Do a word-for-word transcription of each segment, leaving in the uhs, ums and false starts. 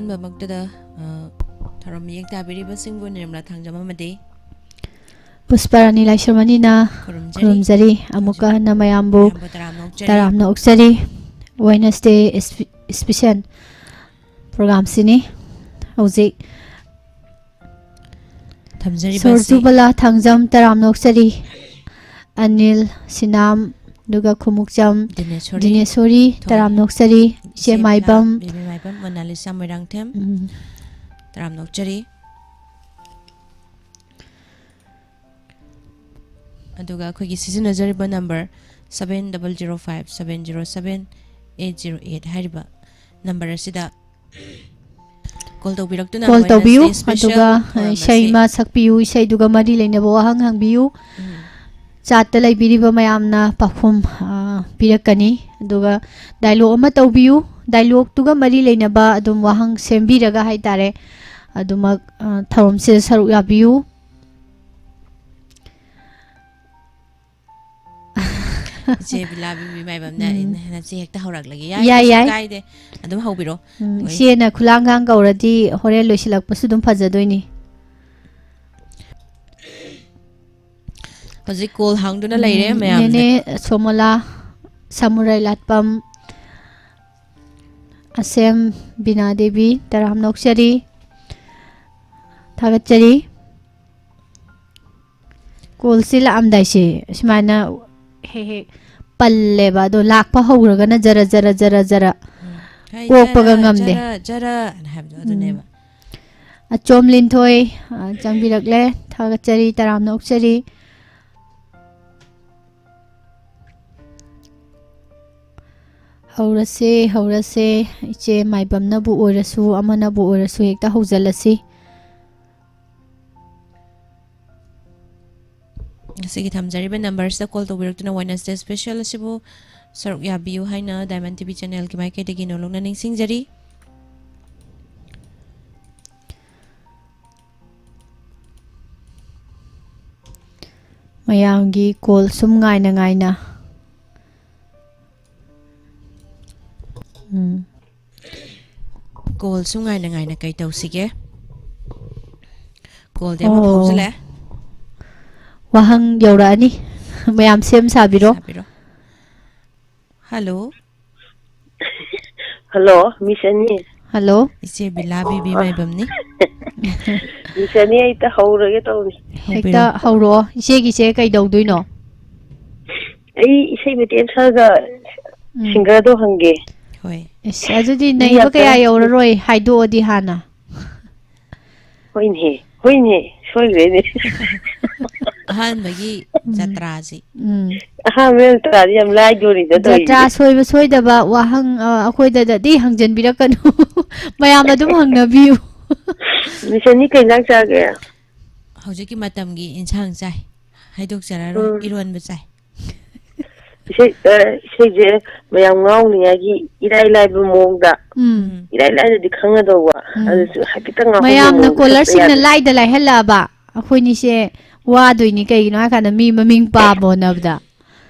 ꯑꯍꯥꯟꯕꯃꯛꯇꯗ, ꯑ, ꯊꯧꯔꯝ ꯃꯤꯌꯦꯡ ꯇꯥꯕꯤꯔꯤꯕꯁꯤꯡꯕꯨ ꯅꯤꯔꯃꯂꯥ ꯊꯥꯡꯖꯝ ꯑꯃꯗꯤ ꯄꯨꯁꯄꯥꯔꯥꯅꯤ ꯂꯥꯏꯁ꯭ꯔꯝ ꯑꯅꯤꯅ ꯈꯨꯔꯨꯝꯖꯔꯤ꯫ ꯈꯨꯔꯨꯝꯖꯔꯤ꯫ ꯑꯃꯨꯛꯀ ꯍꯟꯅ ꯃꯌꯥꯝꯕꯨ ꯃꯌꯥꯝꯕꯨ ꯇꯔꯥꯝꯅ ꯑꯣꯛꯆꯔꯤ꯫ ꯇꯔꯥꯝꯅ ꯑꯣꯛꯆꯔꯤ꯫ Wednesday ꯏꯁꯄꯤ-, special ꯄ꯭ꯔꯣꯒ꯭ꯔꯥꯝꯁꯤꯅꯤ꯫ ꯍꯧꯖꯤꯛ ꯊꯝꯖꯔꯤꯕ ꯑꯁꯤ ꯁꯣꯔꯖꯨꯕꯂꯥ ꯊꯥꯡꯖꯝ ꯇꯔꯥꯝꯅ ꯑꯣꯛꯆꯔꯤ꯫ ꯑꯅꯤꯜ ꯁꯤꯅꯥꯝ, ꯑꯗꯨꯒ ꯈꯨꯃꯨꯛꯆꯝ ꯗꯤꯅꯦꯁꯣꯔꯤ, ꯗꯤꯅꯦꯁꯣꯔꯤ ꯊꯣꯏ, ꯇꯔꯥꯝꯅ ꯑꯣꯛꯆꯔꯤ꯫ ꯏꯆꯦ ꯏꯆꯦ ꯃꯥꯏꯕꯝ, ꯕꯦꯕꯤ ꯃꯥꯏꯕꯝ, ꯃꯣꯅꯥꯂꯤꯁꯥ ꯃꯣꯏꯔꯥꯡꯊꯦꯝ ꯎꯝ, ꯇꯔꯥꯝꯅ ꯑꯣꯛꯆꯔꯤ꯫ ꯑꯗꯨꯒ ꯑꯩꯈꯣꯏꯒꯤ ꯁꯤꯖꯤꯟꯅꯖꯔꯤꯕ number seven double zero five seven zero seven eight zero eight ꯍꯥꯏꯔꯤꯕ ꯅꯝꯕꯔ ꯑꯁꯤꯗ ꯀꯣꯜ ꯇꯧꯕꯤꯔꯛꯇꯨꯅ ꯀꯣꯜ Wednesday ꯇꯧꯕꯤꯌꯨ꯫ special ꯑꯗꯨꯒ ꯊꯧꯔꯝ ꯏꯁꯩ ꯑꯁꯤ ꯑꯃ ꯁꯛꯄꯤꯌꯨ꯫ ꯏꯁꯩꯗꯨꯒ ꯃꯔꯤ ꯂꯩꯅꯕ ꯋꯥꯍꯪ ꯍꯪꯕꯤꯌꯨ꯫ ꯎꯝ꯫ ꯆꯥꯠꯇ ꯂꯩꯕꯤꯔꯤꯕ ꯃꯌꯥꯝꯅ ꯄꯥꯎꯈꯨꯝ, ꯑ, ꯄꯤꯔꯛꯀꯅꯤ꯫ ꯑꯗꯨꯒ ꯗꯥꯏꯂꯣꯛ ꯑꯃ ꯇꯧꯕꯤꯌꯨ꯫ ꯗꯥꯏꯂꯣꯛꯇꯨꯒ ꯃꯔꯤ ꯂꯩꯅꯕ ꯑꯗꯨꯝ ꯋꯥꯍꯪ ꯁꯦꯝꯕꯤꯔꯒ ꯍꯥꯏꯇꯥꯔꯦ, ꯑꯗꯨꯃꯛ, ꯑ, ꯊꯧꯔꯝꯁꯤꯗ ꯁꯔꯨꯛ ꯌꯥꯕꯤꯌꯨ꯫ ꯏꯆꯦ ꯕꯤꯂꯥ ꯕꯦꯕꯤ ꯃꯥꯏꯕꯝꯅ ꯎꯝ꯫ ꯍꯦꯛꯇ ꯍꯧꯔꯛꯂꯒꯦ꯫ ꯌꯥꯏ, ꯌꯥꯏ, ꯀꯩꯁꯨ ꯌꯥꯏ꯫ ꯀꯥꯏꯗꯦ꯫ ꯑꯗꯨꯝ ꯍꯧꯕꯤꯔꯣ꯫ ꯎꯝ, ꯍꯣꯏ꯫ ꯏꯆꯦꯅ ꯈꯨꯂꯥꯡꯒꯥꯡ ꯀꯧꯔꯗꯤ ꯍꯣꯔꯦꯟ ꯂꯣꯏꯁꯤꯜꯂꯛꯄꯁꯨ ꯑꯗꯨꯝ ꯐꯖꯗꯣꯏꯅꯤ꯫ ꯍꯧꯖꯤꯛ ꯀꯣꯜ ꯍꯥꯡꯗꯨꯅ ꯂꯩꯔꯦ ꯎꯝ, ꯃꯌꯥꯝꯁꯦ꯫ ꯅꯦꯅꯦ ꯁꯣꯃꯣꯂꯥ, ꯁꯃꯨꯔꯥꯏ ꯂꯥꯠꯄꯝ, ꯑꯁꯦꯝ ꯕꯤꯅꯥ ꯗꯦꯕꯤ, ꯇꯔꯥꯝꯅ ꯑꯣꯛꯆꯔꯤ꯫ ꯊꯥꯒꯠꯆꯔꯤ꯫ ꯀꯣꯜꯁꯤ ꯂꯥꯛꯑꯝꯗꯥꯏꯁꯦ ꯁꯨꯃꯥꯏꯅ ꯍꯦꯛ ꯍꯦꯛ ꯄꯜꯂꯦꯕ, ꯑꯗꯣ ꯂꯥꯛꯄ ꯍꯧꯔꯒꯅ ꯖꯔ ꯖꯔ ꯖꯔ ꯖꯔ ꯎꯝ꯫ ꯍꯥꯏ, ꯀꯣꯛꯄꯒ ꯖꯔ, ꯉꯝꯗꯦ꯫ ꯖꯔ, ꯖꯔ ꯑꯅ ꯍꯥꯏꯕꯗꯣ ꯑꯗꯨꯅꯦꯕ꯫ ꯑꯆꯣꯝ ꯂꯤꯟꯊꯣꯏ, ꯑ, ꯆꯪꯕꯤꯔꯛꯂꯦ꯫ ꯊꯥꯒꯠꯆꯔꯤ, ꯇꯔꯥꯝꯅ ꯑꯣꯛꯆꯔꯤ꯫ ꯍꯧꯔꯁꯦ, ꯍꯧꯔꯁꯦ꯫ ꯏꯆꯦ ꯃꯥꯏꯕꯝꯅꯕꯨ ꯑꯣꯏꯔꯁꯨ, ꯑꯃꯅꯕꯨ ꯑꯣꯏꯔꯁꯨ, ꯍꯦꯛꯇ ꯍꯧꯖꯤꯜꯂꯁꯤ꯫ ꯉꯁꯤꯒꯤ ꯊꯝꯖꯔꯤꯕ ꯅꯝꯕꯔꯁꯤꯗ ꯀꯣꯜ ꯇꯧꯕꯤꯔꯛꯇꯨꯅ Wednesday special ꯑꯁꯤꯕꯨ ꯁꯔꯨꯛ ꯌꯥꯕꯤꯌꯨ ꯍꯥꯏꯅ Diamond TV channelꯒꯤ ꯃꯥꯏꯀꯩꯗꯒꯤ ꯅꯣꯜꯂꯨꯛꯅ ꯅꯤꯡꯁꯤꯡꯖꯔꯤ꯫ ꯃꯌꯥꯝꯒꯤ ꯀꯣꯜ ꯁꯨꯝ ꯉꯥꯏꯅ ꯉꯥꯏꯅ꯫ ꯎꯝ꯫ ꯀꯣꯜꯁꯨ ꯉꯥꯏꯅ ꯉꯥꯏꯅ ꯀꯩ ꯇꯧꯁꯤꯒꯦ? ꯀꯣꯜꯗꯤ ꯑꯃ ꯑꯣ꯫ ꯐꯥꯎꯖꯜꯂꯛꯑꯦ꯫ ꯋꯥꯍꯪ ꯌꯧꯔꯛꯑꯅꯤ꯫ ꯃꯌꯥꯝ ꯁꯦꯝ ꯁꯥꯕꯤꯔꯣ꯫ ꯁꯥꯕꯤꯔꯣ꯫ ꯍꯜꯂꯣ꯫ ꯍꯜꯂꯣ, ꯃꯤꯁ ꯑꯅꯤ꯫ ꯍꯜꯂꯣ꯫ ꯏꯆꯦ ꯕꯤꯂꯥ ꯕꯤꯕꯤ ꯃꯥꯏꯕꯝꯅꯤ꯫ ꯃꯤꯁ ꯑꯅꯤ, ꯑꯩ ꯍꯦꯛꯇ ꯍꯧꯔꯒꯦ ꯇꯧꯅꯤ꯫ ꯍꯦꯛꯇ ꯍꯧꯕꯤꯔꯣ꯫ ꯍꯧꯔꯛꯑꯣ꯫ ꯏꯆꯦꯒꯤꯁꯦ ꯀꯩꯗꯧꯗꯣꯏꯅꯣ? ꯑꯩ ꯏꯁꯩ ꯃꯇꯦꯛ ꯑꯃ ꯁꯛꯑꯒ ꯎꯝ꯫ ꯁꯤꯡꯒꯔꯗꯣ ꯍꯪꯒꯦ꯫ ꯍꯣꯏ꯫ ꯏꯁ, ꯑꯗꯨꯗꯤ ꯃꯤ ꯅꯩꯕ ꯌꯥꯝ ꯀꯌꯥ ꯇꯔꯥ꯫ ꯌꯧꯔꯔꯣꯏ, ꯍꯥꯏꯗꯣꯛꯑꯗꯤ ꯍꯥꯟꯅ꯫ ꯍꯣꯏꯅꯦ, ꯍꯣꯏꯅꯦ, ꯁꯣꯏꯈ꯭ꯔꯦꯅꯦ꯫ ꯑꯍꯥꯟꯕꯒꯤ ꯎꯝ꯫ ꯖꯇ꯭ꯔꯥꯁꯤ꯫ ꯎꯝ꯫ ꯑꯍꯥꯟꯕ ꯖꯇ꯭ꯔꯥꯗꯤ ꯌꯥꯝ ꯂꯥꯏꯗꯣꯔꯤꯗ ꯖꯇ꯭ꯔꯥ ꯇꯧꯔꯤꯁꯦ꯫ ꯁꯣꯏꯕ ꯁꯣꯏꯗꯕ ꯋꯥꯍꯪ, ꯑ, ꯑꯩꯈꯣꯏꯗꯗꯗꯤ ꯍꯪꯖꯟꯕꯤꯔꯛꯀꯅꯨ꯫ ꯃꯌꯥꯝ ꯑꯗꯨꯝ ꯍꯪꯅꯕꯤꯌꯨ꯫ ꯃꯤꯁ ꯑꯅꯤ ꯀꯩ ꯏꯟꯖꯥꯡ ꯆꯥꯒꯦ? ꯍꯧꯖꯤꯛꯀꯤ ꯃꯇꯝꯒꯤ ꯏꯟꯁꯥꯡ ꯆꯥꯏ꯫ ꯍꯥꯏꯗꯣꯛꯆꯔꯔꯣꯏ꯫ ꯎꯝ꯫ ꯏꯔꯣꯟꯕ ꯆꯥꯏ꯫ ꯏꯁꯩ, ꯑ, ꯏꯁꯩꯁꯦ ꯃꯌꯥꯝ ꯉꯥꯎꯅꯤꯉꯥꯏꯒꯤ ꯏꯔꯥꯏ ꯂꯥꯏꯕ ꯃꯑꯣꯡꯗ꯫ ꯎꯝ꯫ ꯏꯔꯥꯏ ꯂꯥꯏꯅꯗꯤ ꯈꯪꯒꯗꯧꯕ꯫ ꯎꯝ꯫ ꯑꯗꯨꯁꯨ ꯍꯥꯏꯐꯦꯠꯇꯪ ꯉꯥꯎꯍꯟꯕ ꯃꯌꯥꯝꯅ ꯃꯑꯣꯡꯗ ꯁꯛꯄ ꯀꯣꯂꯔꯁꯤꯡꯅ ꯌꯥꯗ꯭ꯔꯣ? ꯂꯥꯏꯗ ꯂꯥꯏꯍꯜꯂꯛꯑꯕ꯫ ꯑꯩꯈꯣꯏꯅꯤꯁꯦ ꯋꯥꯗꯣꯏꯅꯤ, ꯀꯩꯒꯤꯅꯣ ꯍꯥꯏ ꯀꯥꯟꯗ ꯃꯤ ꯃꯃꯤꯡ ꯄꯥꯕ ꯍꯣꯠꯅꯕꯗ꯫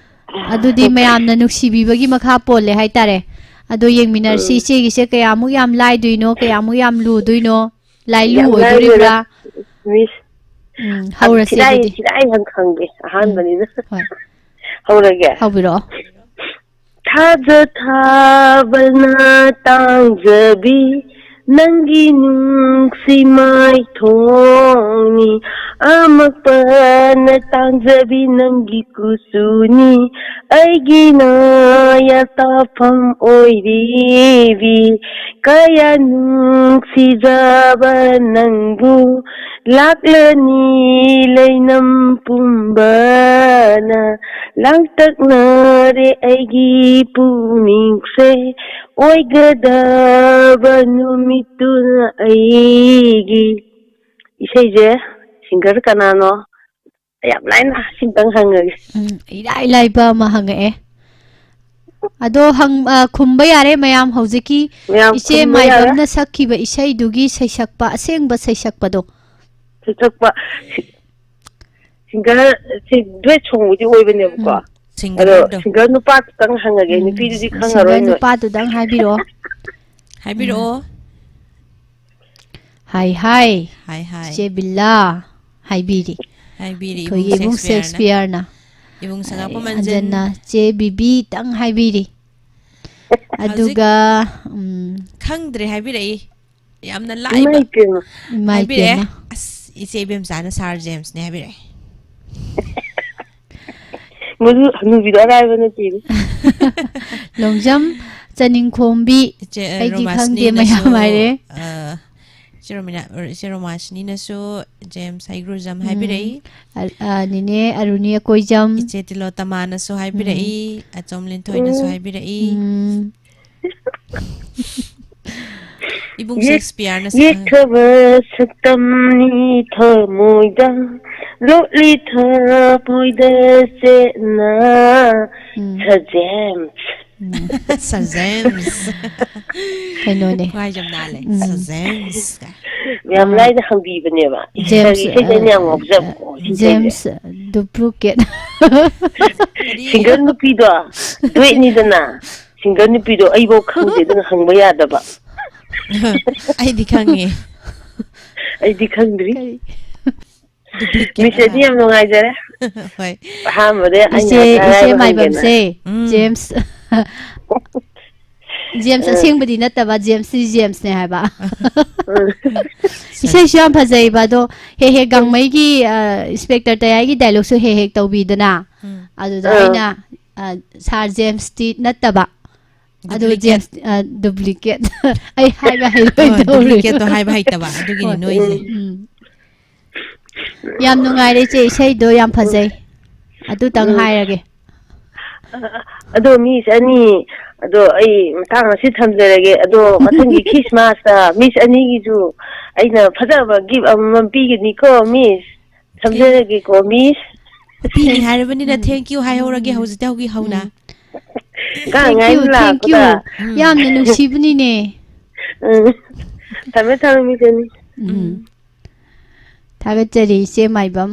ꯑꯗꯨꯗꯤ ꯃꯌꯥꯝꯅ ꯅꯨꯡꯁꯤꯕꯤꯕꯒꯤ ꯃꯈꯥ ꯄꯣꯜꯂꯦ ꯍꯥꯏꯇꯥꯔꯦ꯫ ꯑꯗꯣ ꯌꯦꯡꯃꯤꯟꯅꯔꯁꯤ, ꯎꯝ꯫ ꯏꯆꯦꯒꯤꯁꯦ ꯀꯌꯥꯃꯨꯛ ꯌꯥꯝ ꯂꯥꯏꯗꯣꯏꯅꯣ, ꯀꯌꯥꯃꯨꯛ ꯌꯥꯝ ꯂꯨꯗꯣꯏꯅꯣ, ꯂꯥꯏꯂꯨ ꯌꯥꯝ ꯂꯥꯏꯕꯅꯦ, ꯑꯣꯏꯗꯣꯔꯤꯕ꯭ꯔꯥ? ꯃꯤꯁ꯫ ꯎꯝ, ꯍꯧꯔꯁꯦ ꯊꯤꯔꯥꯏ, ꯑꯗꯨꯗꯤ꯫ ꯊꯤꯔꯥꯏ ꯍꯪ ꯈꯪꯗꯦ ꯎꯝ, ꯑꯍꯥꯟꯕꯅꯤꯅ꯫ ꯍꯣꯏ꯫ ꯍꯧꯔꯒꯦ꯫ ꯍꯧꯕꯤꯔꯛꯑꯣ꯫ ꯊꯥꯖ ꯊꯥꯕꯅ ꯇꯥꯡꯖꯕꯤ ꯅꯪꯒꯤ ꯅꯨꯡꯁꯤ ꯃꯥꯏꯊꯣꯡꯅꯤ, ꯑꯃꯛꯄꯅ ꯇꯥꯡꯖꯕꯤ ꯅꯪꯒꯤ ꯀꯨꯆꯨꯅꯤ, ꯑꯩꯒꯤ ꯅꯥꯌꯥ ꯇꯥꯐꯝ ꯑꯣꯏꯔꯤꯕꯤ, ꯀꯌꯥ ꯅꯨꯡꯁꯤꯖꯕ ꯅꯪꯕꯨ, ꯂꯥꯛꯂꯅꯤ ꯂꯩꯅꯝ ꯄꯨꯝꯕꯅ ꯂꯥꯡꯇꯛꯅꯔꯦ ꯑꯩꯒꯤ ꯄꯨꯛꯅꯤꯡꯁꯦ, ꯑꯣꯏꯒꯗꯕ ꯅꯨꯃꯤꯠꯇꯨꯅ ꯑꯩꯒꯤ꯫ ꯏꯁꯩꯁꯦ ꯁꯤꯡꯒꯔ ꯀꯅꯥꯅꯣ? ꯌꯥꯝ ꯂꯥꯏꯅ ꯁꯤꯝꯇꯪ ꯍꯪꯉꯒꯦ꯫ ꯎꯝ, ꯏꯔꯥꯏ ꯂꯥꯏꯕ ꯑꯃ ꯍꯪꯉꯛꯑꯦ꯫ ꯑꯗꯣ ꯍꯪ-, ꯑ, ꯈꯨꯝꯕ ꯌꯥꯔꯦ ꯃꯌꯥꯝ ꯍꯧꯖꯤꯛꯀꯤ ꯃꯌꯥꯝ ꯏꯆꯦ ꯈꯨꯝꯕ ꯌꯥꯔꯦ꯫ ꯃꯥꯏꯕꯝꯅ ꯁꯛꯈꯤꯕ ꯏꯁꯩꯗꯨꯒꯤ ꯁꯩꯁꯛꯄ, ꯑꯁꯦꯡꯕ ꯁꯩꯁꯛꯄꯗꯣ꯫ ꯁꯩꯁꯛꯄ ꯁꯤ-, ꯁꯤꯡꯒꯔ ꯁꯤ ꯗꯨꯋꯦꯠ ꯁꯣꯡꯕꯨꯗꯤ ꯑꯣꯏꯕꯅꯦꯕꯀꯣ꯫ ꯎꯝ꯫ ꯑꯗꯣ ꯁꯤꯡꯒꯔꯗꯣ꯫ ꯁꯤꯡꯒꯔ ꯅꯨꯄꯥ ꯈꯛꯇꯪ ꯍꯪꯉꯒꯦ, ꯎꯝ, ꯅꯨꯄꯤꯗꯨꯗꯤ ꯁꯤꯡꯒꯔ ꯈꯪꯉꯔꯣꯏ ꯅꯣꯏ꯫ ꯅꯨꯄꯥꯗꯨꯗꯪ ꯍꯥꯏꯕꯤꯔꯛꯑꯣ꯫ ꯍꯥꯏꯕꯤꯔꯛꯑꯣ꯫ ꯎꯝ꯫ ꯍꯥꯏ ꯍꯥꯏ꯫ ꯍꯥꯏ ꯍꯥꯏ꯫ ꯆꯦ ꯕꯤꯜꯂꯥ ꯍꯥꯏꯕꯤꯔꯤ꯫ ꯍꯥꯏꯕꯤꯔꯤ ꯑꯩꯈꯣꯏꯒꯤ ꯏꯕꯨꯡ ꯁꯦꯛꯁꯄꯤꯌꯔꯅ꯫ ꯏꯕꯨꯡ ꯁꯉꯥꯛꯄ ꯃꯟꯖꯟ꯫ ꯑꯟꯖꯟꯅ ꯆꯦ ꯕꯤꯕꯤꯇꯪ ꯍꯥꯏꯕꯤꯔꯤ꯫ ꯑꯗꯨꯒ ꯎꯝ, ꯈꯪꯗ꯭ꯔꯦ ꯍꯥꯏꯕꯤꯔꯛꯏ꯫ ꯌꯥꯝꯅ ꯏꯃꯥ ꯂꯥꯏꯕ꯫ ꯏꯄꯦꯝꯃ꯫ ꯏꯃꯥ ꯍꯥꯏꯕꯤꯔꯛꯑꯦ꯫ ꯏꯄꯦꯝꯃ꯫ ꯑꯁ, ꯏꯆꯦ ꯏꯕꯦꯝꯆꯥꯅ ꯁꯥꯔ ꯖꯦꯝꯁꯅꯦ ꯍꯥꯏꯕꯤꯔꯛꯑꯦ꯫ ꯃꯗꯨ ꯍꯅꯨꯕꯤꯗꯣ ꯑꯔꯥꯏꯕ ꯅꯠꯇꯦꯅꯦ꯫ ꯂꯣꯡꯖꯝ ꯆꯅꯤꯡꯈꯣꯝꯕꯤ꯫ ꯏꯆꯦ, ꯑ, ꯑꯩꯗꯤ ꯔꯣꯃꯥꯁꯅꯤꯅꯁꯨ, ꯈꯪꯗꯦ, ꯃꯌꯥꯝ ꯍꯥꯏꯔꯦ꯫ ꯑ, ꯏꯆꯦ ꯔꯣꯃꯤꯅꯥ-, ꯏꯆꯦ ꯔꯣꯃꯥꯁꯅꯤꯅꯁꯨ ꯖꯦꯝꯁ ꯍꯩꯒ꯭ꯔꯨꯖꯝ ꯍꯥꯏꯕꯤꯔꯛꯏ꯫ ꯑ-, ꯑ, ꯅꯤꯅꯦ ꯑꯔꯨꯅꯤ ꯑꯀꯣꯏꯖꯝ꯫ ꯏꯆꯦ ꯇꯤꯂꯣꯇꯃꯥꯅꯁꯨ ꯍꯥꯏꯕꯤꯔꯛꯏ꯫ ꯑꯆꯣꯝ ꯂꯤꯟꯊꯣꯏꯅꯁꯨ ꯎꯝ꯫ ꯍꯥꯏꯕꯤꯔꯛꯏ꯫ ꯎꯝ, ꯏꯕꯨꯡ ꯌꯦꯛ- ꯁꯦꯛꯁꯄꯤꯌꯔꯅ ꯁꯛ- ꯌꯦꯛꯈ꯭ꯔꯕ ꯁꯛꯇꯝꯅꯤ ꯊꯃꯣꯏꯗ, ꯂꯣꯠꯂꯤ ꯊꯃꯣꯏꯗ ꯆꯦꯠꯅ꯫ ꯎꯝ꯫ ꯁꯖꯦꯝ꯫ ꯎꯝ꯫ ꯁꯖꯦꯝꯁ꯫ ꯀꯩꯅꯣꯅꯦ꯫ ꯈ꯭ꯋꯥꯏꯖꯝ ꯅꯥꯜꯂꯦ꯫ ꯎꯝ꯫ ꯁꯖꯦꯝꯁ ꯀꯥꯏ꯫ ꯌꯥꯝ ꯑꯥ꯫ ꯂꯥꯏꯅ ꯍꯪꯕꯤꯕꯅꯦꯕ꯫ ꯖꯦꯝꯁ, ꯏꯁꯩꯗ ꯑꯩꯅ ꯌꯥꯝ ꯑ, ꯉꯥꯎꯖꯕꯀꯣ, ꯏꯁꯩꯁꯦ꯫ James duplicate. ꯀꯔꯤ? ꯁꯤꯡꯒꯔ ꯅꯨꯄꯤꯗꯣ, ꯗꯨꯋꯦꯠꯅꯤꯗꯅ꯫ ꯁꯤꯡꯒꯔ ꯅꯨꯄꯤꯗꯣ ꯑꯩꯐꯧ ꯈꯪꯗꯦ, ꯑꯗꯨꯅ ꯍꯪꯕ ꯌꯥꯗꯕ꯫ ꯑꯩꯗꯤ ꯈꯪꯉꯦ꯫ ꯑꯩꯗꯤ ꯈꯪꯗ꯭ꯔꯤ꯫ ꯀꯔꯤ? ꯗꯨꯄ꯭ꯂꯤꯀꯦꯠ ꯃꯤꯁ ꯑꯦꯗꯤ ꯌꯥꯝ ꯅꯨꯡꯉꯥꯏꯖꯔꯦ꯫ ꯍꯣꯏ꯫ ꯑꯍꯥꯟꯕꯗ ꯑꯩꯅ ꯏꯆꯦ, ꯏꯆꯦ ꯑꯔꯥꯏꯕ ꯍꯪꯒꯦꯅ꯫ ꯃꯥꯏꯕꯝꯁꯦ, ꯎꯝ꯫ ꯖꯦꯝꯁ꯫ ꯖꯦꯝꯁ ꯎꯝ꯫ ꯑꯁꯦꯡꯕꯗꯤ ꯅꯠꯇꯕ, ꯖꯦꯝꯁꯇꯤ ꯖꯦꯝꯁꯅꯦ ꯍꯥꯏꯕ꯫ ꯎꯝ꯫ ꯏꯁꯩꯁꯨ ꯌꯥꯝ ꯐꯖꯩꯕ, ꯑꯗꯣ ꯍꯦꯛ ꯍꯦꯛ ꯒꯥꯡꯃꯩꯒꯤ, ꯑ, ꯏꯟꯁꯄꯦꯛꯇꯔ ꯇꯌꯥꯏꯒꯤ ꯗꯥꯏꯂꯣꯛꯁꯨ ꯍꯦꯛ ꯍꯦꯛ ꯇꯧꯕꯤꯗꯅ꯫ ꯎꯝ꯫ ꯑꯗꯨꯗ ꯑꯥ꯫ ꯑꯩꯅ, ꯑ, ꯁꯥꯔ ꯖꯦꯝꯁꯇꯤ ꯅꯠꯇꯕ꯫ ꯑꯗꯨ ꯗꯨꯄ꯭ꯂꯤꯀꯦꯠ꯫ ꯖꯦꯝꯁ, ꯑ, ꯗꯨꯄ꯭ꯂꯤꯀꯦꯠ꯫ ꯑꯩ ꯍꯥꯏꯕ ꯍꯣꯏ, ꯍꯩꯔꯣꯏꯗꯧꯔꯦ꯫ ꯗꯨꯄ꯭ꯂꯤꯀꯦꯠꯇꯣ ꯍꯥꯏꯕ ꯍꯩꯇꯕ, ꯑꯗꯨꯒꯤꯅꯤ ꯍꯣꯏ꯫ ꯅꯣꯏꯁꯦ꯫ ꯎꯝ꯫ ꯌꯥꯝ ꯅꯨꯡꯉꯥꯏꯔꯦ ꯏꯆꯦ, ꯏꯁꯩꯗꯣ ꯌꯥꯝ ꯐꯖꯩ꯫ ꯑꯗꯨꯇꯪ ꯎꯝ꯫ ꯍꯥꯏꯔꯒꯦ꯫ ꯑꯗꯣ ꯃꯤꯁ ꯑꯅꯤ, ꯑꯗꯣ ꯑꯩ ꯃꯇꯥꯡ ꯑꯁꯤ ꯊꯝꯖꯔꯒꯦ꯫ ꯑꯗꯣ ꯃꯊꯪꯒꯤ ꯈ꯭ꯔꯤꯁꯃꯥꯁꯇ ꯃꯤꯁ ꯑꯅꯤꯒꯤꯁꯨ ꯑꯩꯅ ꯐꯖꯕ ꯒꯤꯐ ꯑꯃꯃꯝ ꯄꯤꯒꯅꯤꯀꯣ ꯃꯤꯁ꯫ ꯊꯝꯖꯔꯒꯦꯀꯣ ꯃꯤꯁ꯫ ꯄꯤꯅꯤ ꯍꯥꯏꯔꯕꯅꯤꯅ thank you ꯍꯥꯏꯍꯧꯔꯒꯦ ꯍꯧꯖꯤꯛꯇꯒꯤ ꯍꯧꯅ꯫ ꯎꯝ꯫ ꯀꯥꯡ Thank you, ꯉꯥꯏꯅ thank you꯫ ꯂꯥꯛꯄꯗ꯫ ꯎꯝ꯫ ꯌꯥꯝꯅ ꯅꯨꯡꯁꯤꯕꯅꯤꯅꯦ꯫ ꯎꯝ꯫ ꯊꯝꯃꯦ ꯊꯝꯃꯦ ꯃꯤꯁ ꯑꯅꯤ꯫ ꯎꯝ꯫ ꯊꯥꯒꯠꯆꯔꯤ ꯏꯆꯦ ꯃꯥꯏꯕꯝ꯫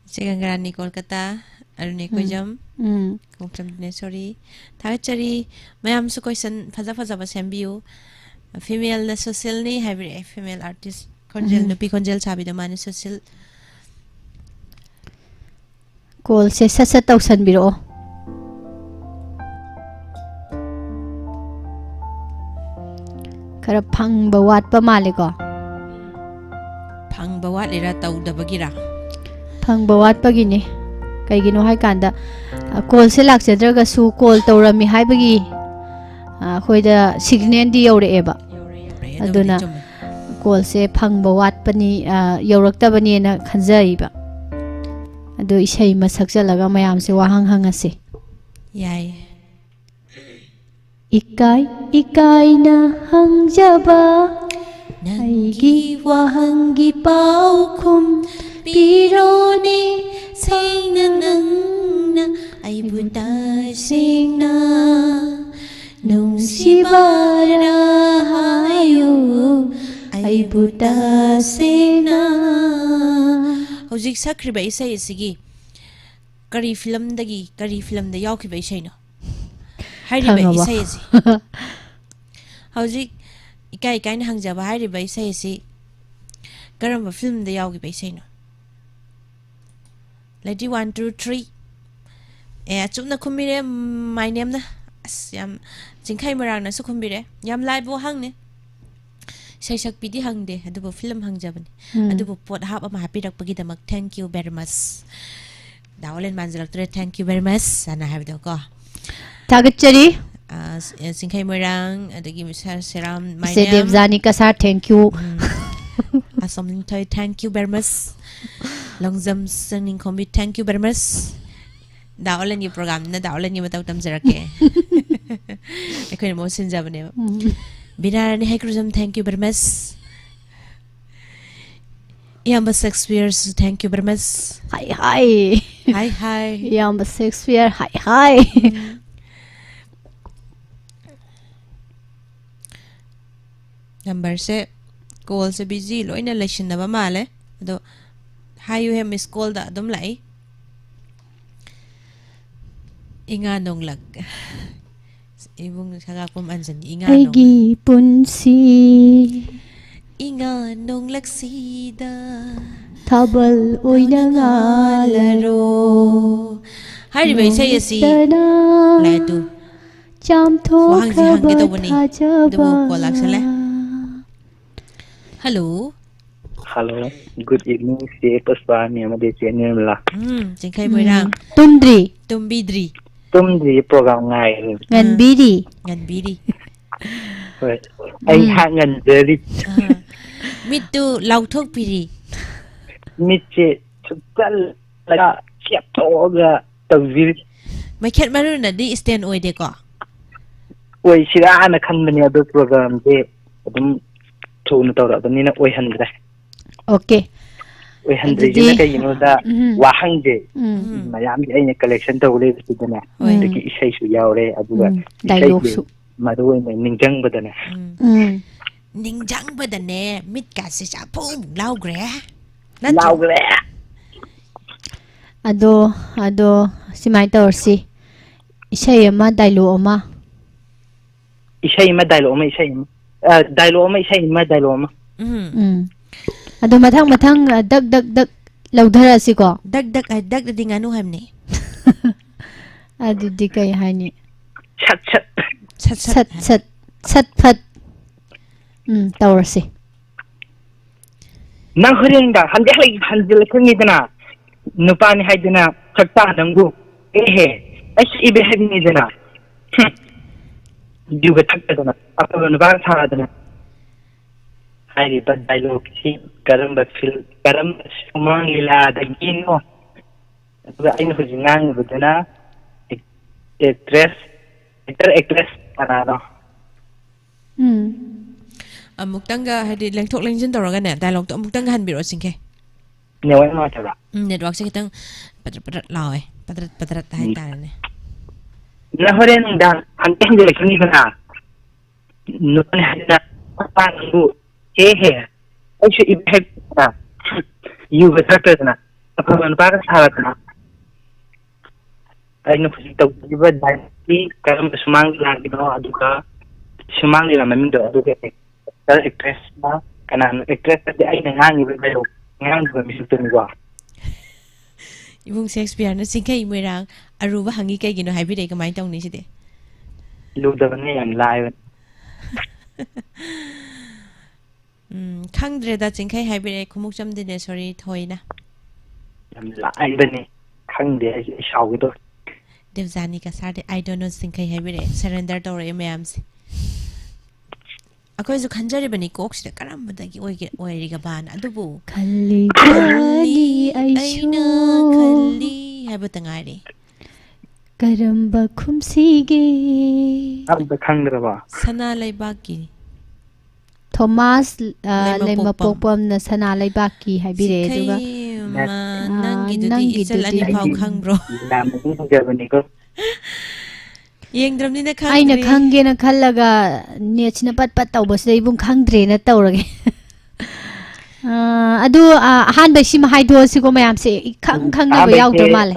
ꯏꯆꯦ ꯒꯪꯒꯥꯔꯥꯅꯤ ꯀꯣꯜꯀꯇꯥ, ꯑꯔꯨꯅꯦ ꯀꯣꯏꯖꯝ, ꯎꯝ꯫ ꯈꯣꯡꯆꯝ ꯗꯤꯅꯦꯁꯣꯔꯤ꯫ ꯊꯥꯒꯠꯆꯔꯤ꯫ ꯃꯌꯥꯝꯁꯨ question ꯐꯖ ꯐꯖꯕ ꯁꯦꯝꯕꯤꯌꯨ꯫ Femaleꯅ socialꯅꯤ ꯍꯥꯏꯕꯤꯔꯛꯑꯦ, female artist, ꯈꯣꯟꯖꯦꯜ, ꯎꯝ꯫ ꯅꯨꯄꯤ ꯈꯣꯟꯖꯦꯜ ꯁꯥꯕꯤꯗꯣ ꯃꯥꯅ social꯫ Callꯁꯦ ꯁꯠ ꯁꯠ ꯇꯧꯁꯟꯕꯤꯔꯛꯑꯣ꯫ ꯈꯔ ꯐꯪꯕ ꯋꯥꯠꯄ ꯃꯥꯜꯂꯦꯀꯣ꯫ ꯐꯪꯕ ꯋꯥꯠꯂꯤꯔꯥ ꯇꯧꯗꯕꯒꯤꯔꯥ? ꯐꯪꯕ ꯋꯥꯠꯄꯒꯤꯅꯤ꯫ ꯀꯩꯒꯤꯅꯣ ꯍꯥꯏꯀꯥꯟꯗ, ꯑ, callꯁꯦ ꯂꯥꯛꯆꯗ꯭ꯔꯒꯁꯨ call ꯇꯧꯔꯝꯃꯤ ꯍꯥꯏꯕꯒꯤ, ꯑ, ꯑꯩꯈꯣꯏꯗ signalꯗꯤ ꯌꯧꯔꯛꯑꯦꯕ꯫ ꯌꯧꯔꯦ, ꯌꯧꯔꯦ꯫ ꯑꯗꯨꯕꯨꯗꯤ ꯑꯗꯨꯅ ꯆꯨꯝꯃꯦ꯫ Callꯁꯦ ꯐꯪꯕ ꯋꯥꯠꯄꯅꯤ, ꯑ, ꯌꯧꯔꯛꯇꯕꯅꯦꯅ ꯈꯟꯖꯩꯕ꯫ ꯑꯗꯨ ꯏꯁꯩ ꯑꯃ ꯁꯛꯆꯜꯂꯒ ꯃꯌꯥꯝꯁꯦ ꯋꯥꯍꯪ ꯍꯪꯉꯁꯤ꯫ ꯌꯥꯏ꯫ ꯏꯀꯥꯏ ꯏꯀꯥꯏꯅ ꯍꯪꯖꯕ, ꯅꯪꯒꯤ ꯋꯥꯍꯪꯒꯤ ꯄꯥꯎꯈꯨꯝ ꯄꯤꯔꯣꯅꯦ, ꯁꯦꯡꯅ ꯅꯪꯅ ꯑꯩꯕꯨ ꯇꯁꯦꯡꯅ ꯅꯨꯡꯁꯤꯕꯔꯥ ꯍꯥꯏꯌꯨ, ꯑꯩꯕꯨ ꯇꯁꯦꯡꯅ꯫ ꯍꯧꯖꯤꯛ ꯁꯛꯈ꯭ꯔꯤꯕ ꯏꯁꯩ ꯑꯁꯤꯒꯤ ꯀꯔꯤ filmꯗꯒꯤ, ꯀꯔꯤ filmꯗ ꯌꯥꯎꯈꯤꯕ ꯏꯁꯩꯅꯣ? ꯍꯥꯏꯔꯤꯕ ꯈꯪꯉꯕꯣ? ꯏꯁꯩ ꯑꯁꯤ, ꯍꯧꯖꯤꯛ ꯏꯀꯥꯏ ꯏꯀꯥꯏꯅ ꯍꯪꯖꯕ ꯍꯥꯏꯔꯤꯕ ꯏꯁꯩ ꯑꯁꯤ ꯀꯔꯝꯕ filmꯗ ꯌꯥꯎꯈꯤꯕ ꯏꯁꯩꯅꯣ? Lady one, two, three꯫ A, ꯑꯆꯨꯝꯅ ꯈꯨꯝꯕꯤꯔꯦ, um, my nameꯅ꯫ ꯑꯁ, ꯌꯥꯝ, ꯆꯤꯡꯈꯩ ꯃꯣꯏꯔꯥꯡꯅꯁꯨ ꯈꯨꯝꯕꯤꯔꯦ꯫ ꯌꯥꯝ ꯂꯥꯏꯕ ꯋꯥꯍꯪꯅꯦ꯫ ꯏꯁꯩ ꯁꯛꯄꯤꯗꯤ ꯍꯪꯗꯦ, ꯑꯗꯨꯕꯨ film ꯍꯪꯖꯕꯅꯤ꯫ ꯎꯝ꯫ ꯑꯗꯨꯕꯨ ꯄꯣꯠ ꯍꯥꯞ ꯑꯃ ꯍꯥꯞꯄꯤꯔꯛꯄꯒꯤꯗꯃꯛ thank you very much꯫ The ꯑꯣꯂꯦꯟ ꯃꯥꯟꯖꯜꯂꯛꯇ꯭ꯔꯦ, "Thank you very much" ꯍꯥꯏꯅ ꯍꯥꯏꯕꯗꯣ ꯀꯣ꯫ ꯊꯥꯒꯠꯆꯔꯤ꯫ ꯑ, ꯁ-, ꯑ, ꯆꯤꯡꯈꯩ ꯃꯣꯏꯔꯥꯡ, ꯑꯗꯒꯤ ꯁ-, ꯁꯦꯔꯥꯝ, my ꯏꯆꯦ name꯫ ꯗꯦꯕꯖꯥꯅꯤ Cachar, thank you꯫ ꯎꯝ꯫ ꯑꯁꯣꯝ ꯅꯤꯡꯊꯣꯏ, "Thank you very much"꯫ Longjam ꯆꯪꯅꯤꯡꯈꯣꯝꯕꯤ, "Thank you very much"꯫ ꯗꯥ ꯑꯣꯂꯦꯟꯒꯤ programꯅꯤꯅ ꯗꯥ ꯑꯣꯂꯦꯟꯒꯤ ꯃꯇꯧ ꯇꯝꯖꯔꯛꯀꯦ꯫ ꯑꯩꯈꯣꯏꯅ ꯃꯍꯨꯠ ꯁꯤꯟꯖꯕꯅꯦꯕ꯫ ꯎꯝ꯫ ꯕꯤꯅꯥꯔꯥꯅꯤ ꯍꯩꯀ꯭ꯔꯨꯖꯝ, "Thank you very much"꯫ ꯏꯌꯥꯝꯕ ꯁꯦꯛꯁꯄꯤꯌꯔꯁꯨ, "Thank you very much"꯫ ꯍꯥꯏ ꯍꯥꯏ꯫ ꯍꯥꯏ ꯍꯥꯏ꯫ ꯏꯌꯥꯝꯕ ꯁꯦꯛꯁꯄꯤꯌꯔ, ꯍꯥꯏ ꯍꯥꯏ꯫ Numberꯁꯦ, callꯁꯦ busy ꯂꯣꯏꯅ ꯂꯩꯁꯤꯟꯅꯕ ꯃꯥꯜꯂꯦ꯫ ꯑꯗꯣ ꯍꯥꯏꯌꯨꯍꯦ, miss callꯗ ꯑꯗꯨꯝ ꯂꯥꯛꯏ꯫ ꯏꯉꯥ ꯅꯣꯡꯂꯛ꯫ ꯏꯕꯨꯡ ꯁꯉꯥꯛꯄꯝ ꯑꯟꯖꯅꯤ, ꯏꯉꯥ ꯅꯣꯡ-, ꯑꯩꯒꯤ ꯄꯨꯟꯁꯤ ꯏꯉꯥ ꯅꯣꯡꯂꯛꯁꯤꯗ ꯊꯥꯕꯜ ꯑꯣꯏꯅ ꯉꯥꯜꯂꯔꯣ꯫ ꯍꯥꯏꯔꯤꯕ ꯏꯁꯩ ꯑꯁꯤ ꯅꯣꯡꯂꯛꯇꯅ ꯂꯥꯏ ꯑꯗꯨ ꯆꯥꯝꯊꯣꯛꯈ꯭ꯔꯕ ꯋꯥꯍꯪꯁꯤ ꯍꯪꯒꯦ ꯇꯧꯕꯅꯤ, ꯊꯥꯖꯕ ꯑꯗꯨꯕꯨ ꯀꯣꯜ ꯂꯥꯛꯁꯜꯂꯦ꯫ ꯉꯥ꯫ ꯍꯜꯂꯣ꯫ ꯍꯜꯂꯣ꯫ Good evening, ꯆꯦ ꯄꯨꯁꯄꯥ, ꯃꯦꯝ ꯑꯃꯗꯤ ꯆꯦ ꯅꯤꯔꯃꯂꯥ꯫ ꯎꯝ, ꯆꯤꯡꯈꯩ ꯃꯣꯏꯔꯥꯡ꯫ ꯎꯝ, ꯇꯨꯝꯗ꯭ꯔꯤ? ꯇꯨꯝꯕꯤꯗ꯭ꯔꯤ꯫ ꯇꯨꯝꯗ꯭ꯔꯤ, program ꯉꯥꯏꯔꯤ꯫ ꯉꯟꯕꯤꯔꯤ? ꯉꯟꯕꯤꯔꯤ꯫ ꯍꯣꯏ, ꯎꯝ꯫ ꯑꯩꯍꯥꯛ ꯉꯟꯖꯔꯤ꯫ ꯑꯥ, ꯃꯤꯠꯇꯨ ꯂꯥꯎꯊꯣꯛꯄꯤꯔꯤ꯫ ꯃꯤꯠꯁꯦ ꯁꯨꯞꯆꯜꯂꯒ ꯆꯦꯞꯊꯣꯛꯑꯒ ꯇꯧꯕꯤꯔꯤ꯫ ꯃꯩꯈꯦꯠ ꯃꯔꯨꯅꯗꯤ stand ꯑꯣꯏꯗꯦꯀꯣ? ꯑꯣꯏꯁꯤꯔꯥꯅ ꯈꯟꯕꯅꯦ, ꯑꯗꯣ programꯁꯦ ꯑꯗꯨꯝ ꯊꯨꯅ ꯇꯧꯔꯛꯑꯕꯅꯤꯅ ꯑꯣꯏꯍꯟꯗ꯭ꯔꯦ꯫ OK꯫ ꯑꯣꯏꯍꯟꯗ꯭ꯔꯤꯁꯤꯅ ꯑꯗꯨꯗꯤ, ꯀꯩꯒꯤꯅꯣꯗ, ꯎꯝ꯫ ꯋꯥꯍꯪꯁꯦ ꯎꯝ꯫ ꯃꯌꯥꯝꯁꯦ ꯑꯩꯅ collection ꯇꯧ ꯂꯩꯕꯁꯤꯗꯅꯦ, ꯍꯣꯏ꯫ ꯎꯝ꯫ ꯑꯗꯒꯤ ꯏꯁꯩꯁꯨ ꯌꯥꯎꯔꯦ, ꯑꯗꯨꯒ ꯎꯝ, ꯏꯁꯩꯁꯦ dialogueꯁꯨ꯫ ꯃꯔꯨ ꯑꯣꯏꯅ ꯅꯤꯡꯁꯤꯡꯕꯗꯅꯦ꯫ ꯎꯝ꯫ ꯎꯝ꯫ ꯅꯤꯡꯁꯤꯡꯕꯗꯅꯦ ꯃꯤꯠꯀꯥꯁꯦ ꯆꯥꯐꯨ ꯂꯥꯎꯈ꯭ꯔꯦ꯫ ꯅꯠꯇ꯭ꯔꯣ? ꯂꯥꯎꯈ꯭ꯔꯦ꯫ ꯑꯗꯣ, ꯑꯗꯣ ꯁꯨꯃꯥꯏꯅ ꯇꯧꯔꯁꯤ, ꯏꯁꯩ ꯑꯃ, dialogue ꯑꯃ꯫ ꯏꯁꯩ ꯑꯃ, dialogue ꯑꯃ, ꯏꯁꯩ ꯑꯃ꯫ ꯑ, dialogue ꯑꯃ, ꯏꯁꯩ ꯑꯃ, dialogue ꯑꯃ꯫ ꯎꯝ꯫ ꯎꯝ꯫ ꯑꯗꯣ ꯃꯊꯪ ꯃꯊꯪ, ꯑ, ꯗꯛ ꯗꯛ ꯗꯛ ꯂꯧꯊꯔꯛꯑꯁꯤꯀꯣ꯫ ꯗꯛ ꯗꯛ ꯍꯥꯏ, ꯗꯛ ꯗꯛꯗꯤ ꯉꯥꯅꯨ ꯍꯥꯏꯕꯅꯤ꯫ ꯑꯗꯨꯗꯤ ꯀꯩ ꯍꯥꯏꯅꯤ? ꯁꯠ ꯁꯠ꯫ ꯁꯠ ꯁꯠ ꯁꯠ ꯍꯥꯏ꯫ ꯁꯠ ꯐꯠ꯫ ꯎꯝ, ꯇꯧꯔꯁꯤ꯫ ꯅꯪ ꯍꯣꯔꯦꯟ ꯅꯨꯡꯗꯥꯡ ꯍꯟꯗꯤ ꯍꯜꯂꯛ-, ꯍꯟꯖꯤꯜꯂꯛꯀꯅꯤꯗꯅ, ꯅꯨꯄꯥꯅꯤ ꯍꯥꯏꯗꯨꯅ ꯁꯛꯇꯥ ꯅꯪꯕꯨ꯫ ꯑꯦꯍꯦ, ꯑꯩꯁꯨ ꯏꯕꯦ ꯍꯥꯏꯕꯅꯤꯗꯅ꯫ ꯍꯨꯝ꯫ ꯌꯨꯒ ꯊꯛꯇꯗꯅ, ꯑꯐꯕ ꯅꯨꯄꯥꯒ ꯁꯥꯗꯅ꯫ ꯍꯥꯏꯔꯤꯕ dialogueꯁꯤ ꯀꯔꯝꯕ film, ꯀꯔꯝꯕ ꯁꯨꯃꯥꯡ ꯂꯤꯂꯥꯗꯒꯤꯅꯣ? ꯑꯗꯨꯒ ꯑꯩꯅ ꯍꯧꯖꯤꯛ ꯉꯥꯡꯉꯤꯕꯗꯨꯅ actress, actor, actress ꯀꯅꯥꯅꯣ? ꯎꯝ꯫ ꯑꯃꯨꯛꯇꯪꯒ, ꯍꯥꯏꯗꯤ, ꯂꯦꯡꯊꯣꯛ ꯂꯦꯡꯁꯤꯟ ꯇꯧꯔꯒꯅꯦ, dialogueꯇꯣ ꯑꯃꯨꯛꯇꯪꯒ ꯍꯟꯕꯤꯔꯛꯑꯣ, ꯆꯤꯡꯈꯩ꯫ Network ꯅꯨꯡꯉꯥꯏꯇꯕ꯭ꯔꯥ? ꯎꯝ, networkꯁꯦ ꯈꯤꯇꯪ ꯄꯗ꯭ꯔꯠ ꯄꯗ꯭ꯔꯠ ꯂꯥꯎꯋꯦ꯫ ꯄꯗ꯭ꯔꯠ ꯄꯗ꯭ꯔꯠ ꯎꯝ꯫ ꯍꯥꯏꯇꯥꯔꯦꯅꯦ꯫ ꯅꯪ ꯍꯣꯔꯦꯟ ꯅꯨꯡꯗꯥꯡ ꯍꯟꯗꯤ ꯍꯟꯖꯤꯜꯂꯛꯀꯅꯤꯗꯅ? ꯅꯨꯄꯥꯅꯤ ꯍꯥꯏꯗꯅ ꯅꯨꯄꯥ ꯅꯪꯕꯨ, "ꯍꯦ ꯍꯦ, ꯑꯩꯁꯨ ꯏꯕ ꯍꯩꯇꯅ, ꯌꯨꯒ ꯊꯛꯇꯗꯅ, ꯑꯐꯕ ꯅꯨꯄꯥꯒ ꯁꯥꯔꯗꯅ, ꯑꯩꯅ ꯍꯧꯖꯤꯛ ꯇꯧꯖꯔꯤꯕ dialogue ꯃꯤ ꯀꯔꯝꯕ ꯁꯨꯃꯥꯡ ꯂꯤꯂꯥꯒꯤꯅꯣ, ꯑꯗꯨꯒ ꯁꯨꯃꯥꯡ ꯂꯤꯂꯥ ꯃꯃꯤꯡꯗꯣ, ꯑꯗꯨꯒ actor actressꯅ ꯀꯅꯥꯅꯣ? Actressꯇꯗꯤ ꯑꯩꯅ ꯉꯥꯡꯉꯤꯕ dialogue, ꯉꯥꯡꯉꯤꯕ ꯃꯤꯁꯛꯇꯨꯅꯤꯀꯣ꯫ ꯏꯕꯨꯡ ꯁꯦꯛꯁꯄꯤꯌꯔꯅ "ꯆꯤꯡꯈꯩ ꯃꯣꯏꯔꯥꯡ ꯑꯔꯨꯕ ꯍꯪꯉꯤ ꯀꯩꯒꯤꯅꯣ?" ꯍꯥꯏꯕꯤꯔꯛꯑꯦ, ꯀꯃꯥꯏꯅ ꯇꯧꯅꯤ ꯁꯤꯗꯤ? ꯂꯨꯗꯕꯅꯦ, ꯌꯥꯝ ꯂꯥꯏꯕꯅꯦ꯫ ꯎꯝ, ꯈꯪꯗ꯭ꯔꯦꯗ, ꯆꯤꯡꯈꯩ ꯍꯥꯏꯕꯤꯔꯛꯑꯦ, ꯈꯨꯃꯨꯛꯆꯝ ꯗꯤꯅꯦꯁꯣꯔꯤ ꯊꯣꯏꯅ꯫ ꯌꯥꯝ ꯂꯥꯏꯕꯅꯦ, ꯈꯪꯗꯦ ꯑꯩꯁꯨ, ꯑꯩ ꯁꯥꯎꯒꯦ ꯇꯧꯔꯦ꯫ ꯗꯦꯕꯖꯥꯅꯤ ꯀꯁꯥꯔꯗꯤ "I don't know ꯆꯤꯡꯈꯩ" ꯍꯥꯏꯕꯤꯔꯛꯑꯦ, surrender ꯇꯧꯔꯛꯑꯦ ꯃꯌꯥꯝꯁꯦ꯫ ꯑꯩꯈꯣꯏꯁꯨ ꯈꯟꯖꯔꯤꯕꯅꯤ ꯀꯣꯛꯁꯤꯗ ꯀꯔꯝꯕꯗꯒꯤ ꯑꯣꯏꯒꯦ-, ꯑꯣꯏꯔꯤꯒꯕꯅ, ꯑꯗꯨꯕꯨ ꯈꯜꯂꯤꯕꯅꯤ ꯑꯩꯁꯨ꯫ ꯑꯩꯅ ꯈꯜꯂꯤ ꯍꯥꯏꯕꯇ ꯉꯥꯏꯔꯦ꯫ ꯀꯔꯝꯕ ꯈꯨꯝꯁꯤꯒꯦ? ꯑꯝꯇ ꯈꯪꯗ꯭ꯔꯕꯣ? ꯁꯅꯥ ꯂꯩꯕꯥꯛꯀꯤ꯫ ꯊꯣꯃꯥꯁ, ꯑ, ꯂꯩꯃꯄꯣꯛꯄꯝ꯫ ꯂꯩꯃꯄꯣꯛꯄꯝꯅ "ꯁꯅꯥ ꯂꯩꯕꯥꯛꯀꯤ" ꯍꯥꯏꯕꯤꯔꯛꯑꯦ, ꯑꯗꯨꯒ, ꯁꯤꯈꯩ, ꯃ-, ꯑ, ꯅꯪꯒꯤꯗꯨꯗꯤ ꯅꯪꯒꯤꯗꯨꯗꯤ ꯏꯆꯜ ꯑꯅꯤ ꯐꯥꯎ ꯑꯩꯗꯤ ꯈꯪꯕ꯭ꯔꯣ? ꯌꯥꯝꯅ ꯅꯤꯡꯁꯤꯡꯖꯕꯅꯤꯀꯣ꯫ ꯌꯦꯡꯗ꯭ꯔꯕꯅꯤꯅ ꯑꯩꯅ ꯈꯪꯗ꯭ꯔꯦ꯫ ꯈꯪꯒꯦꯅ ꯈꯜꯂꯒ ꯅꯦꯠꯁꯤꯅ ꯄꯠ ꯄꯠ ꯇꯧꯕꯁꯤꯗ ꯏꯕꯨꯡ ꯈꯪꯗ꯭ꯔꯦꯅ ꯇꯧꯔꯒꯦ꯫ ꯑ, ꯑꯗꯨ, ꯑ, ꯑꯍꯥꯟꯕꯩ ꯁꯤꯃ ꯍꯥꯏꯗꯣꯛꯑꯁꯤꯀꯣ ꯃꯌꯥꯝꯁꯦ꯫ ꯏꯈꯪ ꯈꯪꯅꯕ ꯑꯍꯥꯟꯕꯩꯁꯦ, ꯌꯥꯎꯗ꯭ꯔ ꯃꯥꯜꯂꯦ꯫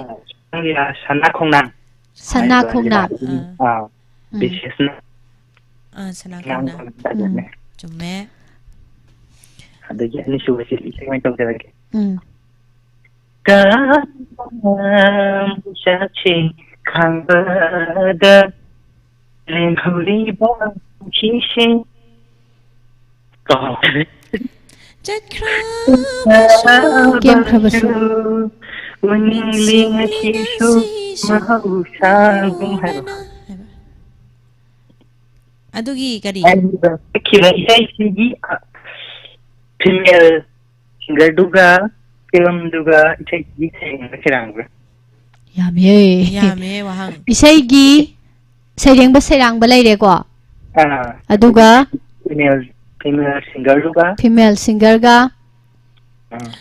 ꯑ, ꯁꯅꯥ ꯈꯣꯡꯅꯥꯡ ꯁꯅꯥ ꯍꯥꯏꯕ ꯈꯣꯡꯅꯥꯡ꯫ ꯂꯤꯂꯥꯗꯨꯒꯤ, ꯑꯥ꯫ ꯑꯥ, ꯎꯝ꯫ ꯕꯤꯁꯦꯁꯅ ꯑꯥ, ꯁꯅꯥ ꯉꯥꯡꯕ ꯈꯣꯡꯅꯥꯡ꯫ ꯂꯤꯂꯥꯗꯨꯅꯦ꯫ ꯎꯝ꯫ ꯆꯨꯝꯃꯦ꯫ ꯑꯗꯒꯤ ꯑꯅꯤꯁꯨꯕꯁꯤ ꯏꯁꯩ ꯑꯣꯏꯅ ꯇꯧꯖꯔꯒꯦ꯫ ꯎꯝ꯫ ꯀꯔꯝꯕ ꯆꯥꯛꯁꯤ ꯈꯥꯡꯕꯗ ꯂꯦꯝꯍꯧꯔꯤꯕ ꯄꯨꯟꯁꯤꯁꯦ꯫ ꯀꯥꯎꯈ꯭ꯔꯦ꯫ ꯆꯠꯈ꯭ꯔꯕꯁꯨ꯫ ꯀꯦꯝꯈ꯭ꯔꯕꯁꯨ꯫ ꯎꯅꯤꯡꯂꯤ ꯉꯁꯤꯁꯨ ꯃꯍꯧꯁꯥꯒꯨꯝ ꯍꯥꯏꯕ꯫ ꯍꯥꯏꯕ꯫ ꯑꯗꯨꯒꯤ ꯀꯔꯤ? ꯑꯗꯨꯒ ꯁꯛꯈꯤꯕ ꯏꯁꯩꯁꯤꯒꯤ, ꯑ, female singerꯗꯨꯒ, filmꯗꯨꯒ, ꯏꯁꯩꯒꯤ ꯁꯩꯔꯦꯡꯒ ꯁꯩꯔꯥꯡꯕ꯭ꯔꯥ? ꯌꯥꯝꯃꯦ꯫ ꯌꯥꯝꯃꯦ ꯋꯥꯍꯪ꯫ ꯏꯁꯩꯒꯤ ꯁꯩꯔꯦꯡꯕ ꯁꯩꯔꯥꯡꯕ ꯂꯩꯔꯦꯀꯣ꯫ ꯑꯥ, ꯑꯗꯨꯒ ꯑꯗꯒꯤ female, female singerꯗꯨꯒ꯫ Female singerꯒ꯫ ꯑꯥ꯫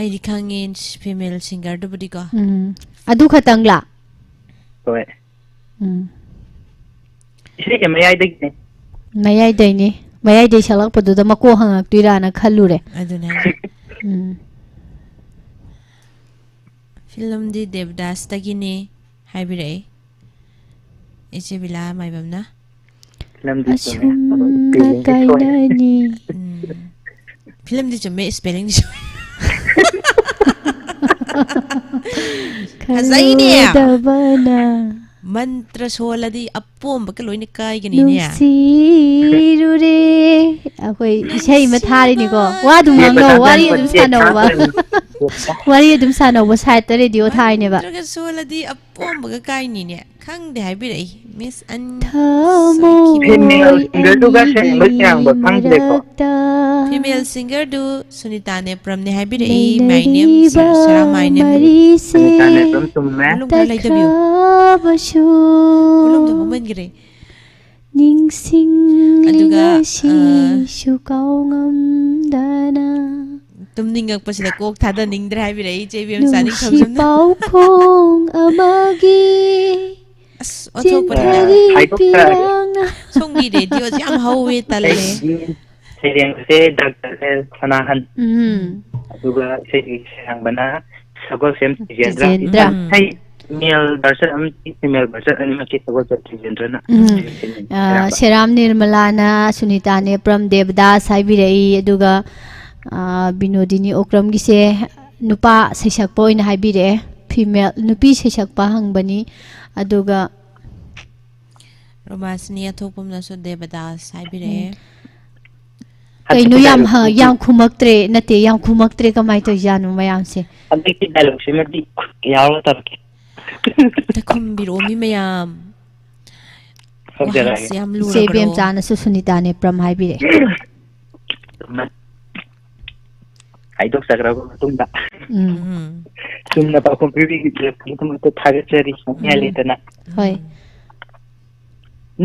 ꯑꯩꯗꯤ ꯈꯪꯉꯦ, female singerꯗꯨꯕꯨꯗꯤꯀꯣ꯫ ꯎꯝ꯫ ꯑꯗꯨ ꯈꯛꯇꯪꯂꯥ? ꯍꯣꯏ꯫ ꯎꯝ꯫ ꯏꯁꯩꯁꯦ ꯃꯌꯥꯏꯗꯒꯤꯅꯦ꯫ ꯃꯌꯥꯏꯗꯩꯅꯤ꯫ ꯃꯌꯥꯏꯗꯩ ꯁꯛꯂꯛꯄꯗꯨꯗ ꯃꯀꯣꯛ ꯍꯪꯉꯛꯇꯣꯏꯔꯥꯅ ꯈꯜꯂꯨꯔꯦ꯫ ꯑꯗꯨꯅꯦ ꯍꯥꯏꯁꯦ꯫ ꯎꯝ꯫ Filmꯗꯤ ꯗꯦꯕꯗꯥꯁꯇꯒꯤꯅꯦ ꯍꯥꯏꯕꯤꯔꯛꯑꯦ꯫ ꯏꯆꯦ ꯕꯤꯂꯥ ꯃꯥꯏꯕꯝꯅ꯫ ꯐꯤꯂꯝꯗꯤ ꯆꯨꯝꯃꯦ, ꯑꯗꯣ ꯑꯁꯨꯝꯅ spellingꯗꯤ ꯁꯣꯏꯔꯦ꯫ ꯀꯥꯏꯅꯅꯤ꯫ ꯎꯝ꯫ ꯐꯤꯂꯝꯗꯤ ꯆꯨꯝꯃꯦ, spellingꯗꯤ ꯆꯨꯝꯃꯦ꯫ ꯐꯖꯩꯅꯦ꯫ ꯈꯜꯂꯨꯗꯕꯅ ꯃꯟꯇ꯭ꯔ ꯁꯣꯜꯂꯗꯤ ꯑꯄꯣꯝꯕꯒ ꯂꯣꯏꯅ ꯀꯥꯏꯒꯅꯤꯅꯦ꯫ ꯅꯨꯡꯁꯤꯔꯨꯔꯦ꯫ ꯑꯩꯈꯣꯏ ꯏꯁꯩ ꯑꯃ ꯊꯥꯔꯤꯅꯤꯀꯣ꯫ ꯅꯨꯡꯁꯤꯕ ꯋꯥ ꯑꯗꯨꯝ ꯉꯥꯡꯅꯧ, ꯋꯥꯔꯤ ꯑꯗꯨꯝ ꯁꯥꯟꯅꯧꯕ꯫ ꯋꯥꯔꯤ ꯑꯗꯨꯝ ꯁꯥꯟꯅꯧꯕ, siteꯇ radio ꯊꯥꯔꯤꯅꯦꯕ꯫ ꯃꯟꯇ꯭ꯔꯒ ꯁꯣꯜꯂꯗꯤ ꯑꯄꯣꯝꯕꯒ ꯀꯥꯏꯅꯤꯅꯦ꯫ ꯈꯪꯗꯦ ꯍꯥꯏꯕꯤꯔꯛꯏ꯫ Miss ꯑꯟ ꯊꯃꯣꯏ ꯁꯣꯏꯈꯤꯕ꯫ Female singerꯗꯨꯒ ꯑꯅꯤꯒꯤ ꯁꯦꯡꯕ ꯁꯦꯡꯕ ꯈꯪꯗ꯭ꯔꯦꯀꯣ꯫ ꯃꯔꯛꯇ Female singerꯗꯨ ꯁꯨꯅꯤꯇꯥ ꯅꯦꯄ꯭ꯔꯝꯅꯦ ꯍꯥꯏꯕꯤꯔꯛꯏ꯫ My name ꯂꯩꯅꯔꯤꯕ ꯁ-, ꯁꯔꯥ my name꯫ ꯃꯔꯤꯁꯦ ꯁꯨꯅꯤꯇꯥ ꯅꯦꯄ꯭ꯔꯝ ꯆꯨꯝꯃꯦ꯫ ꯕꯣꯂꯨꯝ ꯈꯔ ꯂꯩꯊꯕꯤꯌꯨ꯫ ꯇꯠꯈ꯭ꯔꯕꯁꯨ ꯕꯣꯂꯨꯝꯗꯣ ꯍꯧꯃꯟꯈ꯭ꯔꯦ꯫ ꯑꯗꯨꯒ, ꯑ, ꯅꯤꯡꯁꯤꯡꯂꯤꯉꯩꯁꯤꯁꯨ ꯀꯥꯎꯉꯝꯗꯅ ꯇꯨꯝꯅꯤꯡꯉꯛꯄꯁꯤꯗ ꯀꯣꯛ ꯊꯥꯗꯅꯤꯡꯗ꯭ꯔꯦ ꯍꯥꯏꯕꯤꯔꯛꯏ ꯏꯆꯦ ꯏꯕꯦꯝ ꯆꯥꯅꯤꯡ ꯅꯨꯡꯁꯤ ꯊꯧꯖꯝꯅ꯫ ꯄꯥꯎꯈꯣꯡ ꯑꯃꯒꯤ ꯑꯁ, ꯑꯣꯟꯊꯣꯛꯄꯅꯤꯗ꯫ ꯆꯦꯟꯅꯔꯤ ꯍꯥꯏꯗꯣꯛꯇ ꯄꯤꯔꯥꯡꯅ꯫ ꯁꯣꯝꯒꯤ radioꯁꯦ ꯌꯥꯝ ꯍꯧꯋꯦ, ꯇꯜꯂꯦ꯫ ꯑꯩꯒꯤ ꯁꯩꯔꯦꯡꯁꯦ ꯗꯥꯛꯇꯔ ꯑꯦꯜ ꯁꯅꯥꯍꯟ꯫ ꯎꯝ꯫ ꯑꯗꯨꯒ ꯏꯁꯩꯒꯤ ꯁꯩꯔꯥꯡꯕꯅ ꯁꯒꯣꯜꯁꯦꯝ ꯇꯤꯖꯦꯟꯗ꯭ꯔ꯫ ꯇꯤꯖꯦꯟꯗ꯭ꯔ꯫ ꯏꯁꯩ male version ꯑꯃꯗꯤ female version ꯑꯅꯤꯃꯛꯀꯤ ꯁꯒꯣꯜꯁꯦꯝ ꯇꯤꯖꯦꯟꯗ꯭ꯔꯅ ꯎꯝ꯫ ꯏꯁꯩ ꯑ, ꯁꯩꯔꯥꯡꯕ꯫ ꯁꯦꯔꯥꯝ ꯅꯤꯔꯃꯂꯥꯅ ꯁꯨꯅꯤꯇꯥ ꯅꯦꯄ꯭ꯔꯝ ꯗꯦꯕꯗꯥꯁ ꯍꯥꯏꯕꯤꯔꯛꯏ, ꯑꯗꯨꯒ, ꯑ, ꯕꯤꯅꯣꯗꯤꯅꯤ ꯑꯣꯀ꯭ꯔꯝꯒꯤꯁꯦ ꯅꯨꯄꯥ ꯁꯩꯁꯛꯄ ꯑꯣꯏꯅ ꯍꯥꯏꯕꯤꯔꯛꯑꯦ, female, ꯅꯨꯄꯤ ꯁꯩꯁꯛꯄ ꯍꯪꯕꯅꯤ, ꯑꯗꯨꯒ ꯔꯣꯃꯥꯁꯤꯅꯤ ꯑꯊꯣꯛꯄꯝꯅꯁꯨ ꯗꯦꯕꯗꯥꯁ ꯍꯥꯏꯕꯤꯔꯛꯑꯦ꯫ ꯎꯝ꯫ ꯀꯩꯅꯣ ꯍꯟꯗꯛꯀꯤ ꯌꯥꯝ ꯍ-, dialogueꯁꯤꯗꯤ ꯌꯥꯝ ꯈꯨꯝꯃꯛꯇ꯭ꯔꯦ, ꯅꯠꯇꯦ, ꯌꯥꯝ ꯈꯨꯝꯃꯛꯇ꯭ꯔꯦ, ꯀꯃꯥꯏꯅ ꯇꯧꯔꯤꯖꯥꯠꯅꯣ ꯃꯌꯥꯝꯁꯦ? ꯍꯟꯗꯛꯀꯤ dialogueꯁꯤꯃꯗꯤ ꯌꯥꯎꯔ ꯇꯧꯔꯛꯀꯦ꯫ ꯑꯝꯇ ꯈꯨꯝꯕꯤꯔꯛꯑꯣ ꯃꯤ ꯃꯌꯥꯝ꯫ ꯈꯪꯖꯔꯛꯑꯒꯦ꯫ ꯋꯥꯍꯪꯁꯦ ꯌꯥꯝ ꯏꯆꯦ ꯂꯨꯔꯕ꯭ꯔꯣ? ꯏꯕꯦꯝꯆꯥꯅꯁꯨ ꯁꯨꯅꯤꯇꯥ ꯅꯦꯄ꯭ꯔꯝ ꯍꯥꯏꯕꯤꯔꯛꯑꯦ꯫ ꯍꯥꯏꯗꯣꯛꯆꯈ꯭ꯔꯕ ꯃꯇꯨꯡꯗ ꯎꯝ꯫ ꯎꯝ꯫ ꯆꯨꯝꯅ ꯄꯥꯎꯈꯨꯝ ꯄꯤꯕꯤꯈꯤꯕꯗꯨꯒꯤꯗꯃꯛꯇ ꯊꯥꯒꯠꯆꯔꯤ꯫ ꯎꯝ꯫ ꯂꯩꯇꯅ꯫ ꯍꯣꯏ꯫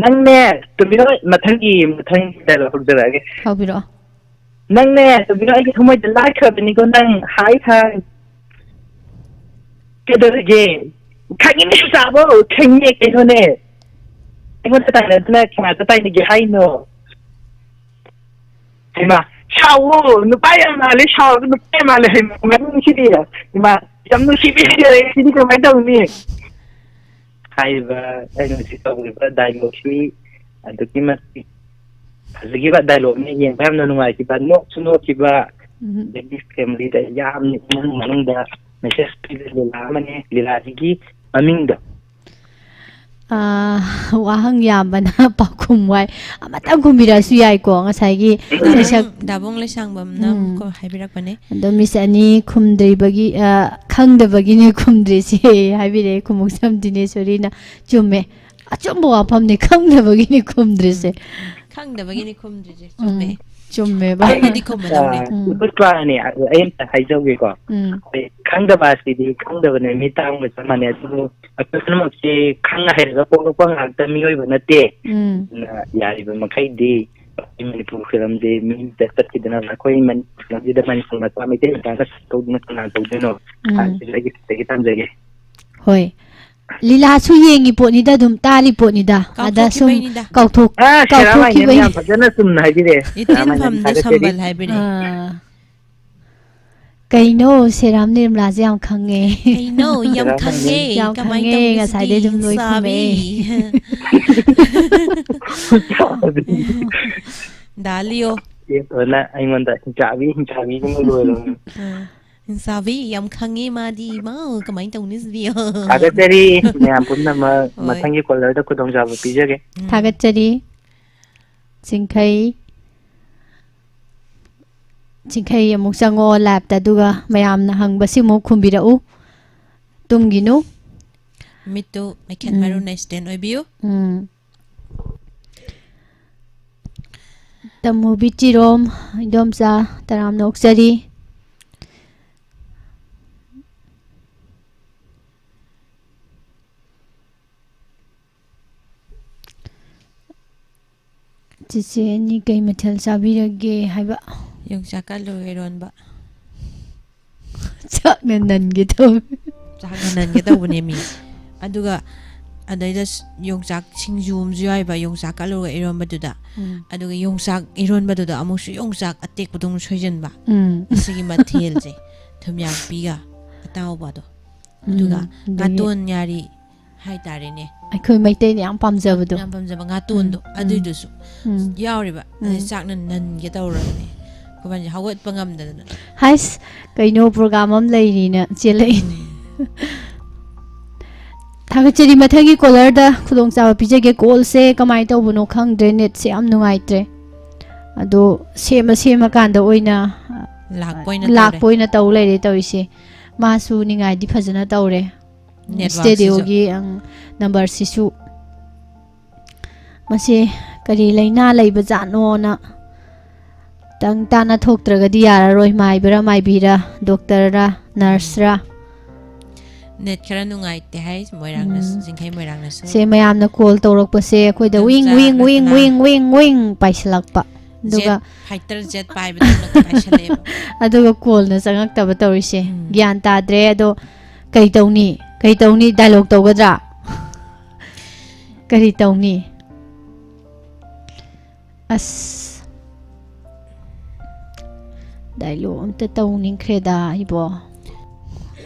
ꯅꯪꯅꯦ, ꯇꯨꯃꯤꯟ ꯃꯊꯪꯒꯤ, ꯃꯊꯪꯒꯤ dialogue ꯍꯧꯖꯔꯛꯑꯒꯦ꯫ ꯍꯧꯕꯤꯔꯛꯑꯣ꯫ ꯅꯪꯅꯦ, ꯇꯨꯃꯤꯟ ꯑꯩꯒꯤ ꯊꯃꯣꯏꯗ ꯂꯥꯠꯈ꯭ꯔꯕꯅꯤꯀꯣ ꯅꯪ꯫ ꯍꯥꯏ, ꯍꯥꯏ꯫ ꯀꯩꯗꯧꯔꯒꯦ? ꯈꯪꯉꯤꯅꯦ, ꯆꯥꯕꯣ꯫ ꯈꯪꯉꯦ, ꯀꯩꯅꯣꯅꯦ꯫ ꯑꯩꯉꯣꯟꯗ ꯇꯥꯏꯅꯗꯅ ꯀꯅꯥꯗ ꯇꯥꯏꯅꯒꯦ ꯍꯥꯏꯅꯣ? ꯍꯩꯃꯥ, ꯁꯥꯎꯋꯣ, ꯅꯨꯄꯥ ꯌꯥꯝ ꯃꯥꯜꯂꯦ, ꯁꯥꯎꯔꯒ ꯅꯨꯄꯥ ꯌꯥꯝ ꯃꯥꯜꯂꯦ꯫ ꯍꯩꯃꯥ, ꯃꯅꯨꯡꯁꯤꯗꯤ, ꯏꯃꯥ, ꯌꯥꯝ ꯅꯨꯡꯁꯤꯕꯤꯔꯦ, ꯁꯤꯗꯤ ꯀꯃꯥꯏꯅ ꯇꯧꯅꯤ? ꯍꯥꯏꯔꯤꯕ ꯑꯩꯅ ꯍꯧꯖꯤꯛ ꯇꯧꯔꯤꯕ ꯗꯥꯏꯂꯣꯒꯁꯤ ꯑꯗꯨꯛꯀꯤ ꯃꯇꯤꯛ ꯐꯖꯈꯤꯕ ꯗꯥꯏꯂꯣꯒꯅꯤ, ꯌꯦꯡꯕ ꯌꯥꯝꯅ ꯅꯨꯡꯉꯥꯏꯈꯤꯕ, ꯅꯣꯛꯁꯨ ꯅꯣꯛꯈꯤꯕ, ꯎꯝ꯫ ꯑꯗꯒꯤ ꯐꯦꯃꯤꯂꯤꯗ ꯌꯥꯝꯅ ꯏꯃꯨꯡ ꯃꯅꯨꯡꯗ ꯃꯦꯁꯦꯖ ꯄꯤꯕ ꯂꯤꯂꯥ ꯑꯃꯅꯤ꯫ ꯂꯤꯂꯥꯁꯤꯒꯤ ꯃꯃꯤꯡꯗꯣ ꯑꯥ, ꯋꯥꯍꯪ ꯌꯥꯝꯕꯅ ꯄꯥꯎꯈꯨꯝ ꯋꯥꯏ꯫ ꯑꯃꯇꯪ ꯈꯨꯝꯕꯤꯔꯛꯑꯁꯨ ꯌꯥꯏꯀꯣ, ꯉꯁꯥꯏꯒꯤ ꯗꯥꯕꯨꯡ, ꯁꯩꯁꯛ ꯗꯥꯕꯨꯡ ꯂꯩꯁꯥꯡꯕꯝꯅ ꯎꯝ꯫ ꯑꯃꯨꯛꯀ ꯍꯥꯏꯕꯤꯔꯛꯄꯅꯦ꯫ ꯑꯗꯣ ꯃꯤꯁ ꯑꯅꯤ ꯈꯨꯝꯗ꯭ꯔꯤꯕꯒꯤ, ꯑ, ꯈꯪꯗꯕꯒꯤꯅꯦ ꯈꯨꯝꯗ꯭ꯔꯤꯁꯦ ꯍꯥꯏꯕꯤꯔꯛꯑꯦ ꯈꯨꯃꯨꯛꯁꯝ ꯗꯤꯅꯦꯁꯣꯔꯤꯅ꯫ ꯆꯨꯝꯃꯦ꯫ ꯑꯆꯨꯝꯕ ꯋꯥꯐꯝꯅꯤ, ꯈꯪꯗꯕꯒꯤꯅꯤ ꯈꯨꯝꯗ꯭ꯔꯤꯁꯦ꯫ ꯎꯝ꯫ ꯈꯪꯗꯕꯒꯤꯅꯤ ꯈꯨꯝꯗ꯭ꯔꯤꯁꯦ꯫ ꯎꯝ꯫ ꯆꯨꯝꯃꯦ꯫ ꯆꯨꯝꯃꯦꯕ꯫ ꯑꯩꯅꯗꯤ ꯈꯨꯝꯃꯗꯧꯅꯦ꯫ ꯑ, ꯎꯝ꯫ ꯏꯄꯨ ꯇ꯭ꯔꯥꯅꯦ, ꯑꯗꯨ ꯑꯩ ꯑꯝꯇ ꯍꯥꯏꯖꯍꯧꯒꯦꯀꯣ꯫ ꯎꯝ꯫ ꯑꯩꯈꯣꯏ ꯈꯪꯗꯕ ꯑꯁꯤꯗꯤ ꯈꯪꯗꯕꯅꯦ, ꯃꯤ ꯇꯥꯡꯕ ꯆꯞ ꯃꯥꯟꯅꯩ꯫ ꯑꯗꯨꯕꯨ ꯑꯩꯈꯣꯏ ꯄꯨꯝꯅꯃꯛꯁꯦ ꯈꯪꯉ ꯍꯩꯔꯒ ꯄꯣꯛꯂꯛꯄ ꯉꯥꯛꯇ ꯃꯤꯑꯣꯏꯕ ꯅꯠꯇꯦ꯫ ꯎꯝ꯫ ꯑꯗꯨꯅ ꯌꯥꯔꯤꯕ ꯃꯈꯩꯗꯤ ꯑꯩꯈꯣꯏ ꯃꯅꯤꯄꯨꯔ ꯐꯤꯂꯝꯁꯦ ꯃꯤꯗ ꯆꯠꯈꯤꯗꯅ ꯑꯩꯈꯣꯏ ꯃꯅꯤꯄꯨꯔ ꯐꯤꯂꯝꯁꯤꯗ ꯃꯅꯤꯄꯨꯔ ꯃꯆꯥ, ꯃꯩꯇꯩ ꯃꯆꯥꯅ ꯇꯧꯗꯅ ꯀꯅꯥ ꯇꯧꯗꯣꯏꯅꯣ? ꯎꯝ꯫ ꯍꯥꯏꯕꯁꯤꯗ ꯑꯩꯒꯤ ꯁꯤꯗꯒꯤ ꯇꯝꯖꯒꯦ꯫ ꯍꯣꯏ꯫ ꯂꯤꯂꯥꯁꯨ ꯌꯦꯡꯉꯤ ꯄꯣꯠꯅꯤꯗ, ꯑꯗꯨꯝ ꯇꯥꯔꯤ ꯄꯣꯠꯅꯤꯗ꯫ ꯑꯗ ꯁꯨꯝ ꯀꯥꯎꯊꯣꯛꯈꯤꯕꯩꯅꯤꯗ꯫ ꯀꯥꯎꯊꯣꯛ-, ꯑ, ꯁꯦꯔꯥ ꯃꯥꯏꯅꯦ ꯀꯥꯎꯊꯣꯛꯈꯤꯕꯩ꯫ ꯌꯥꯝ ꯐꯖꯅ ꯆꯨꯝꯅ ꯍꯥꯏꯕꯤꯔꯦ꯫ ꯏꯇꯤꯟ ꯁꯦꯔꯥ ꯃꯥꯏꯅꯦ ꯐꯝꯗ ꯊꯥꯒꯠꯆꯔꯤ꯫ ꯁꯝꯕꯜ ꯍꯥꯏꯕꯤꯔꯦ꯫ ꯑꯥ꯫ ꯀꯩꯅꯣ, ꯁꯦꯔꯥꯝ ꯅꯤꯔꯃꯂꯥꯁꯦ ꯌꯥꯝ ꯈꯪꯉꯦ꯫ ꯀꯩꯅꯣ, ꯌꯥꯝ ꯁꯦꯔꯥ ꯃꯥꯏꯅꯦ꯫ ꯈꯪꯉꯦ, ꯌꯥꯝ ꯀꯃꯥꯏ ꯈꯪꯉꯦ, ꯇꯧꯅꯤ ꯉꯁꯥꯏꯗꯩ ꯁꯤꯗꯤ? ꯑꯗꯨꯝ ꯂꯣꯏ ꯆꯥꯕꯤ꯫ ꯈꯨꯝꯃꯛꯑꯦ꯫ ꯗꯥ ꯂꯤꯌꯣ꯫ ꯆꯦ ꯇꯣꯟꯅ ꯑꯩꯉꯣꯟꯗ ꯍꯤꯡꯆꯥꯕꯤ, ꯍꯤꯡꯆꯥꯕꯤꯁꯤꯅ ꯂꯣꯏꯔꯕꯅꯤ꯫ ꯑꯥ꯫ ꯍꯤꯡꯆꯥꯕꯤ ꯌꯥꯝ ꯈꯪꯉꯦ ꯃꯥꯗꯤ꯫ ꯏꯃꯥ, ꯀꯃꯥꯏ ꯇꯧꯅꯤ ꯁꯤꯗꯤ? ꯊꯥꯒꯠꯆꯔꯤ ꯃꯌꯥꯝ ꯄꯨꯝꯅꯃꯛ꯫ ꯍꯣꯏ꯫ ꯃꯊꯪꯒꯤ ꯀꯣꯂꯔꯗ ꯈꯨꯗꯣꯡꯆꯥꯕ ꯄꯤꯖꯒꯦ꯫ ꯎꯝ꯫ ꯊꯥꯒꯠꯆꯔꯤ꯫ ꯆꯤꯡꯈꯩ꯫ ꯆꯤꯡꯈꯩ ꯑꯃꯨꯛ ꯆꯪꯉꯛꯑꯣ ꯂꯥꯏꯞꯇ, ꯑꯗꯨꯒ ꯃꯌꯥꯝꯅ ꯍꯪꯕꯁꯤꯃꯨꯛ ꯈꯨꯝꯕꯤꯔꯛꯎ꯫ ꯇꯨꯝꯒꯤꯅꯨ꯫ ꯃꯤꯠꯇꯨ ꯃꯩꯈꯦꯠ ꯎꯝ꯫ ꯃꯔꯨꯅ ꯁ꯭ꯇꯦꯟ ꯑꯣꯏꯕꯤꯌꯨ꯫ ꯎꯝ꯫ ꯇꯃꯨꯕꯤ ꯆꯤꯔꯣꯝ, ꯏꯟꯗꯣꯝꯆꯥ, ꯇꯔꯥꯝꯅ ꯑꯣꯛꯆꯔꯤ꯫ ꯆꯤꯆꯦ ꯑꯅꯤ ꯀꯩ ꯃꯊꯦꯜ ꯆꯥꯕꯤꯔꯒꯦ ꯍꯥꯏꯕ? ꯌꯣꯡꯆꯥꯛꯀ ꯑꯂꯨꯒ ꯏꯔꯣꯟꯕ꯫ ꯆꯥꯛꯅ ꯅꯟꯒꯦ ꯇꯧꯋꯦ꯫ ꯆꯥꯛꯅ ꯅꯟꯒꯦ ꯇꯧꯕꯅꯦ ꯃꯤ꯫ ꯑꯗꯨꯒ ꯑꯗꯩꯗ ꯁ-, ꯌꯣꯡꯆꯥꯛ ꯁꯤꯡꯖꯨ ꯑꯃꯁꯨ ꯌꯥꯎꯋꯦꯕ, ꯌꯣꯡꯆꯥꯛꯀ ꯑꯂꯨꯒ ꯏꯔꯣꯟꯕꯗꯨꯗ꯫ ꯎꯝ꯫ ꯑꯗꯨꯒ ꯌꯣꯡꯆꯥꯛ ꯏꯔꯣꯟꯕꯗꯨꯗ ꯑꯃꯨꯛꯁꯨ ꯌꯣꯡꯆꯥꯛ ꯑꯇꯦꯛꯄꯗꯣ ꯑꯃꯨꯛ ꯁꯣꯏꯖꯟꯕ꯫ ꯎꯝ꯫ ꯁꯤꯒꯤ ꯃꯊꯦꯜꯁꯦ꯫ ꯊꯨꯝꯌꯥꯛꯄꯤꯒ ꯑꯇꯥꯎꯕꯗꯣ꯫ ꯎꯝ, ꯑꯗꯨꯒ ꯑꯗꯒꯤ ꯉꯥꯇꯣꯟ ꯉꯥꯔꯤ꯫ ꯍꯥꯏꯇꯥꯔꯦꯅꯦ꯫ ꯑꯩꯈꯣꯏ ꯃꯩꯇꯩꯅ ꯌꯥꯝ ꯄꯥꯝꯖꯕꯗꯣ꯫ ꯌꯥꯝ ꯄꯥꯝꯖꯕ ꯉꯥꯇꯣꯟꯗꯣ ꯎꯝ꯫ ꯑꯗꯨꯏꯗꯨꯁꯨ ꯎꯝ꯫ ꯌꯥꯎꯔꯤꯕ꯫ ꯎꯝ꯫ ꯑꯗꯩ ꯆꯥꯛꯅ ꯅꯟꯒꯦ ꯇꯧꯔꯕꯅꯦ꯫ ꯑꯩꯈꯣꯏꯕꯥꯅꯤ ꯍꯧꯒꯠꯄ ꯉꯝꯗꯗꯅ꯫ ꯍꯥꯏꯁ, ꯀꯩꯅꯣ, ꯄ꯭ꯔꯣꯒ꯭ꯔꯥꯝ ꯑꯃ ꯂꯩꯔꯤꯅ ꯆꯦꯜꯂꯛꯏꯅꯦ꯫ ꯊꯥꯒꯠꯆꯔꯤ꯫ ꯃꯊꯪꯒꯤ ꯀꯣꯂꯔꯗ ꯈꯨꯗꯣꯡꯆꯥꯕ ꯄꯤꯖꯒꯦ꯫ ꯀꯣꯜꯁꯦ ꯀꯃꯥꯏꯅ ꯇꯧꯕꯅꯣ ꯈꯪꯗ꯭ꯔꯦ, ꯅꯦꯠꯁꯦ ꯌꯥꯝ ꯅꯨꯡꯉꯥꯏꯇ꯭ꯔꯦ꯫ ꯑꯗꯣ ꯁꯦꯝꯃ ꯁꯦꯝꯃꯀꯥꯟꯗ ꯑꯣꯏꯅ ꯂꯥꯛꯄ ꯑꯣꯏꯅ ꯂꯥꯛꯄ ꯇꯧꯔꯦ꯫ ꯑꯣꯏꯅ ꯇꯧ ꯂꯩꯔꯦ ꯇꯧꯔꯤꯁꯦ꯫ ꯃꯥꯁꯨ ꯅꯤꯡꯉꯥꯏꯗꯤ ꯐꯖꯅ ꯇꯧꯔꯦ꯫ ꯅꯦꯠꯋꯥꯛꯁꯤꯁꯨ꯫ ꯁ꯭ꯇꯦꯗꯤꯑꯣꯒꯤ, ꯑꯪ, ꯅꯝꯕꯔꯁꯤꯁꯨ꯫ ꯃꯁꯤ ꯀꯔꯤ ꯂꯥꯏꯅꯥ ꯂꯩꯕꯖꯥꯠꯅꯣꯅ ꯇꯪ ꯇꯥꯅ ꯊꯣꯛꯇ꯭ꯔꯒꯗꯤ ꯌꯥꯔꯔꯣꯏ꯫ ꯃꯥꯏꯕꯔꯥ ꯃꯥꯏꯕꯤꯔꯥ, ꯗꯣꯛꯇꯔꯔꯥ, ꯅꯔꯁꯔꯥ? ꯅꯦꯠ ꯈꯔ ꯅꯨꯡꯉꯥꯏꯇꯦ ꯍꯥꯏ ꯃꯣꯏꯔꯥꯡꯅꯁꯨ, ꯎꯝ꯫ ꯖꯤꯡꯈꯩ ꯃꯣꯏꯔꯥꯡꯅꯁꯨ꯫ ꯁꯦ ꯃꯌꯥꯝꯅ ꯀꯣꯜ ꯇꯧꯔꯛꯄꯁꯦ ꯑꯩꯈꯣꯏꯗ ꯑꯗꯨꯝ ꯋꯤꯡ, ꯆꯥ ꯋꯤꯡ, ꯋꯤꯡ, ꯔꯇꯅꯥ꯫ ꯋꯤꯡ, ꯋꯤꯡ, ꯋꯤꯡ ꯄꯥꯏꯁꯤꯜꯂꯛꯄ꯫ ꯑꯗꯨꯒ ꯖꯦꯠ ꯐꯥꯏꯇꯔ ꯖꯦꯠ ꯄꯥꯏꯕꯗꯧꯅ ꯄꯥꯏꯁꯜꯂꯛꯑꯦꯕ꯫ ꯑꯗꯨꯒ ꯀꯣꯜꯅ ꯆꯪꯉꯛꯇꯕ ꯇꯧꯔꯤꯁꯦ꯫ ꯎꯝ꯫ ꯒ꯭ꯌꯥꯟ ꯇꯥꯗ꯭ꯔꯦ꯫ ꯑꯗꯣ ꯀꯩ ꯇꯧꯅꯤ? ꯀꯩ ꯇꯧꯅꯤ? ꯗꯥꯏꯂꯣꯛ ꯇꯧꯒꯗ꯭ꯔꯥ? ꯀꯔꯤ ꯇꯧꯅꯤ? ꯑꯁ, ꯗꯥꯏꯂꯣꯛ ꯑꯝꯇ ꯇꯧꯅꯤꯡꯈ꯭ꯔꯦꯗ ꯑꯩꯕꯣ꯫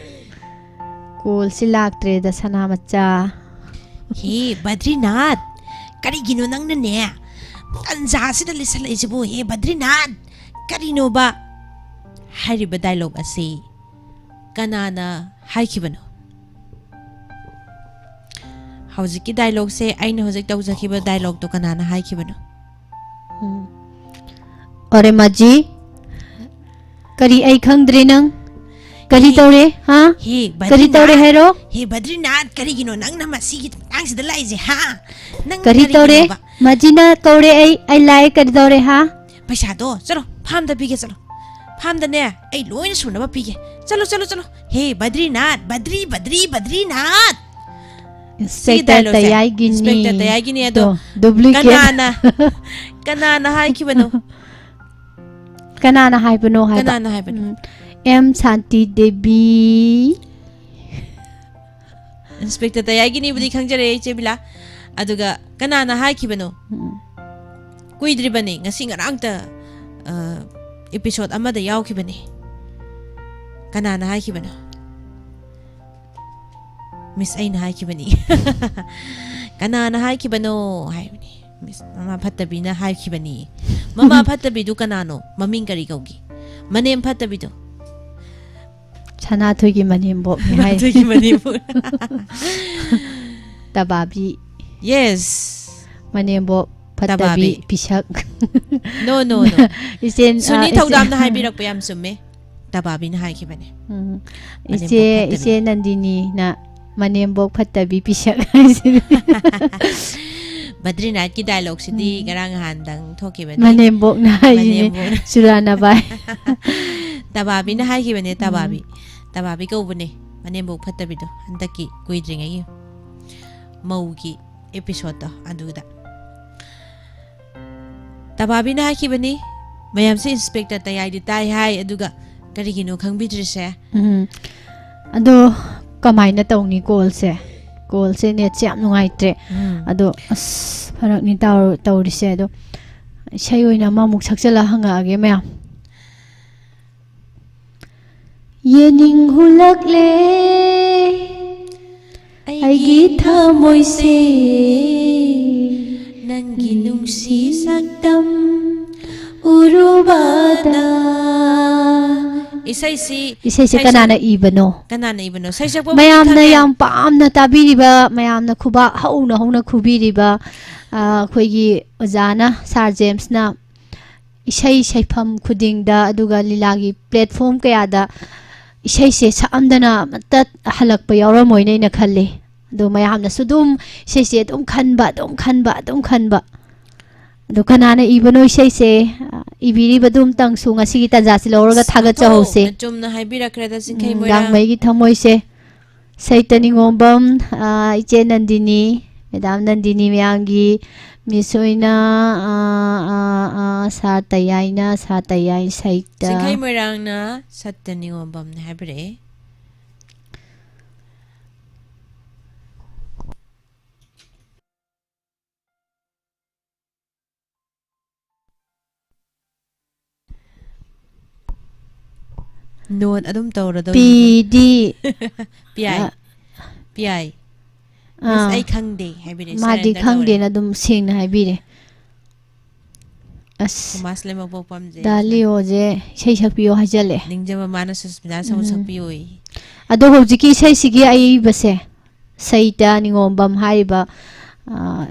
ꯀꯣꯜꯁꯤ ꯂꯥꯛꯇ꯭ꯔꯦꯗ, ꯁꯅꯥ ꯃꯆꯥ꯫ ꯍꯦ, ꯕꯗ꯭ꯔꯤꯅꯥꯊ, ꯀꯔꯤꯒꯤꯅꯣ ꯅꯪꯅꯅꯦ ꯇꯟꯖꯥꯁꯤꯗ ꯂꯤꯁꯜꯂꯛꯏꯁꯤꯕꯨ? ꯍꯦ, ꯕꯗ꯭ꯔꯤꯅꯥꯊ, ꯀꯔꯤꯅꯣꯕ? ꯍꯥꯏꯔꯤꯕ ꯗꯥꯏꯂꯣꯛ ꯑꯁꯤ ꯀꯅꯥꯅ ꯍꯥꯏꯈꯤꯕꯅꯣ? ꯍꯧꯖꯤꯛꯀꯤ ꯗꯥꯏꯂꯣꯛꯁꯦ, ꯑꯩꯅ ꯍꯧꯖꯤꯛ ꯇꯧꯖꯈꯤꯕ ꯗꯥꯏꯂꯣꯛꯇꯣ ꯀꯅꯥꯅ ꯍꯥꯏꯈꯤꯕꯅꯣ? ꯎꯝ꯫ ꯑꯣꯔꯦ ꯃꯥꯖꯤ, ꯀꯔꯤ ꯑꯩ ꯈꯪꯗ꯭ꯔꯦ ꯅꯪ? ꯀꯔꯤ ꯍꯦ, ꯇꯧꯔꯦ? ꯍꯥ? ꯍꯦ, ꯀꯔꯤ ꯇꯧꯔꯦ ꯕꯗ꯭ꯔꯤꯅꯥꯊ, ꯍꯥꯏꯔꯣ? ꯍꯦ, ꯕꯗ꯭ꯔꯤꯅꯥꯊ, ꯀꯔꯤꯒꯤꯅꯣ ꯅꯪꯅ ꯃꯁꯤꯒꯤ ꯃꯇꯥꯡꯁꯤꯗ ꯂꯥꯛꯏꯁꯦ, ꯍꯥ? ꯅꯪ ꯀꯔꯤ ꯇꯧꯔꯦ? ꯀꯔꯤꯒꯤꯅꯣꯕ? ꯃꯥꯖꯤꯅ ꯀꯧꯔꯦ ꯑꯩ, ꯑꯩ ꯂꯥꯛꯑꯦ, ꯀꯔꯤ ꯇꯧꯔꯦ, ꯍꯥ? ꯄꯩꯁꯥꯗꯣ, ꯆꯠꯂꯣ, ꯐꯥꯔꯝꯗ ꯄꯤꯒꯦ, ꯆꯠꯂꯣ꯫ ꯐꯥꯔꯝꯗꯅꯦ, ꯑꯩ ꯂꯣꯏꯅ ꯁꯨꯅꯕ ꯄꯤꯒꯦ꯫ ꯆꯠꯂꯣ, ꯆꯠꯂꯣ, ꯆꯠꯂꯣ꯫ ꯍꯦ, ꯕꯗ꯭ꯔꯤꯅꯥꯊ, ꯕꯗ꯭ꯔꯤ, ꯕꯗ꯭ꯔꯤ, ꯕꯗ꯭ꯔꯤꯅꯥꯊ꯫ ꯁꯤꯒꯤ ꯏꯟꯁꯄꯦꯛꯇꯔ ꯗꯥꯏꯂꯣꯛꯁꯦ ꯇꯌꯥꯏꯒꯤꯅꯤ꯫ ꯏꯟꯁꯄꯦꯛꯇꯔ ꯇꯌꯥꯏꯒꯤꯅꯤ ꯑꯗꯣ꯫ ꯗꯣ, ꯗꯨꯄ꯭ꯂꯤꯀꯦꯠ꯫ ꯀꯅꯥꯅ, ꯀꯅꯥꯅ ꯍꯥꯏꯈꯤꯕꯅꯣ? ꯀꯅꯥꯅ ꯍꯥꯏꯕꯅꯣ ꯍꯥꯏꯕ? ꯀꯅꯥꯅ ꯍꯥꯏꯕꯅꯣ? ꯎꯝ꯫ ꯑꯦꯝ ꯁꯥꯟꯇꯤ ꯗꯦꯕꯤ꯫ ꯏꯟꯁꯄꯦꯛꯇꯔ ꯇꯌꯥꯏꯒꯤꯅꯤꯕꯨꯗꯤ ꯈꯪꯖꯔꯦ, ꯏꯆꯦ ꯕꯤꯂꯥ꯫ ꯑꯗꯨꯒ ꯀꯅꯥꯅ ꯍꯥꯏꯈꯤꯕꯅꯣ? ꯎꯝ꯫ ꯀꯨꯏꯗ꯭ꯔꯤꯕꯅꯦ, ꯉꯁꯤ ꯉꯔꯥꯡꯇ, ꯑ, ꯏꯄꯤꯁꯣꯗ ꯑꯃꯗ ꯌꯥꯎꯈꯤꯕꯅꯦ꯫ ꯀꯅꯥꯅ ꯍꯥꯏꯈꯤꯕꯅꯣ? "Miss, ꯑꯩꯅ ꯍꯥꯏꯈꯤꯕꯅꯤ." "ꯀꯅꯥꯅ ꯍꯥꯏꯈꯤꯕꯅꯣ?" ꯍꯥꯏꯕꯅꯤ꯫ "Miss, ꯃꯃꯥ ꯐꯠꯇꯕꯤꯅ ꯍꯥꯏꯈꯤꯕꯅꯤ꯫" "ꯃꯃꯥ ꯐꯠꯇꯕꯤꯗꯨ ꯀꯅꯥꯅꯣ? ꯃꯃꯤꯡ ꯀꯔꯤ ꯀꯧꯒꯦ?" "ꯃꯅꯦꯝ ꯐꯠꯇꯕꯤꯗꯣ꯫" ꯁꯅꯥꯊꯣꯏꯒꯤ ꯃꯅꯦꯝꯕꯣꯛꯅꯤ ꯍꯥꯏ꯫ ꯁꯅꯥꯊꯣꯏꯒꯤ ꯃꯅꯦꯝꯕꯣꯛ꯫ ꯇꯕꯥꯕꯤ꯫ Yes꯫ ꯃꯅꯦꯝꯕꯣꯛ ꯐꯠꯇꯕꯤ ꯇꯕꯥꯕꯤ꯫ ꯄꯤꯁꯛ꯫ No, no, no꯫ ꯏꯆꯦ, ꯁꯨꯅꯤ ꯑ, ꯏꯆꯦ ꯊꯧꯗꯥꯝꯅ ꯍꯥꯏꯕꯤꯔꯛꯄ ꯌꯥꯝ ꯆꯨꯝꯃꯦ꯫ ꯇꯕꯥꯕꯤꯅ ꯍꯥꯏꯈꯤꯕꯅꯦ꯫ ꯎꯝ꯫ ꯃꯅꯦꯝꯕꯣꯛ ꯏꯆꯦ, ꯐꯠꯇꯕꯤ꯫ ꯏꯆꯦ ꯅꯟꯗꯤꯅꯤꯅ ꯃꯅꯦꯝꯕꯣꯛ ꯐꯠꯇꯕꯤ ꯄꯤꯁꯛ ꯍꯥꯏꯁꯤꯅꯤ꯫ ꯕꯗ꯭ꯔꯤꯅꯥꯊꯀꯤ dialogueꯁꯤꯗꯤ ꯎꯝ꯫ ꯉꯔꯥꯡ ꯅꯍꯥꯟꯗꯪ ꯊꯣꯛꯈꯤꯕꯅꯤ꯫ ꯃꯅꯦꯝꯕꯣꯛꯅ ꯍꯥꯏꯁꯤꯅꯤ꯫ ꯃꯅꯦꯝꯕꯣꯛꯅ꯫ ꯆꯨꯔꯥꯅꯕꯥꯏ꯫ ꯇꯕꯥꯕꯤꯅ ꯍꯥꯏꯈꯤꯕꯅꯦ, ꯇꯕꯥꯕꯤ꯫ ꯎꯝ꯫ ꯇꯕꯥꯕꯤ ꯀꯧꯕꯅꯦ, ꯃꯅꯦꯝꯕꯣꯛ ꯐꯠꯇꯕꯤꯗꯣ, ꯍꯟꯗꯛꯀꯤ ꯀꯨꯏꯗ꯭ꯔꯤꯉꯩꯒꯤ ꯃꯧꯒꯤ episodeꯇꯣ ꯑꯗꯨꯗ꯫ ꯇꯕꯥꯕꯤꯅ ꯍꯥꯏꯈꯤꯕꯅꯤ, ꯃꯌꯥꯝꯁꯦ Inspector ꯇꯌꯥꯏꯗꯤ ꯇꯥꯏ ꯍꯥꯏ, ꯑꯗꯨꯒ ꯀꯔꯤꯒꯤꯅꯣ ꯈꯪꯕꯤꯗ꯭ꯔꯤꯁꯦ? ꯎꯝ꯫ ꯑꯗꯣ ꯀꯃꯥꯏꯅ ꯇꯧꯅꯤ callꯁꯦ? Callꯁꯦ netꯁꯦ ꯌꯥꯝ ꯅꯨꯡꯉꯥꯏꯇ꯭ꯔꯦ꯫ ꯎꯝ꯫ ꯑꯗꯣ ꯑꯁ, ꯐꯔꯛꯅꯤ ꯇꯧ-, ꯇꯧꯔꯤꯁꯦ꯫ ꯑꯗꯣ ꯏꯁꯩ ꯑꯣꯏꯅ ꯑꯃꯃꯨꯛ ꯁꯛꯆꯜꯂ ꯍꯪꯉꯛꯑꯒꯦ ꯃꯌꯥꯝ꯫ ꯌꯦꯡꯅꯤꯡ ꯍꯨꯂꯛꯂꯦ ꯑꯩꯒꯤ ꯑꯩꯒꯤ ꯊꯃꯣꯏꯁꯦ, ꯅꯪꯒꯤ ꯅꯨꯡꯁꯤ ꯁꯛꯇꯝ ꯎꯔꯨꯕꯗ꯫ ꯏꯁꯩꯁꯤ, ꯏꯁꯩꯁꯦ ꯏꯁꯩꯁꯦ ꯀꯅꯥꯅ ꯏꯕꯅꯣ? ꯀꯅꯥꯅ ꯏꯕꯅꯣ? ꯏꯁꯩ ꯁꯛꯄꯕꯨꯗꯤ ꯃꯌꯥꯝꯅ ꯈꯪꯉꯦ꯫ ꯌꯥꯝ ꯄꯥꯝꯅ ꯇꯥꯕꯤꯔꯤꯕ, ꯃꯌꯥꯝꯅ ꯈꯨꯕꯥꯛ ꯍꯧꯅ ꯍꯧꯅ ꯈꯨꯕꯤꯔꯤꯕ, ꯑ, ꯑꯩꯈꯣꯏꯒꯤ ꯑꯣꯖꯥꯅ, ꯁꯥꯔ ꯖꯦꯝꯁꯅ ꯏꯁꯩ ꯁꯩꯐꯝ ꯈꯨꯗꯤꯡꯗ, ꯑꯗꯨꯒ ꯂꯤꯂꯥꯒꯤ platform ꯀꯌꯥꯗ ꯏꯁꯩꯁꯦ ꯁꯛꯑꯝꯗꯅ ꯑꯃꯠꯇ ꯍꯜꯂꯛꯄ ꯌꯥꯎꯔꯝꯃꯣꯏꯅ ꯑꯩꯅ ꯈꯜꯂꯤ꯫ ꯑꯗꯣ ꯃꯌꯥꯝꯅꯁꯨ ꯑꯗꯨꯝ ꯏꯁꯩꯁꯦ ꯑꯗꯨꯝ ꯈꯟꯕ, ꯑꯗꯨꯝ ꯈꯟꯕ, ꯑꯗꯨꯝ ꯈꯟꯕ꯫ ꯑꯗꯣ ꯀꯅꯥꯅ ꯏꯕꯅꯣ ꯏꯁꯩꯁꯦ? ꯑ, ꯏꯕꯤꯔꯤꯕꯗꯨ ꯑꯝꯇꯪꯁꯨ ꯉꯁꯤꯒꯤ ꯇꯥꯟꯖꯥꯁꯤ ꯂꯧꯔꯒ ꯊꯥꯒꯠꯆꯍꯧꯁꯦ꯫ ꯑꯣꯟꯊꯣꯛꯅ ꯆꯨꯝꯅ ꯍꯥꯏꯕꯤꯔꯛꯈ꯭ꯔꯦꯗ, ꯆꯤꯡꯈꯩ ꯎꯝ, ꯃꯣꯏꯔꯥꯡ꯫ ꯒꯥꯡꯃꯩꯒꯤ ꯊꯃꯣꯏꯁꯦ꯫ ꯁꯩꯇ ꯅꯤꯉꯣꯝꯕꯝ, ꯑ, ꯏꯆꯦ ꯅꯟꯗꯤꯅꯤ, ꯃꯦꯗꯥꯝ ꯅꯟꯗꯤꯅꯤ ꯃꯌꯥꯝꯒꯤ ꯃꯤꯁ ꯑꯣꯏꯅ, ꯑ, ꯑ, ꯑ, ꯁꯥꯔ ꯇꯌꯥꯏꯅ, ꯁꯥꯔ ꯇꯌꯥꯏ ꯁꯩꯇ꯫ ꯆꯤꯡꯈꯩ ꯃꯣꯏꯔꯥꯡꯅ ꯁꯠꯇ ꯅꯤꯉꯣꯝꯕꯝꯅꯦ ꯍꯥꯏꯕꯤꯔꯛꯑꯦ꯫ Note ꯑꯗꯨꯝ ꯇꯧꯔꯗꯧꯔꯤꯕ꯫ ꯄꯤꯗꯤ꯫ ꯄꯤꯌꯥꯏ꯫ ꯑ, ꯄꯤ ꯑꯥꯏ꯫ Miss, ꯑꯥ꯫ ꯑꯩ ꯈꯪꯗꯦ ꯍꯥꯏꯕꯤꯔꯦ, ꯃꯥꯗꯤ surrender ꯇꯧꯔꯦ꯫ ꯈꯪꯗꯦꯅ ꯑꯗꯨꯝ ꯁꯦꯡꯅ ꯍꯥꯏꯕꯤꯔꯦ꯫ ꯑꯁ, ꯊꯣꯃꯥꯁ ꯂꯩꯃꯄꯣꯛꯄꯝꯁꯦ꯫ ꯗꯥ ꯂꯤꯑꯣꯁꯦ ꯏꯁꯩ ꯁꯛꯄꯤꯌꯣ ꯍꯥꯏꯖꯜꯂꯦ꯫ ꯅꯤꯡꯖꯕ ꯃꯥꯅ ꯁꯨꯁꯃꯤꯇꯥ ꯁꯥꯃꯨ ꯎꯝ꯫ ꯁꯛꯄꯤꯌꯣꯌꯦ꯫ ꯑꯗꯣ ꯍꯧꯖꯤꯛꯀꯤ ꯏꯁꯩꯁꯤꯒꯤ ꯑꯏꯕꯁꯦ ꯁꯩꯇ ꯅꯤꯉꯣꯝꯕꯝ ꯍꯥꯏꯔꯤꯕ, ꯑ,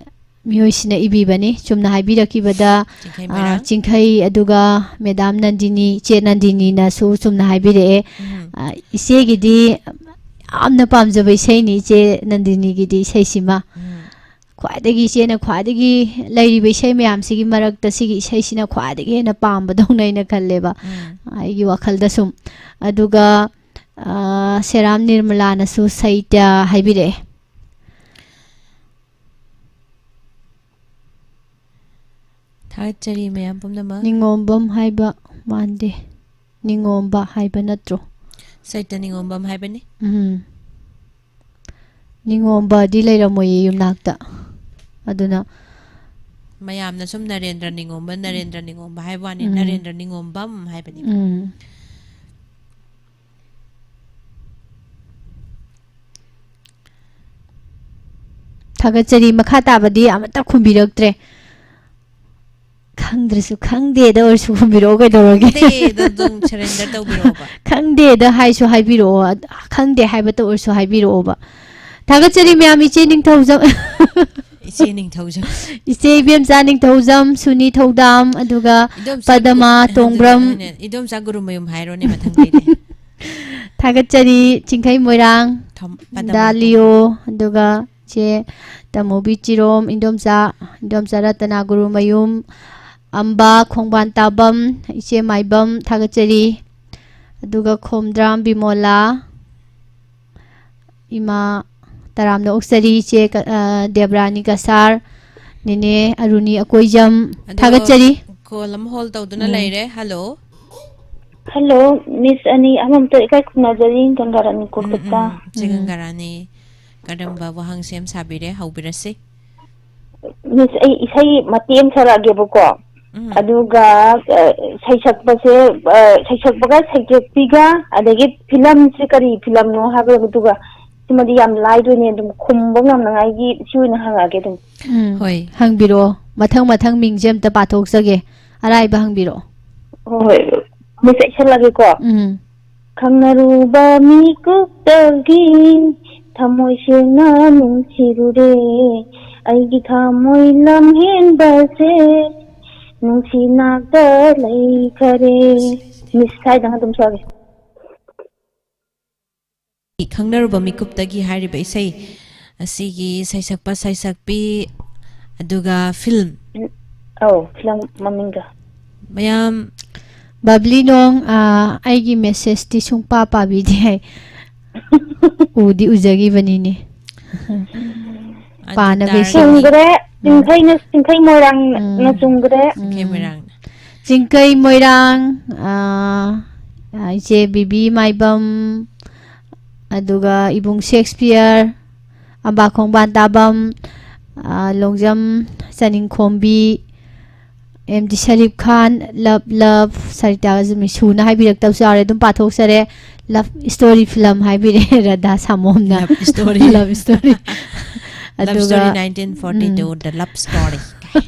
ꯃꯤꯑꯣꯏꯁꯤꯅ ꯏꯕꯤꯕꯅꯤ꯫ ꯆꯨꯝꯅ ꯍꯥꯏꯕꯤꯔꯛꯈꯤꯕꯗ, ꯆꯤꯡꯈꯩ ꯑ, ꯃꯣꯏꯔꯥꯡ꯫ ꯆꯤꯡꯈꯩ, ꯑꯗꯨꯒ ꯃꯦꯗꯥꯝ ꯅꯟꯗꯤꯅꯤ, ꯏꯆꯦ ꯅꯟꯗꯤꯅꯤꯅꯁꯨ ꯆꯨꯝꯅ ꯍꯥꯏꯕꯤꯔꯛꯑꯦ꯫ ꯎꯝ꯫ ꯑ, ꯏꯆꯦꯒꯤꯗꯤ ꯌꯥꯝꯅ ꯄꯥꯝꯖꯕ ꯏꯁꯩꯅꯤ ꯏꯆꯦ ꯅꯟꯗꯤꯅꯤꯒꯤꯗꯤ ꯏꯁꯩꯁꯤꯃ꯫ ꯎꯝ꯫ ꯈ꯭ꯋꯥꯏꯗꯒꯤ ꯏꯆꯦꯅ ꯈ꯭ꯋꯥꯏꯗꯒꯤ ꯂꯩꯔꯤꯕ ꯏꯁꯩ ꯃꯌꯥꯝꯁꯤꯒꯤ ꯃꯔꯛꯇ ꯁꯤꯒꯤ ꯏꯁꯩꯁꯤꯅ ꯈ꯭ꯋꯥꯏꯗꯒꯤ ꯍꯦꯟꯅ ꯄꯥꯝꯕꯗꯧꯅ ꯑꯩꯅ ꯈꯜꯂꯦꯕ, ꯎꯝ꯫ ꯑꯩꯒꯤ ꯋꯥꯈꯜꯗ ꯁꯨꯝ꯫ ꯑꯗꯨꯒ, ꯑ, ꯁꯦꯔꯥꯝ ꯅꯤꯔꯃꯂꯥꯅꯁꯨ ꯁꯩꯇ ꯍꯥꯏꯕꯤꯔꯛꯑꯦ꯫ ꯊꯥꯒꯠꯆꯔꯤ ꯃꯌꯥꯝ ꯄꯨꯝꯅꯃꯛ꯫ ꯅꯤꯉꯣꯝꯕꯝ ꯍꯥꯏꯕ ꯃꯥꯟꯗꯦ꯫ ꯅꯤꯉꯣꯝꯕ ꯍꯥꯏꯕ ꯅꯠꯇ꯭ꯔꯣ? ꯁꯩꯇ ꯅꯤꯉꯣꯝꯕꯝ ꯍꯥꯏꯕꯅꯤ꯫ ꯎꯝ꯫ ꯅꯤꯉꯣꯝꯕꯗꯤ ꯂꯩꯔꯝꯃꯣꯏꯌꯦ ꯌꯨꯝꯅꯥꯛꯇ꯫ ꯑꯗꯨꯅ ꯃꯌꯥꯝꯅ ꯁꯨꯝ ꯅꯔꯦꯟꯗ꯭ꯔ ꯅꯤꯉꯣꯝꯕ, ꯅꯔꯦꯟꯗ꯭ꯔ ꯅꯤꯉꯣꯝꯕ ꯍꯥꯏꯕ ꯋꯥꯅꯤ, ꯎꯝ꯫ ꯅꯔꯦꯟꯗ꯭ꯔ ꯅꯤꯉꯣꯝꯕꯝ ꯍꯥꯏꯕꯅꯦꯕ꯫ ꯎꯝ꯫ ꯊꯥꯒꯠꯆꯔꯤ꯫ ꯃꯈꯥ ꯇꯥꯕꯗꯤ ꯑꯃꯠꯇ ꯈꯨꯝꯕꯤꯔꯛꯇ꯭ꯔꯦ꯫ ꯈꯪꯗ꯭ꯔꯁꯨ ꯈꯪꯗꯦꯗ ꯑꯣꯏꯔꯁꯨ ꯈꯨꯝꯕꯤꯔꯛꯑꯣ ꯀꯩꯗꯧꯔꯒꯦ? ꯈꯪꯗꯦꯗ ꯑꯗꯨꯝ surrender ꯇꯧꯕꯤꯔꯛꯑꯣꯕ꯫ ꯈꯪꯗꯦꯗ ꯍꯥꯏꯁꯨ ꯍꯥꯏꯕꯤꯔꯛꯑꯣ, ꯑꯗ-, ꯈꯪꯗꯦ ꯍꯥꯏꯕꯇ ꯑꯣꯏꯔꯁꯨ ꯍꯥꯏꯕꯤꯔꯛꯑꯣꯕ꯫ ꯊꯥꯒꯠꯆꯔꯤ ꯃꯌꯥꯝ, ꯏꯆꯦ ꯅꯤꯡꯊꯧꯖꯝ꯫ ꯏꯆꯦ ꯅꯤꯡꯊꯧꯖꯝ꯫ ꯏꯆꯦ ꯏꯕꯦꯝꯆꯥ ꯅꯤꯡꯊꯧꯖꯝ, ꯁꯨꯅꯤ ꯊꯧꯗꯥꯝ, ꯑꯗꯨꯒ ꯏꯗꯣꯝꯆꯥ ꯄꯗꯃꯥ ꯒꯨ-, ꯇꯣꯡꯕ꯭ꯔꯝ꯫ ꯑꯗꯨꯅꯦ, ꯏꯗꯣꯝꯆꯥ ꯒꯨꯔꯨꯃꯌꯨꯝ ꯍꯥꯏꯔꯣꯅꯦ ꯃꯊꯪꯗꯩꯗꯤ꯫ ꯊꯥꯒꯠꯆꯔꯤ, ꯆꯤꯡꯈꯩ ꯃꯣꯏꯔꯥꯡ, ꯊꯝ-, ꯄꯗꯃꯥ ꯗꯥ ꯂꯤꯌꯣ, ꯇꯣꯡꯕ꯭ꯔꯝ꯫ ꯑꯗꯨꯒ ꯏꯆꯦ ꯇꯃꯨꯕꯤ ꯆꯤꯔꯣꯝ, ꯏꯟꯗꯣꯝꯆꯥ, ꯏꯟꯗꯣꯝꯆꯥ ꯔꯇꯅꯥ ꯒꯨꯔꯨꯃꯌꯨꯝ, ꯑꯝꯕ, ꯈꯣꯡꯕꯥꯟ ꯇꯥꯕꯝ, ꯏꯆꯦ ꯃꯥꯏꯕꯝ, ꯊꯥꯒꯠꯆꯔꯤ꯫ ꯑꯗꯨꯒ ꯈꯣꯝꯗ꯭ꯔꯥꯝ ꯕꯤꯃꯣꯂꯥ, ꯏꯃꯥ ꯇꯔꯥꯝꯅ ꯑꯣꯛꯆꯔꯤ, ꯏꯆꯦ ꯀ-, ꯑ, ꯗꯦꯕ꯭ꯔꯥꯅꯤ ꯀꯁꯥꯔ, ꯅꯦꯅꯦ ꯑꯔꯨꯅꯤ ꯑꯀꯣꯏꯖꯝ, ꯑꯗꯣ ꯊꯥꯒꯠꯆꯔꯤ꯫ Call ꯑꯃ hold ꯇꯧꯗꯨꯅ ꯎꯝ꯫ ꯂꯩꯔꯦ꯫ Hello꯫ Hello, Miss ꯑꯅꯤ, ꯑꯃꯃꯝꯇ ꯏꯀꯥꯏ ꯈꯨꯝꯅꯖꯔꯤ, ꯒꯪꯒꯥꯔꯥꯅꯤ ꯎꯝ, ꯀꯣꯜꯀꯇꯥ꯫ ꯎꯝ, ꯆꯦ ꯎꯝ꯫ ꯒꯪꯒꯥꯔꯥꯅꯤ꯫ ꯀꯔꯝꯕ ꯋꯥꯍꯪ ꯁꯦꯝ ꯁꯥꯕꯤꯔꯦ? ꯍꯧꯕꯤꯔꯁꯤ꯫ Miss, ꯑꯩ ꯏꯁꯩ ꯃꯇꯦꯛ ꯑꯃ ꯁꯛꯂꯛꯑꯒꯦꯕꯀꯣ꯫ ꯎꯝ꯫ ꯑꯗꯨꯒ, ꯑ, ꯁꯩꯁꯛꯄꯁꯦ, ꯑ, ꯁꯩꯁꯛꯄꯒ ꯁꯩꯁꯛꯄꯤꯒ, ꯑꯗꯒꯤ ꯐꯤꯂꯝꯁꯦ ꯀꯔꯤ ꯐꯤꯂꯝꯅꯣ ꯍꯥꯏꯕꯗꯨꯒ ꯁꯤꯃꯗꯤ ꯌꯥꯝ ꯂꯥꯏꯗꯣꯏꯅꯦ, ꯑꯗꯨꯝ ꯈꯨꯝꯕ ꯉꯝꯅꯉꯥꯏꯒꯤ ꯁꯤ ꯑꯣꯏꯅ ꯍꯪꯉꯛꯑꯒꯦ ꯑꯗꯨꯝ꯫ ꯎꯝ, ꯍꯣꯏ, ꯍꯪꯕꯤꯔꯛꯑꯣ꯫ ꯃꯊꯪ ꯃꯊꯪ ꯃꯤꯡꯁꯦ ꯑꯝꯇ ꯄꯥꯊꯣꯛꯆꯒꯦ꯫ ꯑꯔꯥꯏꯕ ꯍꯪꯕꯤꯔꯛꯑꯣ꯫ ꯍꯣꯏ, ꯍꯣꯏ, ꯃꯣꯏ ꯆꯦꯛꯁꯜꯂꯒꯦꯀꯣ꯫ ꯎꯝ꯫ ꯈꯪꯅꯔꯨꯕ ꯃꯤꯀꯨꯞꯇꯒꯤ ꯊꯃꯣꯏ ꯁꯦꯡꯅ ꯅꯨꯡꯁꯤꯔꯨꯔꯦ, ꯑꯩꯒꯤ ꯊꯃꯣꯏ ꯂꯝꯍꯦꯟꯕꯁꯦ ꯅꯨꯡꯁꯤ ꯅꯥꯛꯇ ꯂꯩꯈꯔꯦ꯫ ꯃꯤꯁ ꯍꯥꯏꯗꯪ ꯑꯗꯨꯝ ꯁꯣꯏꯒꯦ꯫ ꯈꯪꯅꯔꯨꯕ ꯃꯤꯀꯨꯞꯇꯒꯤ ꯍꯥꯏꯔꯤꯕ ꯏꯁꯩ ꯑꯁꯤꯒꯤ ꯁꯩꯁꯛꯄ ꯁꯩꯁꯛꯄꯤ ꯑꯗꯨꯒ ꯐꯤꯂꯝ ꯑꯧ, ꯐꯤꯂꯝ ꯃꯃꯤꯡꯒ꯫ ꯃꯌꯥꯝ ꯕꯕ꯭ꯂꯤ ꯅꯣꯡ, ꯑ, ꯑꯩꯒꯤ ꯃꯦꯁꯦꯖꯇꯤ ꯁꯨꯡꯄꯥ ꯄꯥꯕꯤꯗꯦ ꯍꯥꯏ꯫ ꯎꯗꯤ ꯎꯖꯈꯤꯕꯅꯤꯅꯦ꯫ ꯑꯗꯨ ꯄꯥꯅꯕ ꯇꯥꯔꯒꯗꯤ ꯏꯁꯩ꯫ ꯆꯨꯝꯈ꯭ꯔꯦ꯫ ꯆꯤꯡꯈꯩꯅ, ꯆꯤꯡꯈꯩ ꯃꯣꯏꯔꯥꯡꯅ ꯎꯝ꯫ ꯆꯨꯝꯈ꯭ꯔꯦ꯫ ꯎꯝ꯫ ꯈꯦ ꯃꯣꯏꯔꯥꯡ꯫ ꯆꯤꯡꯀꯩ ꯃꯣꯏꯔꯥꯡ, ꯑ, ꯑ, ꯏꯆꯦ ꯕꯤꯕꯤ ꯃꯥꯏꯕꯝ, ꯑꯗꯨꯒ ꯏꯕꯨꯡ ꯁꯦꯛꯁꯄꯤꯌꯔ, ꯑꯝꯕꯥ ꯈꯣꯡꯕꯥꯟ ꯇꯥꯕꯝ, ꯑ, ꯂꯣꯡꯖꯝ ꯆꯅꯤꯡꯈꯣꯝꯕꯤ, ꯑꯦꯝ ꯗꯤ ꯁꯔꯤꯞ ꯈꯥꯟ, ꯂꯞ ꯂꯞ, ꯁꯔꯤꯇꯥ ꯖꯨꯃꯤ ꯁꯨꯅ ꯍꯥꯏꯕꯤꯔꯛꯇꯕꯁꯨ ꯌꯥꯎꯔꯦ, ꯑꯗꯨꯝ ꯄꯥꯊꯣꯛꯆꯔꯦ꯫ ꯂꯞ ꯁ꯭ꯇꯣꯔꯤ ꯐꯤꯂꯝ ꯍꯥꯏꯕꯤꯔꯦ, ꯔꯙꯥ ꯁꯥꯃꯣꯝꯅ꯫ ꯂꯞ ꯁ꯭ꯇꯣꯔꯤ꯫ ꯂꯞ ꯁ꯭ꯇꯣꯔꯤ꯫ ꯂꯞ ꯑꯗꯨꯒ, ꯁ꯭ꯇꯣꯔꯤ ꯅꯥꯏꯟꯇꯤꯟ ꯐꯣꯔꯇꯤ ꯇꯨ, ꯎꯝ꯫ ꯗ ꯂꯞ ꯁ꯭ꯇꯣꯔꯤ꯫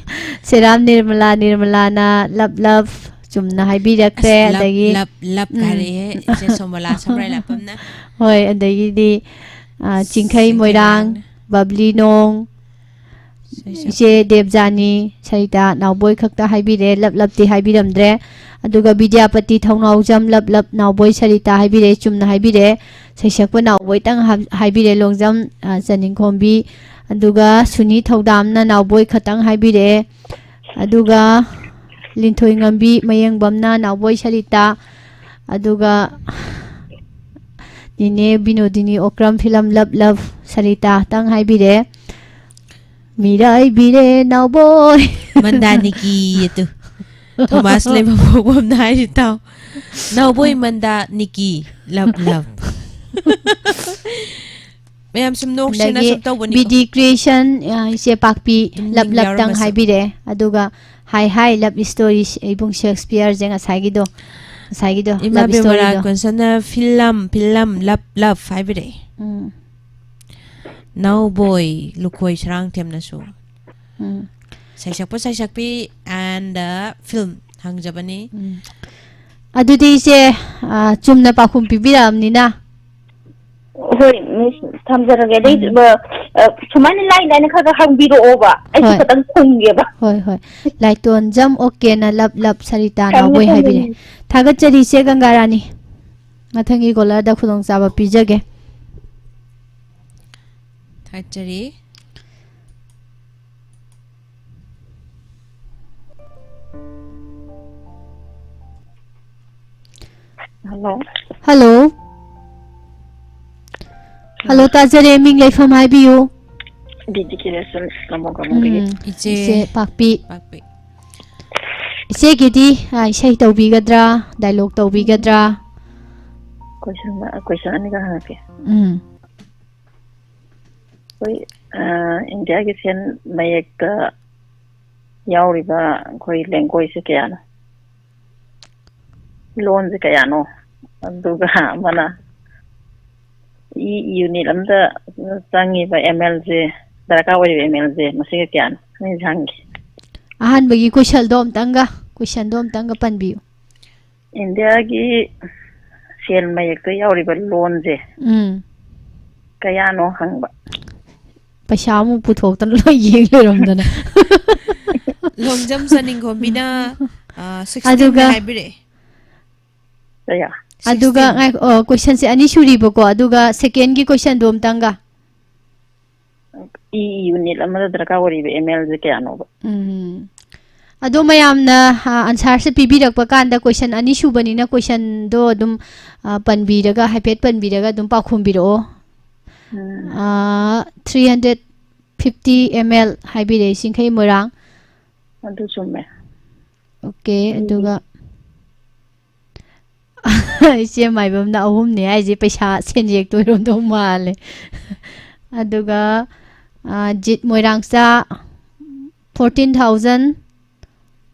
ꯁꯦꯔꯥꯝ ꯅꯤꯔꯃꯂꯥ, ꯅꯤꯔꯃꯂꯥꯅ ꯂꯞ ꯂꯞ ꯆꯨꯝꯅ ꯍꯥꯏꯕꯤꯔꯛꯈ꯭ꯔꯦ꯫ ꯑꯁ, ꯂꯞ, ꯑꯗꯒꯤ, ꯂꯞ, ꯂꯞ ꯎꯝ꯫ ꯍꯥꯏꯔꯛꯑꯦ ꯏꯆꯦ ꯁꯣꯃꯣꯂꯥ ꯁꯝꯔꯥꯏ ꯂꯥꯛꯄꯝꯅ꯫ ꯍꯣꯏ, ꯑꯗꯒꯤꯗꯤ, ꯑ, ꯆꯤꯡꯈꯩ ꯆꯤꯡꯈꯩ ꯃꯣꯏꯔꯥꯡ, ꯃꯣꯏꯔꯥꯡ꯫ ꯕꯕ꯭ꯂꯤ ꯅꯣꯡ, ꯁꯩꯁꯛ- ꯏꯆꯦ ꯗꯦꯕꯖꯥꯅꯤ, ꯁꯔꯤꯇꯥ ꯅꯥꯎꯕꯣꯏ ꯈꯛꯇ ꯍꯥꯏꯕꯤꯔꯦ, ꯂꯞ ꯂꯞꯇꯤ ꯍꯥꯏꯕꯤꯔꯝꯗ꯭ꯔꯦ꯫ ꯑꯗꯨꯒ ꯕꯤꯗ꯭ꯌꯥꯄꯇꯤ ꯊꯧꯅꯥꯎꯖꯝ, ꯂꯞ ꯂꯞ ꯅꯥꯎꯕꯣꯏ ꯁꯔꯤꯇꯥ ꯍꯥꯏꯕꯤꯔꯦ, ꯆꯨꯝꯅ ꯍꯥꯏꯕꯤꯔꯦ꯫ ꯁꯩꯁꯛꯄ ꯅꯥꯎꯕꯣꯏꯇꯪ ꯍꯥꯏ-, ꯍꯥꯏꯕꯤꯔꯦ, ꯂꯣꯡꯖꯝ, ꯑ, ꯆꯅꯤꯡꯈꯣꯝꯕꯤ꯫ ꯑꯗꯨꯒ ꯁꯨꯅꯤ ꯊꯧꯗꯥꯝꯅ ꯅꯥꯎꯕꯣꯏ ꯈꯛꯇꯪ ꯍꯥꯏꯕꯤꯔꯦ꯫ ꯑꯗꯨꯒ ꯂꯤꯟꯊꯣꯏ ꯉꯝꯕꯤ ꯃꯌꯦꯡꯕꯝꯅ ꯅꯥꯎꯕꯣꯏ ꯁꯔꯤꯇꯥ꯫ ꯑꯗꯨꯒ ꯅꯤꯅꯦ ꯕꯤꯅꯣꯗꯤꯅꯤ ꯑꯣꯀ꯭ꯔꯝ ꯐꯤꯂꯝ ꯂꯞ ꯂꯞ ꯁꯔꯤꯇꯥꯇꯪ ꯍꯥꯏꯕꯤꯔꯦ꯫ ꯃꯤꯔꯥꯏꯕꯤꯔꯦ ꯅꯥꯎꯕꯣꯏ꯫ ꯃꯟꯗꯥ ꯅꯤꯀꯤ ꯑꯗꯨ꯫ ꯊꯣꯃꯥꯁ ꯂꯩꯃꯕꯣꯛꯕꯝꯅ ꯍꯥꯏꯔꯤ ꯇꯥꯎ꯫ ꯅꯥꯎꯕꯣꯏ ꯃꯟꯗꯥ ꯅꯤꯀꯤ ꯂꯞ ꯂꯞ꯫ ꯃꯌꯥꯝ ꯁꯨꯝ ꯅꯣꯛꯁꯦꯅ ꯑꯗꯒꯤ ꯁꯨꯝ ꯇꯧꯕꯅꯤ꯫ ꯕꯤ ꯗꯤ ꯀ꯭ꯔꯤꯌꯦꯁꯟ, ꯑ, ꯏꯆꯦ ꯄꯥꯛꯄꯤ, ꯑꯗꯨꯝ ꯂꯞ ꯃꯤꯡ ꯂꯞꯇꯪ ꯌꯥꯎꯔꯝꯃꯁꯨ꯫ ꯍꯥꯏꯕꯤꯔꯦ꯫ ꯑꯗꯨꯒ ꯍꯥꯏ ꯍꯥꯏ ꯂꯞ ꯁ꯭ꯇꯣꯔꯤ, ꯏꯕꯨꯡ ꯁꯦꯛꯁꯄꯤꯌꯔꯁꯦ ꯉꯁꯥꯏꯒꯤꯗꯣ, ꯉꯁꯥꯏꯒꯤꯗꯣ ꯏꯃꯥ ꯂꯞ ꯕꯦꯃꯔꯥ ꯁ꯭ꯇꯣꯔꯤꯗꯣ꯫ ꯀꯣꯟꯁꯟꯅ ꯐꯤꯂꯝ ꯐꯤꯂꯝ ꯂꯞ ꯂꯞ ꯍꯥꯏꯕꯤꯔꯛꯑꯦ꯫ ꯎꯝ꯫ ꯅꯥꯎꯕꯣꯏ ꯂꯨꯈꯣꯏ ꯁꯔꯥꯡꯊꯦꯝꯅꯁꯨ ꯎꯝ꯫ ꯁꯩꯁꯛꯄ ꯁꯩꯁꯛꯄꯤ and film ꯍꯪꯖꯕꯅꯤ꯫ ꯎꯝ꯫ ꯑꯗꯨꯗꯤ ꯏꯆꯦ, ꯑ, ꯆꯨꯝꯅ ꯄꯥꯎꯈꯨꯝ ꯄꯤꯕꯤꯔꯛꯑꯕꯅꯤꯅ꯫ ꯍꯣꯏ, ꯃꯤꯁ, ꯊꯝꯖꯔꯒꯦ꯫ ꯑꯗꯩ ꯎꯝ꯫ ꯑ, ꯑ, ꯁꯨꯃꯥꯏꯅ ꯂꯥꯏ ꯂꯥꯏꯅ ꯈꯔ ꯈꯔ ꯍꯪꯕꯤꯔꯛꯑꯣꯕ, ꯑꯩꯁꯨ ꯍꯣꯏ꯫ ꯈꯤꯇꯪ ꯈꯨꯝꯒꯦꯕ꯫ ꯍꯣꯏ, ꯍꯣꯏ꯫ ꯂꯥꯏꯇꯣꯟꯖꯝ ꯑꯣꯀꯦꯅ ꯂꯞ ꯂꯞ ꯁꯔꯤꯇꯥ ꯊꯝꯃꯦ, ꯅꯥꯎꯕꯣꯏ ꯊꯝꯃꯦ꯫ ꯍꯥꯏꯕꯤꯔꯦ꯫ ꯊꯥꯒꯠꯆꯔꯤ ꯏꯆꯦ ꯒꯪꯒꯥꯔꯥꯅꯤ꯫ ꯃꯊꯪꯒꯤ ꯀꯣꯂꯔꯗ ꯈꯨꯗꯣꯡꯆꯥꯕ ꯄꯤꯖꯒꯦ꯫ ꯊꯥꯒꯠꯆꯔꯤ꯫ ꯍꯜꯂꯣ꯫ ꯍꯜꯂꯣ꯫ ꯍꯜꯂꯣ, ꯇꯥꯖꯔꯦ꯫ ꯃꯤꯡ ꯂꯩꯐꯝ ꯍꯥꯏꯕꯤꯌꯨ꯫ B D K restaurant ꯂꯝꯕꯣꯡ ꯀꯥꯃꯨꯡꯗꯒꯤ꯫ ꯎꯝ, ꯏꯆꯦ꯫ ꯏꯆꯦ ꯄꯥꯛꯄꯤ꯫ ꯄꯥꯛꯄꯤ꯫ ꯏꯆꯦꯒꯤꯗꯤ, ꯑ, ꯏꯁꯩ ꯇꯧꯕꯤꯒꯗ꯭ꯔꯥ, ꯗꯥꯏꯂꯣꯛ ꯇꯧꯕꯤꯒꯗ꯭ꯔꯥ? ꯀꯣꯏꯁꯟ, ꯀꯣꯏꯁꯟ ꯑꯅꯤꯒ ꯍꯪꯉꯛꯀꯦ꯫ ꯎꯝ꯫ ꯑꯩꯈꯣꯏ, ꯑ, ꯏꯟꯗꯤꯌꯥꯒꯤ ꯐꯦꯟ ꯃꯌꯦꯛꯇ ꯌꯥꯎꯔꯤꯕ ꯑꯩꯈꯣꯏ ꯂꯦꯡꯒ꯭ꯋꯦꯖꯁꯦ ꯀꯌꯥꯅꯣ? ꯂꯣꯟꯁꯦ ꯀꯌꯥꯅꯣ? ꯑꯗꯨꯒ ꯑꯃꯅ ꯏ ꯌꯨꯅꯤꯠ ꯑꯝꯗ ꯆꯪꯉꯤꯕ ꯑꯦꯝ ꯑꯦꯜꯁꯦ, ꯗꯔꯀꯥꯔ ꯑꯣꯏꯔꯤꯕ ꯑꯦꯝ ꯑꯦꯜꯁꯦ ꯃꯁꯤꯡꯒ ꯀꯌꯥꯅꯣ? ꯑꯅꯤꯁꯦ ꯍꯪꯒꯦ꯫ ꯑꯍꯥꯟꯕꯒꯤ ꯀꯣꯏꯁꯟꯗꯣ ꯑꯝꯇꯪꯒ, ꯀꯣꯏꯁꯟꯗꯣ ꯑꯝꯇꯪꯒ ꯄꯟꯕꯤꯌꯨ꯫ ꯏꯟꯗꯤꯌꯥꯒꯤ ꯁꯦꯜ ꯃꯌꯦꯛꯇ ꯌꯥꯎꯔꯤꯕ ꯂꯣꯟꯁꯦ ꯎꯝ꯫ ꯀꯌꯥꯅꯣ ꯍꯪꯕ꯫ ꯄꯩꯁꯥ ꯑꯃꯨꯛ ꯄꯨꯊꯣꯛꯇꯅ ꯂꯣꯏ ꯌꯦꯡ ꯂꯩꯔꯝꯗꯅ꯫ ꯂꯣꯡꯖꯝ ꯆꯅꯤꯡꯈꯣꯝꯕꯤꯅ, ꯑ, sixteen ꯑꯗꯨꯒ ꯍꯥꯏꯕꯤꯔꯛꯑꯦ꯫ ꯀꯌꯥ? ꯑꯗꯨꯒ Sixteen. ꯉꯥꯏꯈꯣ, ꯑ, ꯀꯣꯏꯁꯟꯁꯦ ꯑꯅꯤ ꯁꯨꯔꯤꯕꯀꯣ, ꯑꯗꯨꯒ ꯁꯦꯀꯦꯟꯒꯤ ꯀꯣꯏꯁꯟꯗꯣ ꯑꯝꯇꯪꯒ꯫ ꯏ ꯌꯨꯅꯤꯠ ꯑꯃꯗ ꯗꯔꯀꯥꯔ ꯑꯣꯏꯔꯤꯕ ꯑꯦꯝ ꯑꯦꯜꯁꯦ ꯀꯌꯥꯅꯣꯕ? ꯎꯝ꯫ ꯑꯗꯣ ꯃꯌꯥꯝꯅ, ꯑ, ꯑꯟꯁꯥꯔꯁꯦ ꯄꯤꯕꯤꯔꯛꯄ ꯀꯥꯟꯗ ꯀꯣꯏꯁꯟ ꯑꯅꯤ ꯁꯨꯕꯅꯤꯅ ꯀꯣꯏꯁꯟꯗꯣ ꯑꯗꯨꯝ, ꯑ, ꯄꯟꯕꯤꯔꯒ, ꯍꯥꯏꯐꯦꯠ ꯄꯟꯕꯤꯔꯒ ꯑꯗꯨꯝ ꯄꯥꯎꯈꯨꯝꯕꯤꯔꯛꯑꯣ꯫ ꯎꯝ꯫ ꯑ, three hundred fifty ml ꯍꯥꯏꯕꯤꯔꯛꯑꯦ, ꯁꯤꯡꯈꯩ ꯃꯣꯏꯔꯥꯡ꯫ ꯑꯗꯨ ꯆꯨꯝꯃꯦ꯫ ꯑꯣꯀꯦ, ꯎꯝ꯫ ꯑꯗꯨꯒ ꯏꯆꯦ ꯃꯥꯏꯕꯝꯅ ꯑꯍꯨꯝꯅꯦ ꯍꯥꯏꯁꯦ, ꯄꯩꯁꯥ ꯁꯦꯟꯖꯦꯛꯇꯣꯏꯔꯣꯝꯗꯧ ꯃꯥꯜꯂꯦ꯫ ꯑꯗꯨꯒ, ꯑ, ꯖꯤꯠ ꯃꯣꯏꯔꯥꯡꯆꯥ, fourteen thousand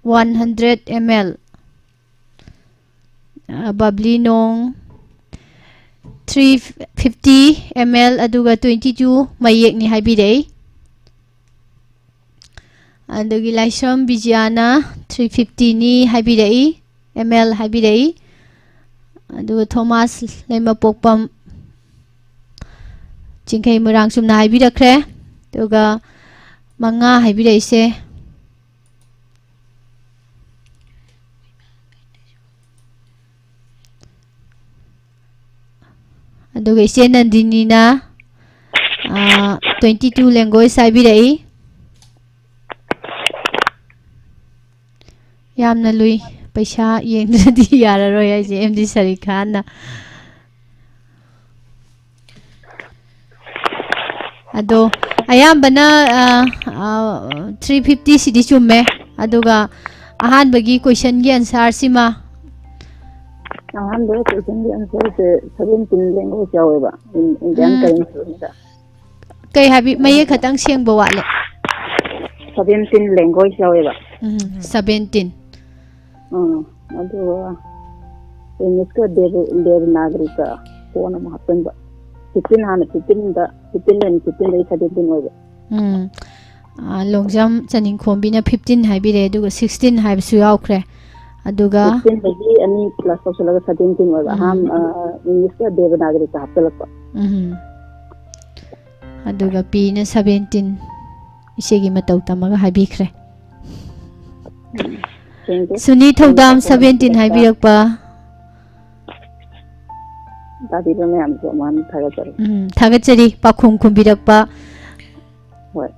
one hundred ml꯫ ꯑ, ꯕꯕ꯭ꯂꯤ ꯅꯣꯡ, three fifty ml ꯑꯗꯨꯒ twenty two ꯃꯌꯦꯛꯅꯤ ꯍꯥꯏꯕꯤꯔꯛꯏ꯫ ꯑꯗꯨꯒꯤ ꯂꯥꯏꯁ꯭ꯔꯝ ꯕꯤꯖꯤꯌꯥꯅ three fifty ꯅꯤ ꯍꯥꯏꯕꯤꯔꯛꯏ, ml ꯍꯥꯏꯕꯤꯔꯛꯏ꯫ ꯑꯗꯨꯒ ꯊꯣꯃꯥꯁ ꯂꯩꯃꯄꯣꯛꯄꯝ ꯆꯤꯡꯈꯩ ꯃꯣꯏꯔꯥꯡ ꯆꯨꯝꯅ ꯍꯥꯏꯕꯤꯔꯛꯈ꯭ꯔꯦ꯫ ꯑꯗꯨꯒ ꯃꯉꯥ ꯍꯥꯏꯕꯤꯔꯛꯏꯁꯦ꯫ ꯑꯗꯨꯒ ꯏꯆꯦ ꯅꯟꯗꯤꯅꯤꯅ, ꯑꯥ, twenty two language ꯍꯥꯏꯕꯤꯔꯛꯏ꯫ ꯌꯥꯝꯅ ꯂꯨꯏ꯫ ꯄꯩꯁꯥ ꯌꯦꯡꯗ꯭ꯔꯗꯤ ꯌꯥꯔꯔꯣꯏ ꯍꯥꯏꯁꯦ, ꯑꯦꯝ ꯗꯤ ꯁꯔꯤꯈꯥꯟꯅ꯫ ꯑꯗꯣ ꯑꯌꯥꯝꯕꯅ, ꯑ, ꯑ, three fifty ꯁꯤꯗꯤ ꯆꯨꯝꯃꯦ꯫ ꯑꯗꯨꯒ ꯑꯍꯥꯟꯕꯒꯤ questionꯒꯤ answerꯁꯤꯃ? ꯑꯍꯥꯟꯕ questionꯒꯤ answerꯁꯦ seventeen language ꯌꯥꯎꯋꯦꯕ, ꯏꯟ-, Indian ꯎꯝ꯫ Currencyꯗ꯫ ꯀꯩ ꯍꯥꯏꯕꯤ? ꯃꯌꯦꯛ ꯈꯛꯇꯪ ꯁꯦꯡꯕ ꯋꯥꯠꯂꯦ꯫ Seventeen language ꯌꯥꯎꯋꯦꯕ꯫ ꯎꯝ, seventeen꯫ ꯎꯝ, ꯑꯗꯨꯒ Englishꯀ ꯗꯦꯕ-, ꯗꯦꯕꯅꯥꯒꯔꯤꯀ ꯀꯣꯟꯅ ꯑꯃꯨꯛ ꯍꯥꯞꯆꯤꯟꯕ꯫ Fifteen ꯍꯥꯟꯅ fifteenꯗ, fifteen ꯂꯩꯔꯝꯃꯤ, fifteenꯗꯒꯤ seventeen ꯑꯣꯏꯕ꯫ ꯎꯝ꯫ ꯑꯥ, ꯂꯣꯡꯖꯝ ꯆꯅꯤꯡꯈꯣꯝꯕꯤꯅ fifteen ꯍꯥꯏꯕꯤꯔꯦ, ꯑꯗꯨꯒ sixteen ꯍꯥꯏꯕꯁꯨ ꯌꯥꯎꯈ꯭ꯔꯦ꯫ ꯑꯗꯨꯒ fifteenꯗꯒꯤ ꯑꯅꯤ plus ꯇꯧꯁꯜꯂꯒ seventeen ꯑꯣꯏꯕ꯫ ꯎꯝ꯫ ꯑꯍꯥꯟ-, ꯑꯥ, Englishꯀ ꯗꯦꯕꯅꯥꯒꯔꯤꯀ ꯍꯥꯞꯆꯤꯜꯂꯛꯄ꯫ ꯎꯝ꯫ ꯑꯗꯨꯒ ꯄꯤꯅ seventeen, ꯏꯆꯦꯒꯤ ꯃꯇꯧ ꯇꯝꯃꯒ ꯍꯥꯏꯕꯤꯈ꯭ꯔꯦ꯫ ꯎꯝ꯫ Thank you꯫ ꯁꯨꯅꯤ ꯊꯧꯗꯥꯝ seventeen ꯍꯥꯏꯕꯤꯔꯛꯄ꯫ ꯇꯥꯕꯤꯕ ꯃꯌꯥꯝꯁꯨ ꯑꯃꯨꯛ ꯍꯟꯅ ꯊꯥꯒꯠꯆꯔꯤ꯫ ꯎꯝ, ꯊꯥꯒꯠꯆꯔꯤ ꯄꯥꯎꯈꯨꯝ ꯈꯨꯝꯕꯤꯔꯛꯄ꯫ ꯍꯣꯏ꯫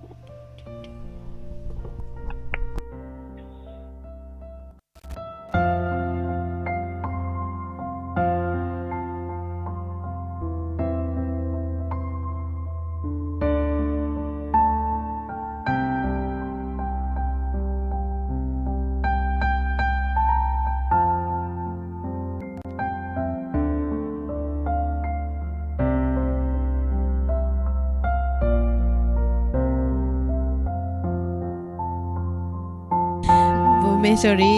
ꯚꯨꯕꯅꯦꯁꯣꯔꯤ,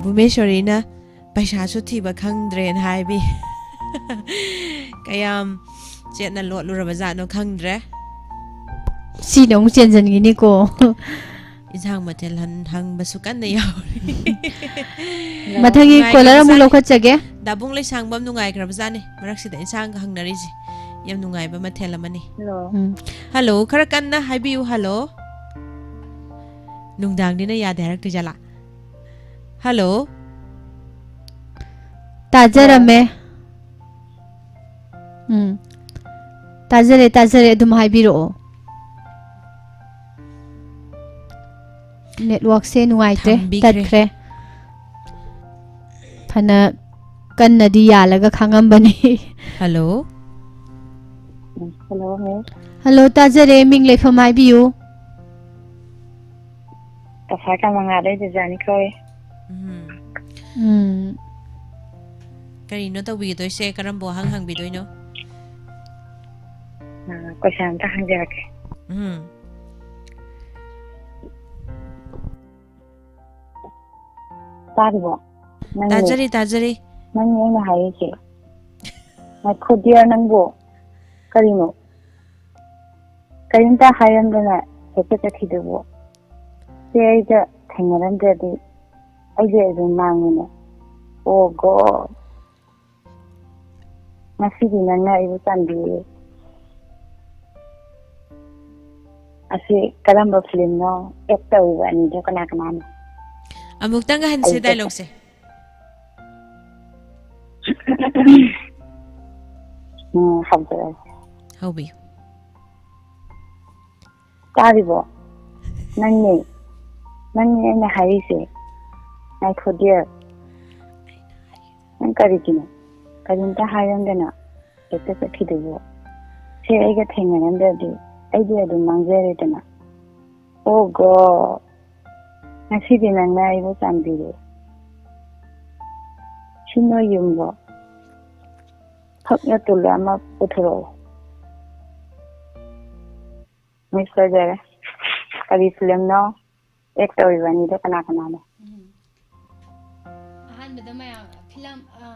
ꯚꯨꯕꯅꯦꯁꯣꯔꯤꯅ ꯄꯩꯁꯥꯁꯨ ꯊꯤꯕ ꯈꯪꯗ꯭ꯔꯦꯅ ꯍꯥꯏꯕꯤ꯫ ꯀꯌꯥꯝ ꯆꯦꯠꯅ ꯂꯣꯠꯂꯨꯔꯕ ꯖꯥꯠꯅꯣ ꯈꯪꯗ꯭ꯔꯦ꯫ ꯁꯤꯅ ꯑꯃꯨꯛ ꯆꯦꯟꯁꯤꯟꯈꯤꯅꯤꯀꯣ꯫ ꯏꯟꯁꯥꯡ ꯃꯊꯦꯜ ꯍꯟ- ꯍꯪꯕꯁꯨ ꯀꯟꯅ ꯌꯥꯎꯔꯤ꯫ ꯃꯊꯪꯒꯤ ꯅꯨꯡꯉꯥꯏꯈ꯭ꯔꯕ ꯀꯣꯂꯔ ꯑꯃꯨꯛ ꯖꯥꯠꯅꯤ꯫ ꯂꯧꯈꯠꯆꯒꯦ꯫ ꯗꯥꯕꯨꯡ ꯂꯩꯁꯥꯡꯕꯝ ꯅꯨꯡꯉꯥꯏꯈ꯭ꯔꯕ ꯖꯥꯠꯅꯤ ꯃꯔꯛꯁꯤꯗ ꯏꯟꯁꯥꯡꯒ ꯍꯪꯅꯔꯤꯁꯦ꯫ ꯌꯥꯝ ꯅꯨꯡꯉꯥꯏꯕ ꯃꯊꯦꯜ ꯑꯃꯅꯤ꯫ ꯍꯜꯂꯣ꯫ ꯎꯝ꯫ ꯍꯜꯂꯣ, ꯈꯔ ꯀꯟꯅ ꯍꯥꯏꯕꯤꯌꯨ꯫ ꯍꯜꯂꯣ꯫ ꯅꯨꯡꯗꯥꯡꯅꯤꯅ ꯌꯥꯗꯦ ꯍꯥꯏꯔꯛꯇꯣꯏ ꯖꯥꯠꯂꯥ? ꯍꯜꯂꯣ꯫ ꯇꯥꯖꯔꯝꯃꯦ꯫ ꯎꯝ꯫ ꯇꯥꯖꯔꯦ, ꯇꯥꯖꯔꯦ꯫ ꯑꯗꯨꯝ ꯍꯥꯏꯕꯤꯔꯛꯑꯣ꯫ ꯅꯦꯠꯋꯥꯛꯁꯦ ꯅꯨꯡꯉꯥꯏꯇ꯭ꯔꯦ꯫ ꯊꯝꯕꯤꯈ꯭ꯔꯦ꯫ ꯇꯠꯈ꯭ꯔꯦ꯫ ꯐꯅ ꯀꯟꯅꯗꯤ ꯌꯥꯜꯂꯒ ꯈꯥꯡꯉꯝꯕꯅꯤ꯫ ꯍꯜꯂꯣ꯫ ꯎꯝ, ꯍꯜꯂꯣ, ꯃꯤꯁ꯫ ꯍꯜꯂꯣ, ꯇꯥꯖꯔꯦ꯫ ꯃꯤꯡ ꯂꯩꯐꯝ ꯍꯥꯏꯕꯤꯌꯨ꯫ ꯀꯁꯥꯔ ꯀꯃꯉꯥꯗꯩ ꯗꯤꯖꯥꯏꯟ ꯀꯧꯏ꯫ ꯎꯝ꯫ ꯎꯝ꯫ ꯀꯔꯤꯅꯣ ꯇꯧꯕꯤꯒꯗꯣꯏꯁꯦ? ꯀꯔꯝꯕ ꯋꯥꯍꯪ ꯍꯪꯕꯤꯗꯣꯏꯅꯣ? ꯑ, ꯀꯣꯏꯁꯟ ꯑꯝꯇ ꯍꯪꯖꯔꯛꯀꯦ꯫ ꯎꯝ꯫ ꯇꯥꯔꯤꯕꯣ? ꯅꯪꯅꯦ꯫ ꯇꯥꯖꯔꯤ, ꯇꯥꯖꯔꯤ꯫ ꯅꯪꯅꯦ ꯑꯩꯅ ꯍꯥꯏꯔꯤꯁꯦ꯫ ꯉꯥꯏꯈꯣ ꯗꯤꯌꯔ, ꯅꯪꯕꯨ ꯀꯔꯤꯅꯣ? ꯀꯔꯤꯝꯇ ꯍꯥꯏꯔꯝꯗꯅ ꯍꯦꯛꯇ ꯆꯠꯈꯤꯗꯨꯕꯨ? ꯁꯦ ꯑꯩꯒ ꯊꯦꯡꯅꯔꯝꯗ꯭ꯔꯗꯤ ꯑꯩꯁꯦ ꯑꯗꯨꯝ ꯃꯥꯡꯉꯤꯅꯦ꯫ ꯑꯣ ꯒꯣꯗ꯫ ꯉꯁꯤꯗꯤ ꯅꯪꯅ ꯑꯩꯕꯨ ꯆꯥꯟꯕꯤꯔꯦ꯫ ꯑꯁꯤ ꯀꯔꯝꯕ ꯐꯤꯂꯝꯅꯣ? ꯑꯦꯛ ꯇꯧꯔꯤꯕ ꯑꯅꯤꯗꯣ ꯀꯅꯥ ꯀꯅꯥꯅꯣ? ꯑꯃꯨꯛꯇꯪꯒ ꯍꯟꯁꯦ ꯑꯩ ꯗꯥꯏꯂꯣꯛꯁꯦ꯫ ꯎꯝ, ꯍꯧꯖꯔꯒꯦ꯫ ꯍꯧꯕꯤꯌꯨ꯫ ꯇꯥꯔꯤꯕꯣ? ꯅꯪꯅꯦ꯫ ꯅꯪꯅꯦ ꯑꯩꯅ ꯍꯥꯏꯔꯤꯁꯦ꯫ ꯉꯥꯏꯈꯣ ꯗꯤꯌꯔ꯫ ꯅꯪ ꯀꯔꯤꯒꯤꯅꯣ? ꯀꯔꯤꯝꯇ ꯍꯥꯏꯔꯝꯗꯅ ꯍꯦꯛꯇ ꯆꯠꯈꯤꯗꯨꯕꯨ? ꯁꯦ ꯑꯩꯒ ꯊꯦꯡꯅꯔꯝꯗ꯭ꯔꯗꯤ ꯑꯩꯗꯤ ꯑꯗꯨꯝ ꯃꯥꯡꯖꯔꯦꯗꯅ꯫ ꯑꯣ ꯒꯣꯗ꯫ ꯉꯁꯤꯗꯤ ꯅꯪꯅ ꯑꯩꯕꯨ ꯆꯥꯟꯕꯤꯔꯦ꯫ ꯁꯤ ꯅꯣꯏ ꯌꯨꯝꯂꯣ? ꯐꯛꯅ ꯇꯨꯜꯂ ꯑꯃ ꯄꯨꯊꯣꯔꯛꯑꯣ꯫ ꯃꯤꯁ ꯁꯣꯏꯖꯔꯦ꯫ ꯀꯔꯤ ꯐꯤꯂꯝꯅꯣ? ꯑꯦꯛ ꯇꯧꯔꯤꯕ ꯑꯅꯤꯗꯣ ꯀꯅꯥ ꯀꯅꯥꯅꯣ? ꯑꯍꯥꯟꯕꯗ ꯃꯌꯥꯝ ꯐꯤꯂꯝ, ꯑ,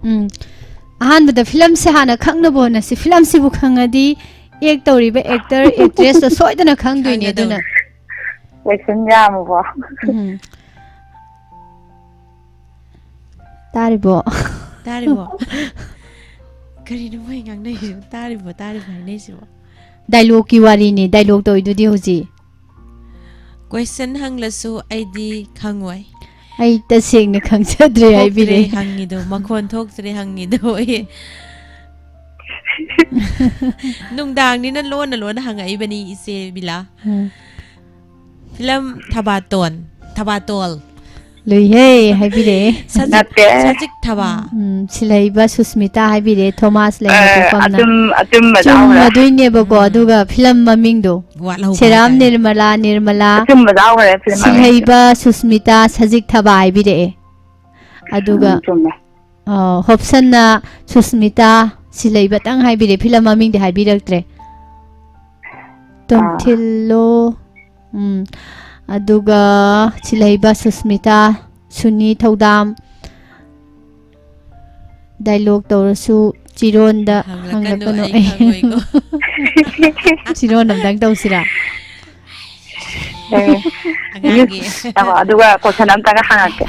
ꯎꯝ꯫ ꯑꯍꯥꯟꯕꯗ ꯐꯤꯂꯝꯁꯦ ꯍꯥꯟꯅ ꯈꯪꯅꯕ ꯍꯣꯠꯅꯁꯤ꯫ ꯐꯤꯂꯝꯁꯤꯕꯨ ꯈꯪꯉꯗꯤ ꯑꯦꯛ ꯇꯧꯔꯤꯕ ꯑꯦꯛꯇꯔ, ꯑꯦꯛꯇ꯭ꯔꯦꯁꯇꯣ ꯁꯣꯏꯗꯅ ꯈꯪꯗꯣꯏꯅꯦ꯫ ꯑꯗꯨꯅ ꯈꯪꯒꯗꯧꯅꯤ꯫ ꯀꯣꯏꯁꯟ ꯌꯥꯝꯃꯕꯣ? ꯎꯝ꯫ ꯇꯥꯔꯤꯕꯣ? ꯇꯥꯔꯤꯕꯣ? ꯀꯔꯤꯅꯣ ꯃꯣꯏ ꯉꯥꯡꯅꯩꯁꯤꯕꯣ? ꯇꯥꯔꯤꯕꯣ, ꯇꯥꯔꯤꯕꯣ ꯍꯥꯏꯅꯩꯁꯤꯕꯣ? ꯗꯥꯏꯂꯣꯛꯀꯤ ꯋꯥꯔꯤꯅꯤ, ꯗꯥꯏꯂꯣꯛ ꯇꯧꯔꯤꯗꯨꯗꯤ ꯍꯧꯖꯤꯛ꯫ ꯀꯣꯏꯁꯟ ꯍꯪꯂꯁꯨ ꯑꯩꯗꯤ ꯈꯪꯉꯣꯏ꯫ ꯑꯩ ꯇꯁꯦꯡꯅ ꯈꯪꯖꯗ꯭ꯔꯦ ꯊꯣꯛꯇ꯭ꯔꯦ ꯍꯥꯏꯕꯤꯔꯦ꯫ ꯍꯪꯉꯤꯗꯣ, ꯃꯈꯣꯟ ꯊꯣꯛꯇ꯭ꯔꯦ ꯍꯪꯉꯤꯗꯣ ꯑꯩ꯫ ꯅꯨꯡꯗꯥꯡꯅꯤꯅ ꯂꯣꯟꯅ ꯂꯣꯟꯅ ꯍꯪꯉꯛꯏꯕꯅꯤ, ꯏꯆꯦ ꯕꯤꯂꯥ꯫ ꯎꯝ꯫ ꯐꯤꯂꯝ ꯊꯕꯥꯇꯣꯟ, ꯊꯕꯥꯇꯣꯜ꯫ ꯂꯨꯏꯍꯦ, ꯍꯥꯏꯕꯤꯔꯛꯑꯦ꯫ ꯁꯖꯤꯛ, ꯅꯠꯇꯦ꯫ ꯁꯖꯤꯛ ꯊꯕꯥ꯫ ꯎꯝ, ꯁꯤꯜꯍꯩꯕ ꯁꯨꯁꯃꯤꯇꯥ ꯍꯥꯏꯕꯤꯔꯛꯑꯦ, ꯊꯣꯃꯥꯁ ꯑ, ꯂꯩꯃꯄꯣꯛꯄꯝꯅ꯫ ꯑꯆꯨꯝ-, ꯑꯆꯨꯝꯕ ꯌꯥꯎꯈ꯭ꯔꯦ꯫ ꯆꯨꯝꯃꯗꯣꯏꯅꯦꯕꯀꯣ, ꯎꯝ꯫ ꯑꯗꯨꯒ ꯐꯤꯂꯝ ꯃꯃꯤꯡꯗꯣ, ꯋꯥꯠꯍꯧꯕ ꯁꯦꯔꯥꯝ ꯍꯥꯏꯇꯥꯔꯦ꯫ ꯅꯤꯔꯃꯂꯥ, ꯅꯤꯔꯃꯂꯥ, ꯑꯆꯨꯝꯕ ꯌꯥꯎꯈ꯭ꯔꯦ, ꯐꯤꯂꯝ ꯃꯃꯤꯡꯁꯨ꯫ ꯁꯤꯜꯍꯩꯕ ꯁꯨꯁꯃꯤꯇꯥ ꯁꯖꯤꯛ ꯊꯕꯥ ꯍꯥꯏꯕꯤꯔꯛꯑꯦ꯫ ꯑꯗꯨꯒ, ꯎꯝ, ꯆꯨꯝꯃꯦ꯫ ꯑ, ꯍꯣꯞꯁꯟꯅ ꯁꯨꯁꯃꯤꯇꯥ ꯁꯤꯜꯍꯩꯕꯇꯪ ꯍꯥꯏꯕꯤꯔꯛꯑꯦ, ꯐꯤꯂꯝ ꯃꯃꯤꯡꯗꯤ ꯍꯥꯏꯕꯤꯔꯛꯇ꯭ꯔꯦ꯫ ꯑꯥ꯫ ꯇꯣꯝꯊꯤꯜꯂꯣ꯫ ꯎꯝ꯫ ꯑꯗꯨꯒ ꯁꯤꯜꯍꯩꯕ ꯁꯨꯁꯃꯤꯇꯥ, ꯁꯨꯅꯤ ꯊꯧꯗꯥꯝ, ꯗꯥꯏꯂꯣꯛ ꯇꯧꯔꯁꯨ ꯆꯤꯔꯣꯟꯗ ꯍꯪꯂꯛꯀꯅꯨ, ꯍꯪꯂꯛꯀꯅꯨ꯫ ꯑꯩ ꯈꯪꯉꯣꯏꯀꯣ꯫ ꯆꯤꯔꯣꯟ ꯑꯝꯇꯪ ꯇꯧꯁꯤꯔꯥ? ꯑꯦ, ꯑꯉꯥꯡꯒꯤ꯫ ꯉꯥꯏꯈꯣ, ꯑꯗꯨꯒ ꯀꯣꯏꯁꯟ ꯑꯝꯇꯒ ꯍꯪꯉꯛꯀꯦ꯫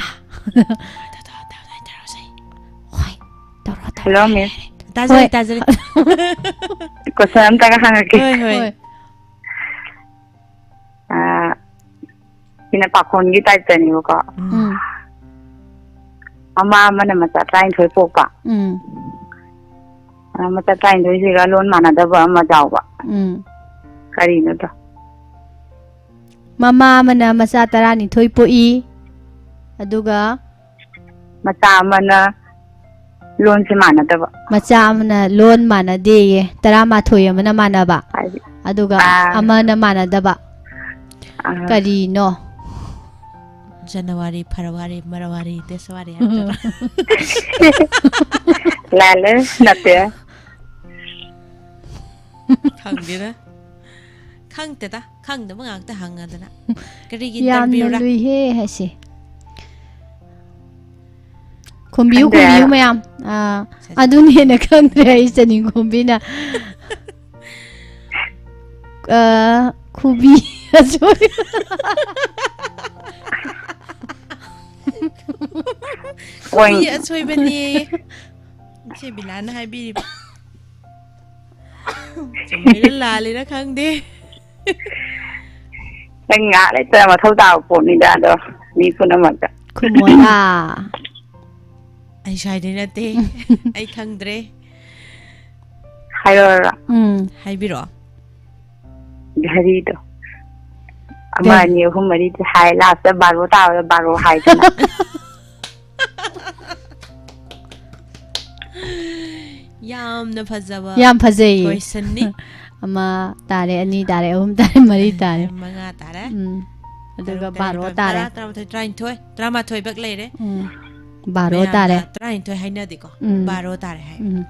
ꯍꯣꯏ, ꯇꯧꯔꯣ, ꯇꯧꯔꯣ, ꯍꯜꯂꯣ, ꯌꯥꯔꯦ, ꯃꯤꯁ꯫ ꯌꯥꯔꯦ꯫ ꯇꯥꯖꯔꯤ, ꯍꯣꯏ꯫ ꯇꯥꯖꯔꯤ꯫ ꯀꯣꯏꯁꯟ ꯑꯝꯇꯒ ꯍꯪꯉꯛꯀꯦ꯫ ꯍꯣꯏ, ꯍꯣꯏ꯫ ꯍꯣꯏ꯫ ꯑꯥ, ꯁꯤꯅ ꯄꯥꯈꯣꯟꯒꯤ ꯇꯥꯏꯞꯇꯅꯦꯕꯀꯣ꯫ ꯎꯝ꯫ ꯎꯝ꯫ ꯃꯃꯥ ꯑꯃꯅ ꯃꯆꯥ ꯇꯔꯥꯅꯤꯊꯣꯏ ꯄꯣꯛꯄ꯫ ꯎꯝ꯫ ꯑꯥ, ꯃꯆꯥ ꯇꯔꯥꯅꯤꯊꯣꯏꯁꯤꯒ ꯂꯣꯟ ꯃꯥꯟꯅꯗꯕ ꯑꯃ ꯌꯥꯎꯕ꯫ ꯎꯝ꯫ ꯀꯔꯤꯅꯣꯗꯣ? ꯃꯃꯥ ꯑꯃꯅ ꯃꯆꯥ ꯇꯔꯥꯅꯤꯊꯣꯏ ꯄꯣꯛꯏ, ꯑꯗꯨꯒ ꯃꯆꯥ ꯑꯃꯅ ꯂꯣꯟꯁꯦ ꯃꯥꯟꯅꯗꯕ꯫ ꯃꯆꯥ ꯑꯃꯅ ꯂꯣꯟ ꯃꯥꯟꯅꯗꯦꯌꯦ, ꯇꯔꯥꯃꯥꯊꯣꯏ ꯑꯃꯅ ꯃꯥꯟꯅꯕ, ꯍꯥꯏꯗꯤ, ꯑꯗꯨꯒ ꯑꯥ, ꯑꯃꯅ ꯃꯥꯟꯅꯗꯕ꯫ ꯑꯥ꯫ ꯀꯔꯤꯅꯣ? ꯖꯅꯋꯥꯔꯤ, ꯐꯦꯕ꯭ꯔꯨꯋꯥꯔꯤ, ꯃꯔꯋꯥꯔꯤ, ꯗꯦꯁꯋꯥꯔꯤ ꯍꯥꯏꯕꯗꯨꯔꯣ? ꯂꯥꯜꯂꯦ, ꯅꯠꯇꯦ꯫ ꯈꯪꯗꯦꯗ꯫ ꯈꯪꯗꯦꯗ꯫ ꯈꯪꯗꯕ ꯉꯥꯛꯇ ꯍꯪꯉꯗꯅ꯫ ꯀꯔꯤꯒꯤ ꯌꯥꯝꯅ ꯏꯟꯇꯔꯚꯤꯌꯨꯔꯥ? ꯂꯨꯏꯍꯦ ꯍꯥꯏꯁꯦ꯫ ꯈꯨꯝꯕꯤꯌꯨ, ꯈꯪꯗ꯭ꯔꯦ ꯈꯨꯝꯕꯤꯌꯨ ꯍꯥꯏꯔꯣ? ꯃꯌꯥꯝ꯫ ꯑꯥ, ꯑꯗꯨꯅ ꯍꯦꯟꯅ ꯈꯪꯗ꯭ꯔꯦ ꯑꯩ, ꯆꯅꯤꯡꯈꯣꯝꯕꯤꯅ꯫ ꯑꯥ, ꯈꯨꯕꯤ ꯑꯁꯣꯏ-, ꯈꯨꯕꯤ ꯑꯣꯏ꯫ ꯑꯁꯣꯏꯕꯅꯦ꯫ ꯏꯆꯦ ꯕꯤꯂꯥꯅ ꯍꯥꯏꯕꯤꯔꯤꯕ꯫ ꯆꯨꯝꯃꯤꯔ ꯂꯥꯜꯂꯤꯔ ꯈꯪꯗꯦ꯫ ꯅꯪ ꯉꯥꯏꯍꯥꯛ ꯂꯩꯇꯅ ꯃꯊꯧ ꯇꯥꯕ ꯄꯣꯠꯅꯤꯗ ꯑꯗꯣ, ꯃꯤ ꯄꯨꯝꯅꯃꯛꯇ꯫ ꯈꯨꯝꯃꯣꯔꯥ? ꯑꯩ ꯁ꯭ꯋꯥꯏꯗꯩ ꯅꯠꯇꯦ꯫ ꯑꯩ ꯈꯪꯗ꯭ꯔꯦ꯫ ꯍꯥꯏꯔꯛꯑꯣꯔꯣ? ꯎꯝ꯫ ꯍꯥꯏꯕꯤꯔꯛꯑꯣ꯫ ꯘꯔꯤꯗꯣ꯫ ꯑꯃ, ꯘꯔꯤ꯫ ꯑꯅꯤ, ꯑꯍꯨꯝ, ꯃꯔꯤꯗꯤ ꯍꯥꯏ, ꯂꯥꯁꯇ ꯕꯥꯔꯣ ꯇꯥꯕꯗ ꯕꯥꯔꯣ ꯍꯥꯏꯗꯅ꯫ ꯌꯥꯝꯅ ꯐꯖꯕ ꯌꯥꯝ ꯐꯖꯩꯌꯦ꯫ Questionꯅꯤ꯫ ꯑꯃ ꯇꯥꯔꯦ, ꯑꯅꯤ ꯇꯥꯔꯦ, ꯑꯍꯨꯝ ꯇꯥꯔꯦ, ꯃꯔꯤ ꯇꯥꯔꯦ꯫ ꯃꯉꯥ ꯇꯥꯔꯦ꯫ ꯎꯝ꯫ ꯑꯗꯨꯒ ꯇꯔꯨꯛ, ꯇꯔꯦꯠ, ꯕꯥꯔꯣ ꯅꯤꯄꯥꯜ, ꯇꯥꯔꯦ꯫ ꯇꯔꯥ, ꯇꯔꯥꯃꯥꯊꯣꯏ, ꯇꯔꯥꯅꯤꯊꯣꯏ, ꯇꯔꯥꯃꯥꯊꯣꯏ ꯕꯛ ꯂꯩꯔꯦ꯫ ꯎꯝ꯫ ꯕꯥꯔꯣ ꯃꯌꯥꯝꯅ ꯇꯥꯔꯦ꯫ ꯇꯔꯥꯅꯤꯊꯣꯏ ꯍꯥꯏꯅꯗꯦꯀꯣ꯫ ꯎꯝ꯫ ꯕꯥꯔꯣ ꯇꯥꯔꯦ ꯍꯥꯏ꯫ ꯎꯝ꯫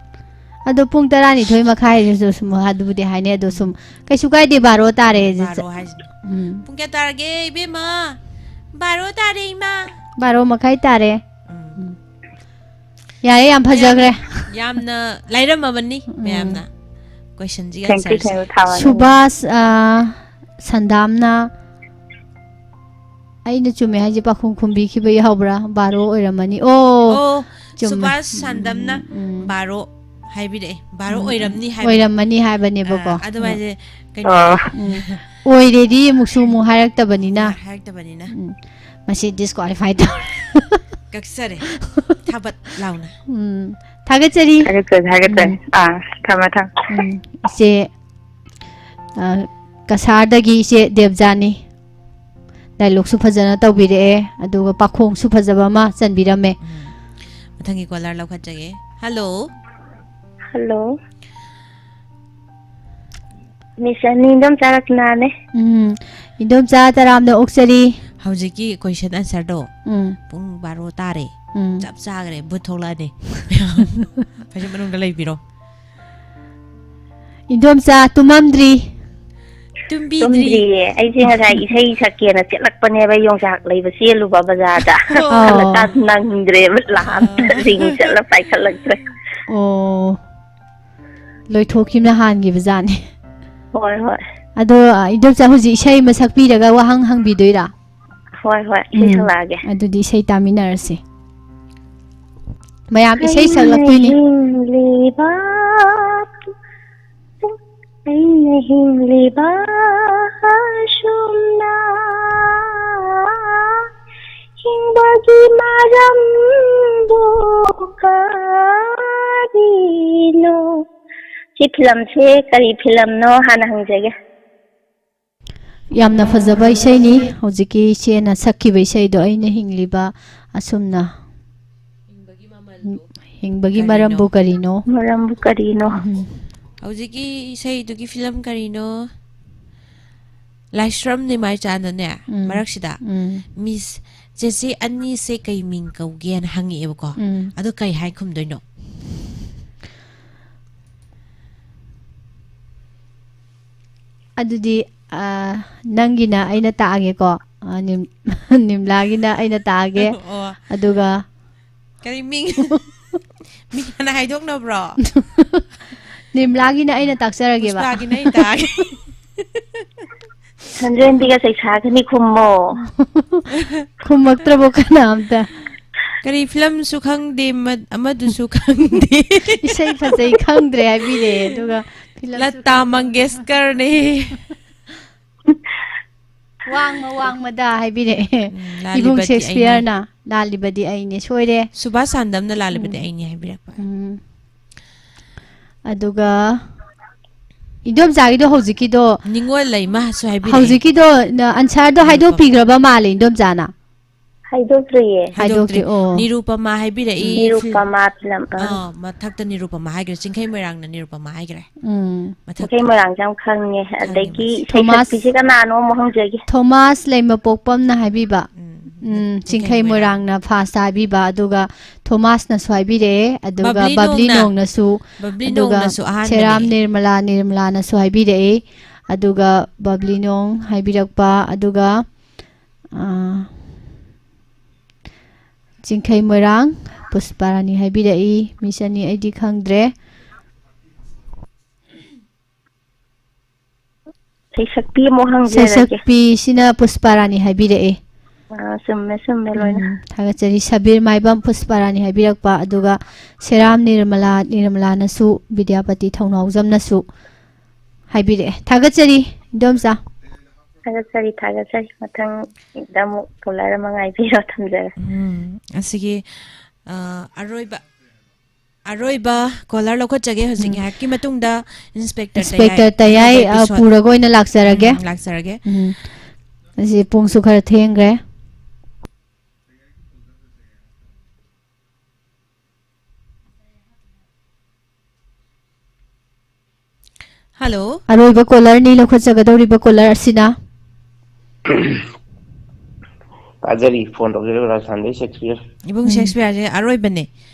ꯑꯗꯣ ꯄꯨꯡ ꯇꯔꯥꯅꯤꯊꯣꯏ ꯃꯈꯥꯏꯁꯤꯁꯨ ꯁꯨꯝ ꯑꯗꯨꯕꯨꯗꯤ ꯍꯥꯏꯅꯩ, ꯑꯗꯣ ꯁꯨꯝ ꯀꯩꯁꯨ ꯀꯥꯏꯗꯦ, ꯕꯥꯔꯣ ꯇꯥꯔꯦ꯫ ꯕꯥꯔꯣ ꯍꯥꯏꯁꯤꯅ꯫ ꯎꯝ꯫ ꯄꯨꯡ ꯀꯌꯥ ꯇꯥꯔꯒꯦ, ꯏꯕꯦꯝꯃ? ꯕꯥꯔꯣ ꯇꯥꯔꯦ, ꯏꯃꯥ꯫ ꯕꯥꯔꯣ ꯃꯈꯥꯏ ꯇꯥꯔꯦ꯫ ꯎꯝ꯫ ꯎꯝ꯫ ꯌꯥꯔꯦ, ꯌꯥꯝ ꯐꯖꯈ꯭ꯔꯦ꯫ ꯃꯌꯥꯝ ꯌꯥꯝꯅ ꯂꯥꯏꯔꯝꯃꯕꯅꯤ ꯎꯝ꯫ ꯃꯌꯥꯝꯅ꯫ Questionꯁꯤꯒ Thank you, answerꯁꯦ꯫ Thank you, ꯊꯥꯕ ꯁꯨꯕꯥꯁ, ꯑ, ꯁꯟꯗꯥꯝꯅ ꯑꯩꯅ ꯆꯨꯝꯃꯦ ꯍꯥꯏꯁꯦ ꯄꯥꯈꯨꯝ ꯈꯨꯝꯕꯤꯈꯤꯕ ꯌꯥꯎꯕ꯭ꯔꯥ? ꯕꯥꯔꯣ ꯑꯣꯏꯔꯝꯃꯅꯤ꯫ ꯑꯣ, ꯑꯣ, ꯆꯨꯝꯃꯦ꯫ ꯁꯨꯕꯥꯁ ꯁꯟꯗꯝꯅ ꯎꯝ, ꯎꯝ꯫ ꯕꯥꯔꯣ ꯍꯥꯏꯕꯤꯔꯛꯑꯦ꯫ ꯕꯥꯔꯣ ꯎꯝ, ꯎꯝ꯫ ꯑꯣꯏꯔꯝꯅꯤ ꯍꯥꯏꯕꯅꯦ꯫ ꯑꯣꯏꯔꯝꯃꯅꯤ ꯍꯥꯏꯕꯅꯦꯕꯀꯣ꯫ ꯑꯥ, ꯑꯗꯨꯃꯥꯏꯅ ꯀꯩꯅꯣ ꯑꯣ꯫ ꯎꯝ꯫ ꯑꯣꯏꯔꯦꯗꯤ ꯑꯃꯨꯛꯁꯨ ꯑꯃꯨꯛ ꯍꯥꯏꯔꯛꯇꯕꯅꯤꯅ꯫ ꯍꯥꯏꯔꯛꯇꯕꯅꯤꯅ꯫ ꯎꯝ꯫ ꯃꯁꯤ disqualify ꯇꯧꯔꯦ꯫ ꯀꯛꯆꯔꯦ꯫ ꯊꯥꯕꯠ ꯂꯥꯎꯅ꯫ ꯎꯝ꯫ ꯊꯥꯒꯠꯆꯔꯤ꯫ ꯊꯥꯒꯠꯆꯔꯤ, ꯊꯥꯒꯠꯆꯔꯤ꯫ ꯎꯝ꯫ ꯑꯥ, ꯊꯝꯃꯦ, ꯊꯝꯃꯦ꯫ ꯎꯝ꯫ ꯏꯆꯦ ꯑ, ꯀꯁꯥꯔꯗꯒꯤ ꯏꯆꯦ ꯗꯦꯕꯖꯥꯅꯤ꯫ Dialogueꯁꯨ ꯐꯖꯅ ꯇꯧꯕꯤꯔꯛꯑꯦ, ꯑꯗꯨꯒ ꯄꯥꯈꯣꯡꯁꯨ ꯐꯖꯕ ꯑꯃ ꯆꯟꯕꯤꯔꯝꯃꯦ꯫ ꯎꯝ꯫ ꯃꯊꯪꯒꯤ caller ꯂꯧꯈꯠꯆꯒꯦ꯫ Hello꯫ Hello꯫ Miss ꯑꯅꯤ, ꯏꯟꯗꯣꯝꯆꯥ ꯔꯆꯅꯥꯅꯦ꯫ ꯎꯝ, ꯏꯟꯗꯣꯝꯆꯥ ꯇꯔꯥꯝꯅ ꯑꯣꯛꯆꯔꯤ꯫ ꯍꯧꯖꯤꯛꯀꯤ question answerꯗꯣ ꯎꯝ꯫ ꯄꯨꯡ ꯕꯥꯔꯣ ꯇꯥꯔꯦ꯫ ꯎꯝ꯫ ꯆꯞ ꯆꯥꯈ꯭ꯔꯦ, ꯚꯨꯠ ꯊꯣꯛꯂꯛꯑꯅꯤ꯫ ꯃꯌꯥꯝ ꯐꯩꯖꯨꯞ ꯃꯅꯨꯡꯗ ꯂꯩꯕꯤꯔꯣ꯫ ꯏꯟꯗꯣꯝꯆꯥ ꯇꯨꯝꯃꯝꯗ꯭ꯔꯤ꯫ ꯇꯨꯝꯕꯤꯗ꯭ꯔꯤ꯫ ꯇꯨꯝꯗ꯭ꯔꯤꯌꯦ꯫ ꯑꯩꯁꯦ ꯉꯁꯥꯏ ꯏꯁꯩ ꯁꯛꯀꯦꯅ ꯆꯠꯂꯛꯄꯅꯦꯕ, ꯌꯣꯡꯆꯥꯛ ꯂꯩꯕ ꯆꯦꯜꯂꯨꯕ ꯕꯖꯥꯔꯗ꯫ ꯑꯣ꯫ ꯍꯜꯂꯛꯀꯥꯟ ꯅꯪꯗ꯭ꯔꯦꯕ, ꯂꯥꯛꯑꯝꯗ꯭ꯔꯦ, ꯔꯤꯡ ꯆꯠꯂ ꯄꯥꯏꯈꯠꯂꯛꯇ꯭ꯔꯦ꯫ ꯑꯣ꯫ ꯂꯣꯏꯊꯣꯛꯈꯤꯕꯅ ꯍꯥꯟꯈꯤꯕ ꯖꯥꯠꯅꯤ꯫ ꯍꯣꯏ, ꯍꯣꯏ꯫ ꯑꯗꯣ, ꯑ, ꯏꯟꯗꯣꯝꯆꯥ ꯍꯧꯖꯤꯛ ꯏꯁꯩ ꯑꯃ ꯁꯛꯄꯤꯔꯒ ꯋꯥꯍꯪ ꯍꯪꯕꯤꯗꯣꯏꯔꯥ? ꯍꯣꯏ, ꯍꯣꯏ, ꯏꯁꯩ ꯎꯝ, ꯁꯛꯂꯛꯑꯒꯦ꯫ ꯑꯗꯨꯗꯤ ꯏꯁꯩ ꯇꯥꯃꯤꯟꯅꯔꯁꯤ꯫ ꯃꯌꯥꯝ ꯏꯁꯩ ꯑꯩꯅ ꯁꯛꯂꯛꯇꯣꯏꯅꯤ꯫ ꯍꯤꯡꯂꯤꯕ, ꯑꯩꯅ ꯍꯤꯡꯂꯤꯕ ꯑꯁꯨꯝꯅ ꯍꯤꯡꯕꯒꯤ ꯃꯔꯝꯕꯨ ꯀꯔꯤꯅꯣ? ꯁꯤ ꯐꯤꯂꯝꯁꯦ ꯀꯔꯤ ꯐꯤꯂꯝꯅꯣ ꯍꯥꯟꯅ ꯍꯪꯖꯒꯦ꯫ ꯌꯥꯝꯅ ꯐꯖꯕ ꯏꯁꯩꯅꯤ꯫ ꯍꯧꯖꯤꯛꯀꯤ ꯏꯆꯦꯅ ꯁꯛꯈꯤꯕ ꯏꯁꯩꯗꯣ, "ꯑꯩꯅ ꯍꯤꯡꯂꯤꯕ ꯑꯁꯨꯝꯅ ꯍꯤꯡꯕꯒꯤ ꯃꯔꯝꯕꯨ ꯀꯔꯤꯅꯣ?" ꯃꯔꯝꯕꯨ ꯀꯔꯤꯅꯣ? ꯎꯝ꯫ ꯍꯧꯖꯤꯛꯀꯤ ꯏꯁꯩꯗꯨꯒꯤ ꯐꯤꯂꯝ ꯀꯔꯤꯅꯣ? ꯂꯥꯏꯁ꯭ꯔꯝ ꯅꯤꯃꯥꯏꯆꯥꯅꯅꯦ, ꯎꯝ꯫ ꯃꯔꯛꯁꯤꯗ, ꯎꯝ꯫ "ꯃꯤꯁ, ꯆꯦꯆꯦ ꯑꯅꯤꯁꯦ ꯀꯩ ꯃꯤꯡ ꯀꯧꯒꯦꯅ?" ꯍꯪꯉꯛꯑꯦꯕꯀꯣ꯫ ꯎꯝ꯫ ꯑꯗꯣ ꯀꯩ ꯍꯥꯏ ꯈꯨꯝꯗꯣꯏꯅꯣ? ꯑꯗꯨꯗꯤ, ꯑ, ꯅꯪꯒꯤꯅ ꯑꯩꯅ ꯇꯥꯛꯑꯒꯦꯀꯣ꯫ ꯑ, ꯅꯤꯝ-, ꯅꯤꯝꯂꯥꯒꯤꯅ ꯑꯩꯅ ꯇꯥꯛꯑꯒꯦ꯫ ꯑꯣ꯫ ꯑꯗꯨꯒ ꯀꯔꯤ ꯃꯤꯡ? ꯃꯤꯡ ꯍꯥꯟꯅ ꯍꯥꯏꯗꯣꯛꯅꯕ꯭ꯔꯣ? ꯅꯤꯝꯂꯥꯒꯤꯅ ꯑꯩꯅ ꯇꯥꯛꯆꯔꯒꯦꯕ꯫ ꯄꯨꯁꯄꯥꯒꯤꯅ ꯑꯩ ꯇꯥꯛꯑꯒꯦ꯫ ꯁꯟꯖꯦꯟꯕꯤꯒ ꯆꯩꯁꯥꯒꯅꯤ ꯈꯨꯝꯃꯣ꯫ ꯈꯨꯝꯃꯛꯇ꯭ꯔꯕꯣ ꯀꯅꯥꯝꯇ? ꯀꯔꯤ ꯐꯤꯂꯝꯁꯨ ꯈꯪꯗꯦ, ꯃ-, ꯑꯃꯗꯨꯁꯨ ꯈꯪꯗꯦ꯫ ꯏꯁꯩ ꯐꯖꯩ ꯈꯪꯗ꯭ꯔꯦ ꯍꯥꯏꯕꯤꯔꯛꯑꯦ, ꯑꯗꯨꯒ ꯐꯤꯂꯝꯁꯨ ꯂꯇꯥ ꯈꯪꯗꯦ꯫ ꯃꯪꯒꯦꯁꯀꯔꯅꯦ꯫ ꯋꯥꯡꯃ ꯋꯥꯡꯃꯗ ꯍꯥꯏꯕꯤꯔꯛꯑꯦ꯫ ꯎꯝ, ꯏꯕꯨꯡ ꯂꯥꯜꯂꯤꯕꯗꯤ ꯑꯩꯅꯦ꯫ ꯁꯦꯛꯁꯄꯤꯌꯔꯅ꯫ ꯂꯥꯜꯂꯤꯕꯗꯤ ꯑꯩꯅꯦ꯫ ꯁꯣꯏꯔꯦ꯫ ꯁꯨꯕꯥꯁ ꯁꯥꯟꯗꯝꯅ ꯂꯥꯜꯂꯤꯕꯗꯤ ꯎꯝ꯫ ꯑꯩꯅꯦ ꯍꯥꯏꯕꯤꯔꯛꯄ꯫ ꯎꯝ꯫ ꯑꯗꯨꯒ ꯏꯟꯗꯣꯝꯆꯥꯒꯤꯗꯣ ꯍꯧꯖꯤꯛꯀꯤꯗꯣ ꯅꯤꯉꯣꯜ ꯂꯩꯃꯁꯨ ꯍꯥꯏꯕꯤꯔꯛꯑꯦ꯫ ꯍꯧꯖꯤꯛꯀꯤꯗꯣ, ꯅ-, ꯑꯟꯁꯔꯗꯣ ꯅꯤꯔꯨꯄꯃ꯫ ꯍꯥꯏꯗꯣꯛꯄꯤꯈ꯭ꯔꯕ ꯃꯥꯜꯂꯦ ꯏꯟꯗꯣꯝꯆꯥꯅ꯫ ꯍꯥꯏꯗꯣꯛꯇ꯭ꯔꯤꯌꯦ꯫ ꯍꯥꯏꯗꯣꯛꯇ꯭ꯔꯤ꯫ ꯍꯥꯏꯗꯣꯛꯇ꯭ꯔꯤ꯫ ꯑꯣ꯫ ꯅꯤꯔꯨꯄꯃ ꯍꯥꯏꯕꯤꯔꯛꯏ꯫ ꯅꯤꯔꯨꯄꯃ ꯐꯤꯂꯝ, ꯑꯥ꯫ ꯑꯥ, ꯃꯊꯛꯇ ꯅꯤꯔꯨꯄꯃ ꯍꯥꯏꯈ꯭ꯔꯦ꯫ ꯆꯤꯡꯈꯩ ꯃꯣꯏꯔꯥꯡꯅ ꯅꯤꯔꯨꯄꯃ ꯍꯥꯏꯈ꯭ꯔꯦ꯫ ꯎꯝ꯫ ꯃꯊꯛꯇ꯫ ꯆꯤꯡꯈꯩ ꯃꯣꯏꯔꯥꯡꯁꯦ ꯌꯥꯝ ꯈꯪꯉꯦ꯫ ꯈꯪꯉꯦ ꯑꯗꯒꯤ ꯃꯥꯁꯦ꯫ ꯏꯁꯩ ꯊꯣꯃꯥꯁ, ꯁꯛꯄꯤꯁꯦ ꯀꯅꯥꯅꯣ ꯑꯃꯨꯛ ꯍꯪꯖꯒꯦ꯫ ꯊꯣꯃꯥꯁ ꯂꯩꯃꯄꯣꯛꯄꯝꯅ ꯍꯥꯏꯕꯤꯕ꯫ ꯎꯝ, ꯎꯝ, ꯆꯤꯡꯈꯩ ꯆꯤꯡꯈꯩ ꯃꯣꯏꯔꯥꯡ꯫ ꯃꯣꯏꯔꯥꯡꯅ ꯐꯥꯔꯁꯇ ꯍꯥꯏꯕꯤꯕ, ꯑꯗꯨꯒ ꯊꯣꯃꯥꯁꯅꯁꯨ ꯍꯥꯏꯕꯤꯔꯛꯑꯦ, ꯑꯗꯨꯒ ꯕꯕ꯭ꯂꯤ ꯕꯕ꯭ꯂꯤ ꯅꯣꯡꯅ꯫ ꯅꯣꯡꯅꯁꯨ, ꯕꯕ꯭ꯂꯤ ꯑꯗꯨꯒ ꯅꯣꯡꯅꯁꯨ ꯑꯍꯥꯟꯕꯅꯦ꯫ ꯁꯦꯔꯥꯝ ꯅꯤꯔꯃꯂꯥ, ꯅꯤꯔꯃꯂꯥꯅꯁꯨ ꯍꯥꯏꯕꯤꯔꯛꯑꯦ꯫ ꯑꯗꯨꯒ ꯕꯕ꯭ꯂꯤꯅꯣꯡ ꯍꯥꯏꯕꯤꯔꯛꯄ, ꯑꯗꯨꯒ, ꯑꯥ, ꯆꯤꯡꯈꯩ ꯃꯣꯏꯔꯥꯡ ꯄꯨꯁꯄꯥꯔꯥꯅꯤ ꯍꯥꯏꯕꯤꯔꯛꯏ꯫ ꯃꯤꯁ ꯑꯅꯤ ꯑꯩꯗꯤ ꯈꯪꯗ꯭ꯔꯦ꯫ ꯁꯩꯁꯛꯄꯤ ꯑꯃꯨꯛ ꯍꯪꯖꯔꯒꯦ꯫ ꯁꯩꯁꯛꯄꯤꯁꯤꯅ ꯄꯨꯁꯄꯥꯔꯥꯅꯤ ꯍꯥꯏꯕꯤꯔꯛꯑꯦ꯫ ꯑꯥ, ꯆꯨꯝꯃꯦ, ꯆꯨꯝꯃꯦ ꯂꯣꯏꯅ꯫ ꯎꯝ, ꯊꯥꯒꯠꯆꯔꯤ꯫ ꯁꯕꯤꯔ ꯃꯥꯏꯕꯝ ꯄꯨꯁꯄꯥꯔꯥꯅꯤ ꯍꯥꯏꯕꯤꯔꯛꯄ, ꯑꯗꯨꯒ ꯁꯦꯔꯥꯝ ꯅꯤꯔꯃꯂꯥ, ꯅꯤꯔꯃꯂꯥꯅꯁꯨ, ꯕꯤꯗ꯭ꯌꯥꯄꯇꯤ ꯊꯧꯅꯥꯎꯖꯝꯅꯁꯨ ꯍꯥꯏꯕꯤꯔꯛꯑꯦ꯫ ꯊꯥꯒꯠꯆꯔꯤ, ꯏꯟꯗꯣꯝꯆꯥ꯫ ꯊꯥꯒꯠꯆꯔꯤ, ꯊꯥꯒꯠꯆꯔꯤ꯫ ꯃꯊꯪꯗ ꯑꯃꯨꯛ ꯀꯣꯂꯔ ꯑꯃ ꯉꯥꯏꯕꯤꯔꯣ, ꯊꯝꯖꯔꯦ꯫ ꯎꯝ, ꯑꯁꯤꯒꯤ, ꯑ, ꯑꯔꯣꯏꯕ, ꯑꯔꯣꯏꯕ ꯀꯣꯂꯔ ꯂꯧꯈꯠꯆꯒꯦ꯫ ꯍꯧꯖꯤꯛ ꯎꯝ꯫ ꯉꯥꯏꯍꯥꯛꯀꯤ ꯃꯇꯨꯡꯗ ꯏꯟꯁꯄꯦꯛꯇꯔ ꯏꯟꯁꯄꯦꯛꯇꯔ ꯇꯌꯥꯏ, ꯇꯌꯥꯏ, ꯑꯅꯧꯕ ꯑ, episode꯫ ꯄꯨꯔꯒ ꯑꯣꯏꯅ ꯂꯥꯛꯆꯔꯒꯦ꯫ ꯎꯝ, ꯂꯥꯛꯆꯔꯒꯦ꯫ ꯎꯝ꯫ ꯑꯁꯤ ꯄꯨꯡꯁꯨ ꯈꯔ ꯊꯦꯡꯈ꯭ꯔꯦ꯫ ꯍꯜꯂꯣ꯫ ꯑꯔꯣꯏꯕ ꯀꯣꯂꯔꯅꯤ ꯂꯧꯈꯠꯆꯒꯗꯧꯔꯤꯕ ꯀꯣꯂꯔ ꯑꯁꯤꯅ꯫ ꯇꯥꯖꯔꯤ, ꯐꯣꯟ ꯇꯧꯖꯔꯤꯕ ꯔꯥꯖꯁꯊꯥꯟꯗꯒꯤ ꯁꯦꯛꯁꯄꯤꯌꯔ꯫ ꯏꯕꯨꯡ ꯎꯝ꯫ ꯁꯦꯛꯁꯄꯤꯌꯔꯁꯦ ꯑꯔꯣꯏꯕꯅꯦ꯫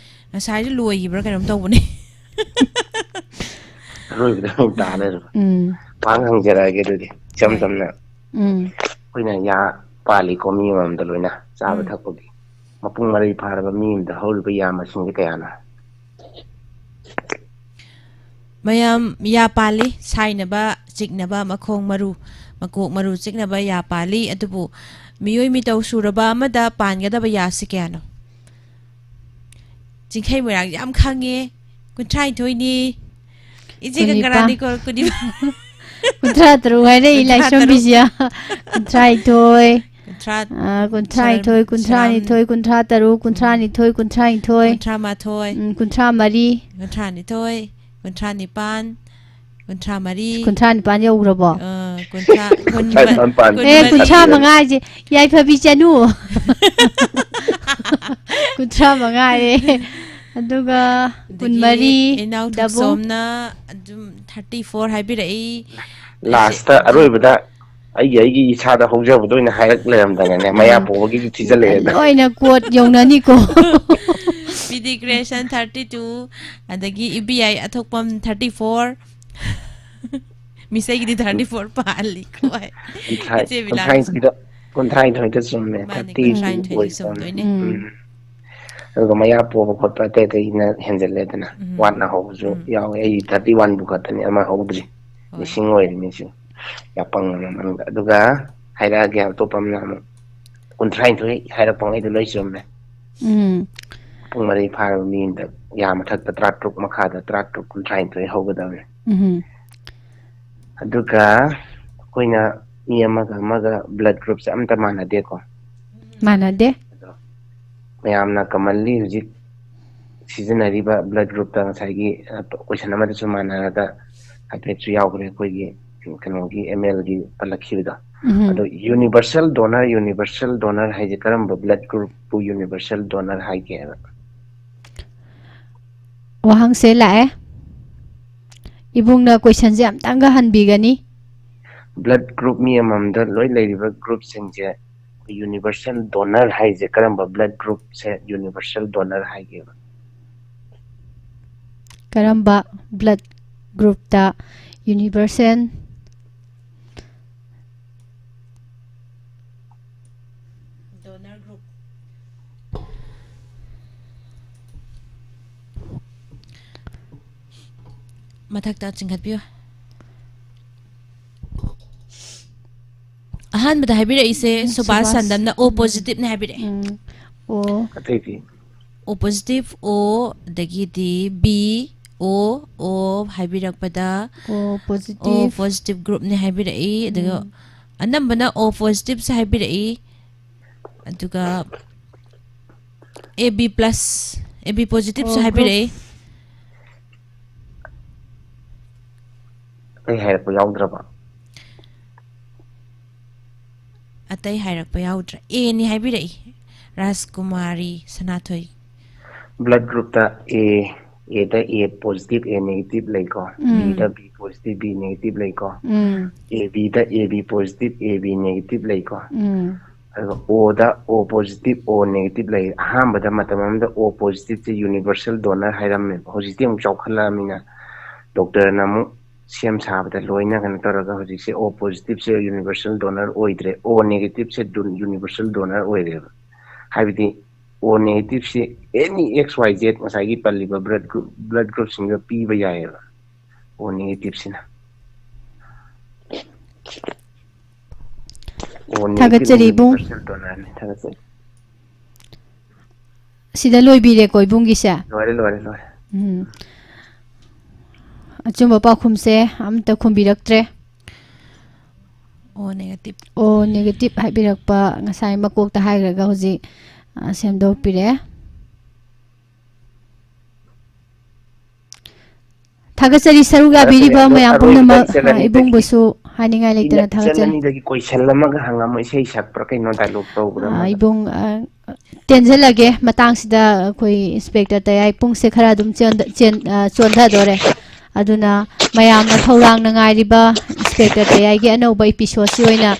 ꯉꯁꯥꯏꯁꯨ ꯂꯣꯏꯈꯤꯕ꯭ꯔꯥ ꯀꯩꯅꯣꯝ ꯇꯧꯕꯅꯦ꯫ ꯑꯔꯣꯏꯕꯗ ꯑꯃꯨꯛ ꯇꯥ ꯂꯩꯔꯕ꯫ ꯎꯝ꯫ ꯃꯍꯥꯛ ꯍꯪꯖꯔꯛꯑꯒꯦ ꯑꯗꯨꯗꯤ, ꯏꯆꯝ ꯍꯣꯏ꯫ ꯆꯝꯅ꯫ ꯎꯝ꯫ ꯑꯩꯈꯣꯏꯅ ꯌꯥ ꯄꯥꯜꯂꯤꯀꯣ ꯃꯤ ꯑꯃꯃꯝꯗ ꯂꯣꯏꯅ ꯆꯥꯕ ꯎꯝ꯫ ꯊꯛꯄꯒꯤ꯫ ꯃꯄꯨꯡ ꯃꯔꯩ ꯐꯥꯔꯕ ꯃꯤ ꯑꯃꯗ ꯍꯧꯔꯤꯕ ꯌꯥ ꯃꯁꯤꯡꯁꯦ ꯀꯌꯥꯅꯣ? ꯃꯌꯥꯝ ꯌꯥ ꯄꯥꯜꯂꯤ, ꯁꯥꯏꯅꯕ, ꯆꯤꯛꯅꯕ, ꯃꯈꯣꯡ ꯃꯔꯨ, ꯃꯀꯣꯛ ꯃꯔꯨ ꯆꯤꯛꯅꯕ ꯌꯥ ꯄꯥꯜꯂꯤ꯫ ꯑꯗꯨꯕꯨ ꯃꯤꯑꯣꯏ ꯃꯤꯇꯧ ꯁꯨꯔꯕ ꯑꯃꯗ ꯄꯥꯟꯒꯗꯕ ꯌꯥꯁꯤ ꯀꯌꯥꯅꯣ? ꯆꯤꯡꯈꯩ ꯃꯣꯏꯔꯥꯡ ꯌꯥꯝ ꯈꯪꯉꯦ꯫ ꯀꯨꯟꯊ꯭ꯔꯥꯅꯤꯊꯣꯏꯅꯤ꯫ ꯏꯆꯦ ꯀꯨꯟꯅꯤꯄꯥꯟ꯫ ꯒꯪꯒꯥꯔꯥꯅꯤꯀꯣ, ꯀꯨꯟꯅꯤꯄꯥꯟ꯫ ꯀꯨꯟꯊ꯭ꯔꯥ ꯇꯔꯨꯛ ꯍꯥꯏꯔꯛꯏ, ꯀꯨꯟꯊ꯭ꯔꯥ ꯂꯥꯏꯁ꯭ꯔꯝ ꯇꯔꯨꯛ꯫ ꯕꯤꯖꯤꯌꯥ꯫ ꯀꯨꯟꯊ꯭ꯔꯥꯅꯤꯊꯣꯏ꯫ ꯀꯨꯟꯊ꯭ꯔꯥ-, ꯑ, ꯀꯨꯟꯊ꯭ꯔꯥꯅꯤꯊꯣꯏ, ꯁꯔꯝ-, ꯀꯨꯟꯊ꯭ꯔꯥꯅꯤꯊꯣꯏ, ꯀꯨꯟꯊ꯭ꯔꯥ ꯇꯔꯨꯛ, ꯎꯝ꯫ ꯀꯨꯟꯊ꯭ꯔꯥꯅꯤꯊꯣꯏ, ꯀꯨꯟꯊ꯭ꯔꯥꯅꯤꯊꯣꯏ꯫ ꯀꯨꯟꯊ꯭ꯔꯥ ꯃꯥꯊꯣꯏ꯫ ꯎꯝ, ꯀꯨꯟꯊ꯭ꯔꯥ ꯃꯔꯤ꯫ ꯀꯨꯟꯊ꯭ꯔꯥꯅꯤꯊꯣꯏ, ꯀꯨꯟꯊ꯭ꯔꯥ ꯅꯤꯄꯥꯟ, ꯀꯨꯟꯊ꯭ꯔꯥ ꯃꯔꯤ꯫ ꯀꯨꯟꯊ꯭ꯔꯥ ꯅꯤꯄꯥꯟ ꯌꯧꯈ꯭ꯔꯕꯣ? ꯑ, ꯀꯨꯟꯊ꯭ꯔꯥ, ꯀꯨꯟ-, ꯀꯨꯟꯊ꯭ꯔꯥ ꯅꯤꯄꯥꯟ ꯄꯥꯟ꯫ ꯀꯨꯟ-, ꯑꯦ, ꯀꯨꯟꯊ꯭ꯔꯥ ꯃꯉꯥ ꯍꯥꯏꯁꯦ ꯌꯥꯏꯐꯕꯤ ꯆꯅꯨ꯫ ꯀꯨꯟꯊ꯭ꯔꯥ ꯃꯉꯥ ꯍꯥꯏꯔꯦ꯫ ꯑꯗꯨꯒ ꯑꯗꯒꯤ ꯀꯨꯟꯃꯔꯤ, ꯏꯅꯥꯎ ꯗꯕꯨꯡ꯫ ꯊꯣꯛꯆꯣꯝꯅ ꯑꯗꯨꯝ thirty four ꯍꯥꯏꯕꯤꯔꯛꯏ꯫ Last ꯇ ꯑꯗꯨ ꯑꯔꯣꯏꯕꯗ ꯑꯩꯒꯤ, ꯑꯩꯒꯤ ꯏꯁꯥꯗ ꯍꯧꯖꯕꯗꯣ ꯑꯣꯏꯅ ꯍꯥꯏꯔꯛ ꯂꯩꯔꯝꯗꯅꯅꯦ, ꯃꯌꯥ ꯎꯝ꯫ ꯄꯣꯝꯕꯒꯤꯁꯨ ꯊꯤꯖꯤꯜꯂꯛꯑꯦꯗ꯫ ꯂꯣꯏꯅ ꯀꯣꯠ ꯌꯧꯅꯅꯤꯀꯣ꯫ ꯄꯤ ꯗꯤ ꯀ꯭ꯔꯤꯌꯦꯁꯟ thirty two, ꯑꯗꯒꯤ ꯏꯕꯤꯌꯥꯏ ꯑꯊꯣꯛꯄꯝ thirty four꯫ ꯃꯤꯁ ꯑꯩꯒꯤꯗꯤ ꯊꯥꯔꯇꯤ ꯐꯣꯔ ꯄꯥꯜꯂꯤꯀꯣ꯫ ꯀꯨꯟꯊ꯭ꯔꯥ- ꯏꯆꯦ ꯕꯤꯂꯥꯟ ꯀꯨꯟꯊ꯭ꯔꯥ ꯅꯤꯊꯣꯏꯗ ꯀꯨꯟꯊ꯭ꯔꯥ ꯅꯤꯊꯣꯏꯗ ꯆꯨꯝꯃꯦ꯫ ꯃꯥꯅꯦ, ꯊꯥꯔꯇꯤ ꯀꯨꯟꯊ꯭ꯔꯥ ꯅꯤꯊꯣꯏꯗ ꯑꯣꯏ ꯆꯨꯝꯗꯣꯏꯅꯦ꯫ ꯎꯝ. ꯑꯗꯨꯒ ꯃꯌꯥ ꯄꯣꯕ ꯈꯣꯠꯄ ꯑꯇꯩ ꯑꯇꯩꯅ ꯍꯦꯟꯖꯜꯂꯦꯗꯅ꯫ ꯎꯝ. ꯋꯥꯠꯅ ꯍꯧꯕꯁꯨ ꯎꯝ. ꯌꯥꯎꯋꯦ꯫ ꯑꯩ ꯊꯥꯔꯇꯤ ꯋꯥꯟꯕꯨ ꯈꯛꯇꯅꯤ ꯑꯃ ꯍꯧꯗ꯭ꯔꯤ꯫ ꯍꯣꯏ. ꯃꯤꯁꯤꯡ ꯑꯣꯏꯔꯤꯅꯤꯁꯨ꯫ ꯌꯥꯄꯪ ꯑꯃ ꯃꯅꯨꯡꯗ꯫ ꯑꯗꯨꯒ ꯍꯥꯏꯔꯛꯑꯒꯦ ꯑꯇꯣꯞꯄ ꯑꯃꯅ ꯑꯃꯨꯛ ꯀꯨꯟꯊ꯭ꯔꯥ ꯅꯤꯊꯣꯏ ꯍꯥꯏꯔꯛꯄ ꯉꯩꯗꯣ ꯂꯣꯏ ꯆꯨꯝꯃꯦ꯫ ꯎꯝ. ꯄꯨꯡ ꯃꯔꯤ ꯐꯥꯔꯕ ꯃꯤ ꯑꯃꯗ ꯌꯥ ꯃꯊꯛꯇ ꯇꯔꯥ ꯇꯔꯨꯛ, ꯃꯈꯥꯗ ꯇꯔꯥ ꯇꯔꯨꯛ, ꯀꯨꯟꯊ꯭ꯔꯥ ꯅꯤꯊꯣꯏ ꯍꯧꯒꯗꯕꯅꯤ꯫ ꯎꯝ. ꯑꯗꯨꯒ ꯑꯩꯈꯣꯏꯅ ꯃꯤ ꯑꯃꯒ ꯑꯃꯒ blood groupꯁꯦ ꯑꯝꯇ ꯃꯥꯟꯅꯗꯦꯀꯣ꯫ ꯃꯥꯟꯅꯗꯦ. ꯑꯗꯣ ꯃꯌꯥꯝꯅ commonly ꯍꯧꯖꯤꯛ ꯁꯤꯖꯤꯟꯅꯔꯤꯕ blood groupꯇ ꯉꯁꯥꯏꯒꯤ question ꯑꯃꯗꯁꯨ ꯃꯥꯟꯅꯔꯒ ꯍꯥꯏꯐꯦꯠꯁꯨ ꯌꯥꯎꯈ꯭ꯔꯦ ꯑꯩꯈꯣꯏꯒꯤ ꯀꯩꯅꯣꯒꯤ ꯑꯦꯝ ꯑꯦꯜꯒꯤ ꯄꯜꯂꯛꯈꯤꯕꯗꯣ꯫ ꯎꯝ. ꯑꯗꯣ universal donor, universal donor ꯍꯥꯏꯁꯦ ꯀꯔꯝꯕ blood groupꯄꯨ universal donor ꯍꯥꯏꯒꯦ ꯍꯥꯏꯕ? ꯋꯥꯍꯪꯁꯦ ꯂꯥꯛꯑꯦ. ꯏꯕꯨꯡꯅ questionꯁꯦ ꯑꯝꯇꯪꯒ ꯍꯟꯕꯤꯒꯅꯤ. Blood group ꯃꯤ ꯑꯃꯃꯝꯗ ꯂꯣꯏ ꯂꯩꯔꯤꯕ groupꯁꯤꯡꯁꯦ universal donor ꯍꯥꯏꯁꯦ ꯀꯔꯝꯕ blood groupꯁꯦ universal donor ꯍꯥꯏꯒꯦꯕ? ꯀꯔꯝꯕ blood groupꯇ universal Donor group. ꯃꯊꯛꯇ ꯆꯤꯡꯈꯠꯄꯤꯌꯨ꯫ ꯑꯍꯥꯟꯕꯗ ꯍꯥꯏꯕꯤꯔꯛꯏꯁꯦ ꯎꯝ, ꯁꯨꯕꯥꯁ ꯁꯨꯕꯥꯁ꯫ ꯁꯟꯗꯝꯅ O positiveꯅꯦ ꯍꯥꯏꯕꯤꯔꯛꯑꯦ꯫ ꯎꯝ, ꯑꯣ. ꯑꯇꯩꯗꯤ? O positive, O, ꯑꯗꯒꯤꯗꯤ B, O, O ꯍꯥꯏꯕꯤꯔꯛꯄꯗ ꯑꯣ, O positive. positive groupꯅꯦ ꯍꯥꯏꯕꯤꯔꯛꯏ꯫ ꯑꯗꯨꯒ ꯎꯝ. ꯑꯅꯝꯕꯅ O positiveꯁꯦ ꯍꯥꯏꯕꯤꯔꯛꯏ꯫ ꯑꯗꯨꯒ A B plus, A B positiveꯁꯨ ꯑꯣ, ꯍꯥꯏꯕꯤꯔꯛꯏ꯫ ꯑꯩ ꯍꯥꯏꯔꯛꯄ ꯌꯥꯎꯗ꯭ꯔꯕ? ꯑꯇꯩ ꯍꯥꯏꯔꯛꯄ ꯌꯥꯎꯗ꯭ꯔꯦ꯫ Aꯅꯤ ꯍꯥꯏꯕꯤꯔꯛꯏ ꯔꯥꯖꯀꯨꯃꯥꯔꯤ ꯁꯅꯥꯊꯣꯏ꯫ Blood groupꯇ A, Aꯗ A positive, A negative ꯂꯩꯀꯣ꯫ ꯎꯝ. Bꯗ B positive, B negative ꯂꯩꯀꯣ꯫ ꯎꯝ. ABꯗ AB positive, AB negative ꯂꯩꯀꯣ꯫ ꯎꯝ. ꯑꯗꯨꯒ Oꯗ O positive, O negative ꯂꯩ꯫ ꯑꯍꯥꯟꯕꯗ ꯃꯇꯝ ꯑꯃꯗ O positiveꯁꯦ universal donor ꯍꯥꯏꯔꯝꯃꯦꯕ꯫ ꯍꯧꯖꯤꯛꯇꯤ ꯑꯃꯨꯛ ꯆꯥꯎꯈꯠꯂꯛꯑꯃꯤꯅ doctorꯅ ꯑꯃꯨꯛ ꯁꯦꯝ ꯁꯥꯕꯗ ꯂꯣꯏꯅ ꯀꯩꯅꯣ ꯇꯧꯔꯒ ꯍꯧꯖꯤꯛꯁꯦ O positive ꯁꯦ universal donor ꯑꯣꯏꯗ꯭ꯔꯦ, O negative ꯁꯦ universal donor ꯑꯣꯏꯔꯦꯕ꯫ ꯍꯥꯏꯕꯗꯤ O negative ꯁꯤ any X Y Z ꯉꯁꯥꯏꯒꯤ ꯄꯜꯂꯤꯕ blood group, blood group ꯁꯤꯡꯗ ꯄꯤꯕ ꯌꯥꯏꯑꯕ꯫ O negative ꯁꯤꯅ O negative ꯊꯥꯒꯠꯆꯔꯤ, ꯏꯕꯨꯡ꯫ universal donor ꯅꯤ꯫ ꯊꯥꯒꯠꯆꯔꯤ꯫ ꯁꯤꯗ ꯂꯣꯏꯕꯤꯔꯦꯀꯣ ꯏꯕꯨꯡꯒꯤꯁꯦ? ꯂꯣꯏꯔꯦ, ꯂꯣꯏꯔꯦ, ꯂꯣꯏꯔꯦ꯫ ꯎꯝ꯫ ꯑꯆꯨꯝꯕ ꯄꯥꯎꯈꯨꯝꯁꯦ ꯑꯝꯇ ꯈꯨꯝꯕꯤꯔꯛꯇ꯭ꯔꯦ꯫ O negative꯫ O negative ꯍꯥꯏꯕꯤꯔꯛꯄ ꯉꯁꯥꯏ ꯃꯀꯣꯛꯇ ꯍꯥꯏꯈ꯭ꯔꯒ ꯍꯧꯖꯤꯛ, ꯑ, ꯁꯦꯝꯗꯣꯛꯄꯤꯔꯦ꯫ ꯊꯥꯒꯠꯆꯔꯤ ꯁꯔꯨꯛ ꯊꯥꯒꯠꯆꯔꯤ꯫ ꯌꯥꯕꯤꯔꯤꯕ ꯑꯗꯣ ꯃꯌꯥꯝ ꯑꯔꯣꯏꯕꯗ ꯄꯨꯝꯅꯃꯛ, ꯏꯆꯟ ꯑ, ꯑꯅꯤꯗꯒꯤ ꯏꯕꯨꯡꯕꯨꯁꯨ ꯍꯥꯏꯅꯤꯡꯉꯥꯏ ꯂꯩꯇꯅ ꯏꯆꯟ ꯊꯥꯒꯠꯆꯔꯤ꯫ ꯑꯅꯤꯗꯒꯤ question ꯑꯃꯒ ꯍꯪꯉꯝꯃꯣ, ꯏꯁꯩ ꯁꯛꯄ꯭ꯔꯥ ꯀꯩꯅꯣ, dialogue ꯇꯧꯕ꯭ꯔꯥ ꯑ, ꯑꯃꯒ꯫ ꯏꯕꯨꯡ, ꯑ, ꯇꯦꯟꯖꯜꯂꯒꯦ꯫ ꯃꯇꯥꯡꯁꯤꯗ ꯑꯩꯈꯣꯏ Inspector ꯇꯌꯥꯏ ꯄꯨꯡꯁꯦ ꯈꯔ ꯑꯗꯨꯝ ꯆꯦꯟꯗ-, ꯆꯦꯟ-, ꯑ, ꯆꯣꯟꯊꯗꯣꯔꯦ꯫ ꯑꯗꯨꯅ ꯃꯌꯥꯝꯅ ꯈꯧꯔꯥꯡꯅ ꯉꯥꯏꯔꯤꯕ Inspector ꯇꯌꯥꯏꯒꯤ ꯑꯅꯧꯕ episode ꯁꯤ ꯑꯣꯏꯅ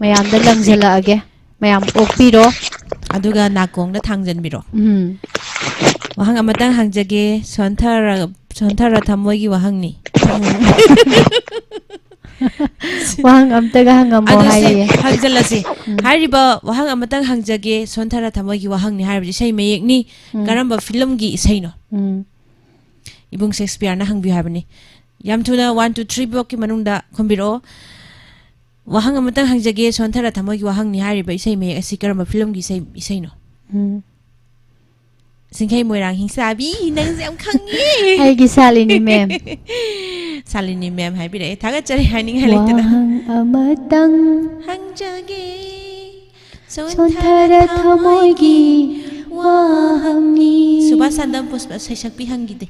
ꯃꯌꯥꯝꯗ ꯂꯪꯁꯤꯜꯂꯛꯑꯒꯦ꯫ ꯃꯌꯥꯝ ꯑꯣꯛꯄꯤꯔꯣ꯫ ꯑꯗꯨꯒ ꯅꯥꯀꯣꯡꯗ ꯊꯥꯡꯖꯟꯕꯤꯔꯣ꯫ ꯎꯝ꯫ ꯋꯥꯍꯪ ꯑꯃꯇꯪ ꯍꯪꯖꯒꯦ, ꯁꯣꯟꯊꯔ-, ꯁꯣꯟꯊꯔ ꯊꯃꯣꯏꯒꯤ ꯋꯥꯍꯪꯅꯤ꯫ ꯋꯥꯍꯪ ꯑꯝꯇꯒ ꯍꯪꯉꯝꯃꯣ ꯑꯗꯨ ꯁꯤ ꯍꯥꯏꯌꯦ꯫ ꯍꯪꯖꯜꯂꯁꯤ꯫ ꯎꯝ꯫ ꯍꯥꯏꯔꯤꯕ ꯋꯥꯍꯪ ꯑꯃꯇꯪ ꯍꯪꯖꯒꯦ, ꯁꯣꯟꯊꯔ ꯊꯃꯣꯏꯒꯤ ꯋꯥꯍꯪꯅꯤ ꯍꯥꯏꯔꯤꯕꯁꯤ ꯏꯁꯩ ꯃꯌꯦꯛꯅꯤ꯫ ꯎꯝ꯫ ꯀꯔꯝꯕ ꯐꯤꯂꯝꯒꯤ ꯏꯁꯩꯅꯣ? ꯎꯝ꯫ ꯏꯕꯨꯡ ꯁꯦꯛꯁꯄꯤꯌꯔꯅ ꯍꯪꯕꯤꯌꯨ ꯍꯥꯏꯕꯅꯤ꯫ ꯌꯥꯝ ꯊꯨꯅ one to three ꯕꯣꯛꯀꯤ ꯃꯅꯨꯡꯗ ꯈꯨꯝꯕꯤꯔꯛꯑꯣ꯫ ꯋꯥꯍꯪ ꯑꯃꯇꯪ ꯍꯪꯖꯒꯦ, ꯁꯣꯟꯊꯔ ꯊꯃꯣꯏꯒꯤ ꯋꯥꯍꯪꯅꯤ ꯍꯥꯏꯔꯤꯕ ꯏꯁꯩ ꯃꯌꯦꯛ ꯑꯁꯤ ꯀꯔꯝꯕ ꯐꯤꯂꯝꯒꯤ ꯏꯁꯩ, ꯏꯁꯩꯅꯣ? ꯎꯝ꯫ ꯁꯤꯡꯈꯩ ꯃꯣꯏꯔꯥꯡ ꯍꯤꯡꯁꯥꯕꯤ, ꯅꯪꯁꯦ ꯌꯥꯝ ꯈꯪꯉꯤ꯫ ꯑꯩꯒꯤ ꯁꯥꯂꯤꯅꯤ ma'am꯫ ꯁꯥꯂꯤꯅꯤ ma'am ꯍꯥꯏꯕꯤꯔꯛꯑꯦ, ꯊꯥꯒꯠꯆꯔꯤ ꯍꯥꯏꯅꯤꯡꯉꯥꯏ ꯂꯩꯇꯅ꯫ ꯋꯥꯍꯪ ꯑꯃꯇꯪ ꯍꯪꯖꯒꯦ, ꯁꯣꯟꯊꯔ ꯊꯃꯣꯏꯒꯤ ꯋꯥꯍꯪꯅꯤ꯫ ꯁꯨꯕꯥꯁ ꯁꯥꯟꯗꯝ ꯄꯨꯁꯄ ꯁꯩꯁꯛꯄꯤ ꯍꯪꯈꯤꯗꯦ꯫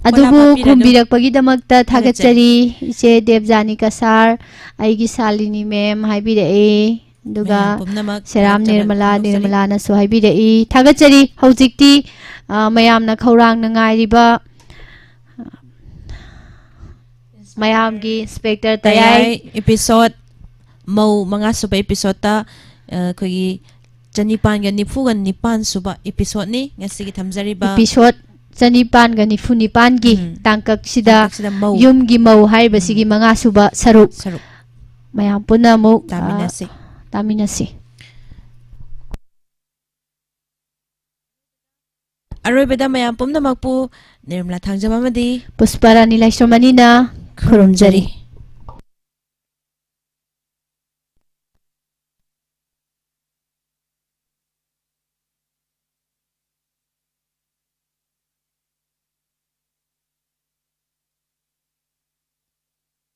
ꯑꯗꯨꯕꯨ ꯄꯣꯂꯥ ꯄꯥꯄꯤꯔꯅꯨ꯫ ꯈꯨꯝꯕꯤꯔꯛꯄꯒꯤꯗꯃꯛꯇ ꯊꯥꯒꯠꯆꯔꯤ꯫ ꯏꯆꯦ ꯗꯦꯕꯖꯥꯅꯤ ꯀꯁꯥꯔ, ꯑꯩꯒꯤ ꯁꯥꯂꯤꯅꯤ ma'am ꯍꯥꯏꯕꯤꯔꯛꯑꯦ꯫ ꯑꯗꯨꯒ ꯃꯌꯥꯝ ꯄꯨꯝꯅꯃꯛ ꯁꯦꯔꯥꯝ ꯊꯥꯒꯠꯆꯕ ꯅꯤꯔꯃꯂꯥ, ꯐꯣꯡꯗꯣꯛꯆꯔꯤ꯫ ꯅꯤꯔꯃꯂꯥꯅꯁꯨ ꯍꯥꯏꯕꯤꯔꯛꯏ꯫ ꯊꯥꯒꯠꯆꯔꯤ꯫ ꯍꯧꯖꯤꯛꯇꯤ, ꯑ, ꯃꯌꯥꯝꯅ ꯈꯧꯔꯥꯡꯅ ꯉꯥꯏꯔꯤꯕ ꯃꯌꯥꯝꯒꯤ Inspector ꯇꯌꯥꯏ꯫ ꯇꯌꯥꯏ episode ꯃꯧ ꯃꯉꯥ ꯁꯨꯕ episode ꯇ, ꯑ, ꯑꯩꯈꯣꯏꯒꯤ ꯆꯅꯤꯄꯥꯟꯒ ꯅꯤꯐꯨꯒ ꯅꯤꯄꯥꯟ ꯁꯨꯕ episode ꯅꯤ ꯉꯁꯤꯒꯤ ꯊꯝꯖꯔꯤꯕ꯫ Episode ꯆꯅꯤꯄꯥꯟꯒ ꯅꯤꯐꯨ ꯅꯤꯄꯥꯟꯒꯤ ꯎꯝ꯫ ꯇꯥꯡꯀꯛꯁꯤꯗ ꯇꯥꯡꯀꯛꯁꯤꯗ ꯃꯧ꯫ ꯌꯨꯝꯒꯤ ꯃꯧ ꯍꯥꯏꯔꯤꯕꯁꯤꯒꯤ ꯃꯉꯥ ꯁꯨꯕ ꯁꯔꯨꯛ ꯁꯔꯨꯛ꯫ ꯃꯌꯥꯝ ꯄꯨꯟꯅ ꯑꯃꯨꯛ, ꯑ, ꯇꯥꯃꯤꯟꯅꯁꯤ꯫ ꯇꯥꯃꯤꯟꯅꯁꯤ꯫ ꯑꯔꯣꯏꯕꯗ ꯃꯌꯥꯝ ꯄꯨꯝꯅꯃꯛꯄꯨ ꯅꯤꯔꯃꯂꯥ ꯊꯥꯡꯖꯝ ꯑꯃꯗꯤ ꯄꯨꯁꯄꯥꯔꯥꯅꯤ ꯂꯥꯏꯁ꯭ꯔꯝ ꯑꯅꯤꯅ ꯈꯨꯔꯨꯝꯖꯔꯤ꯫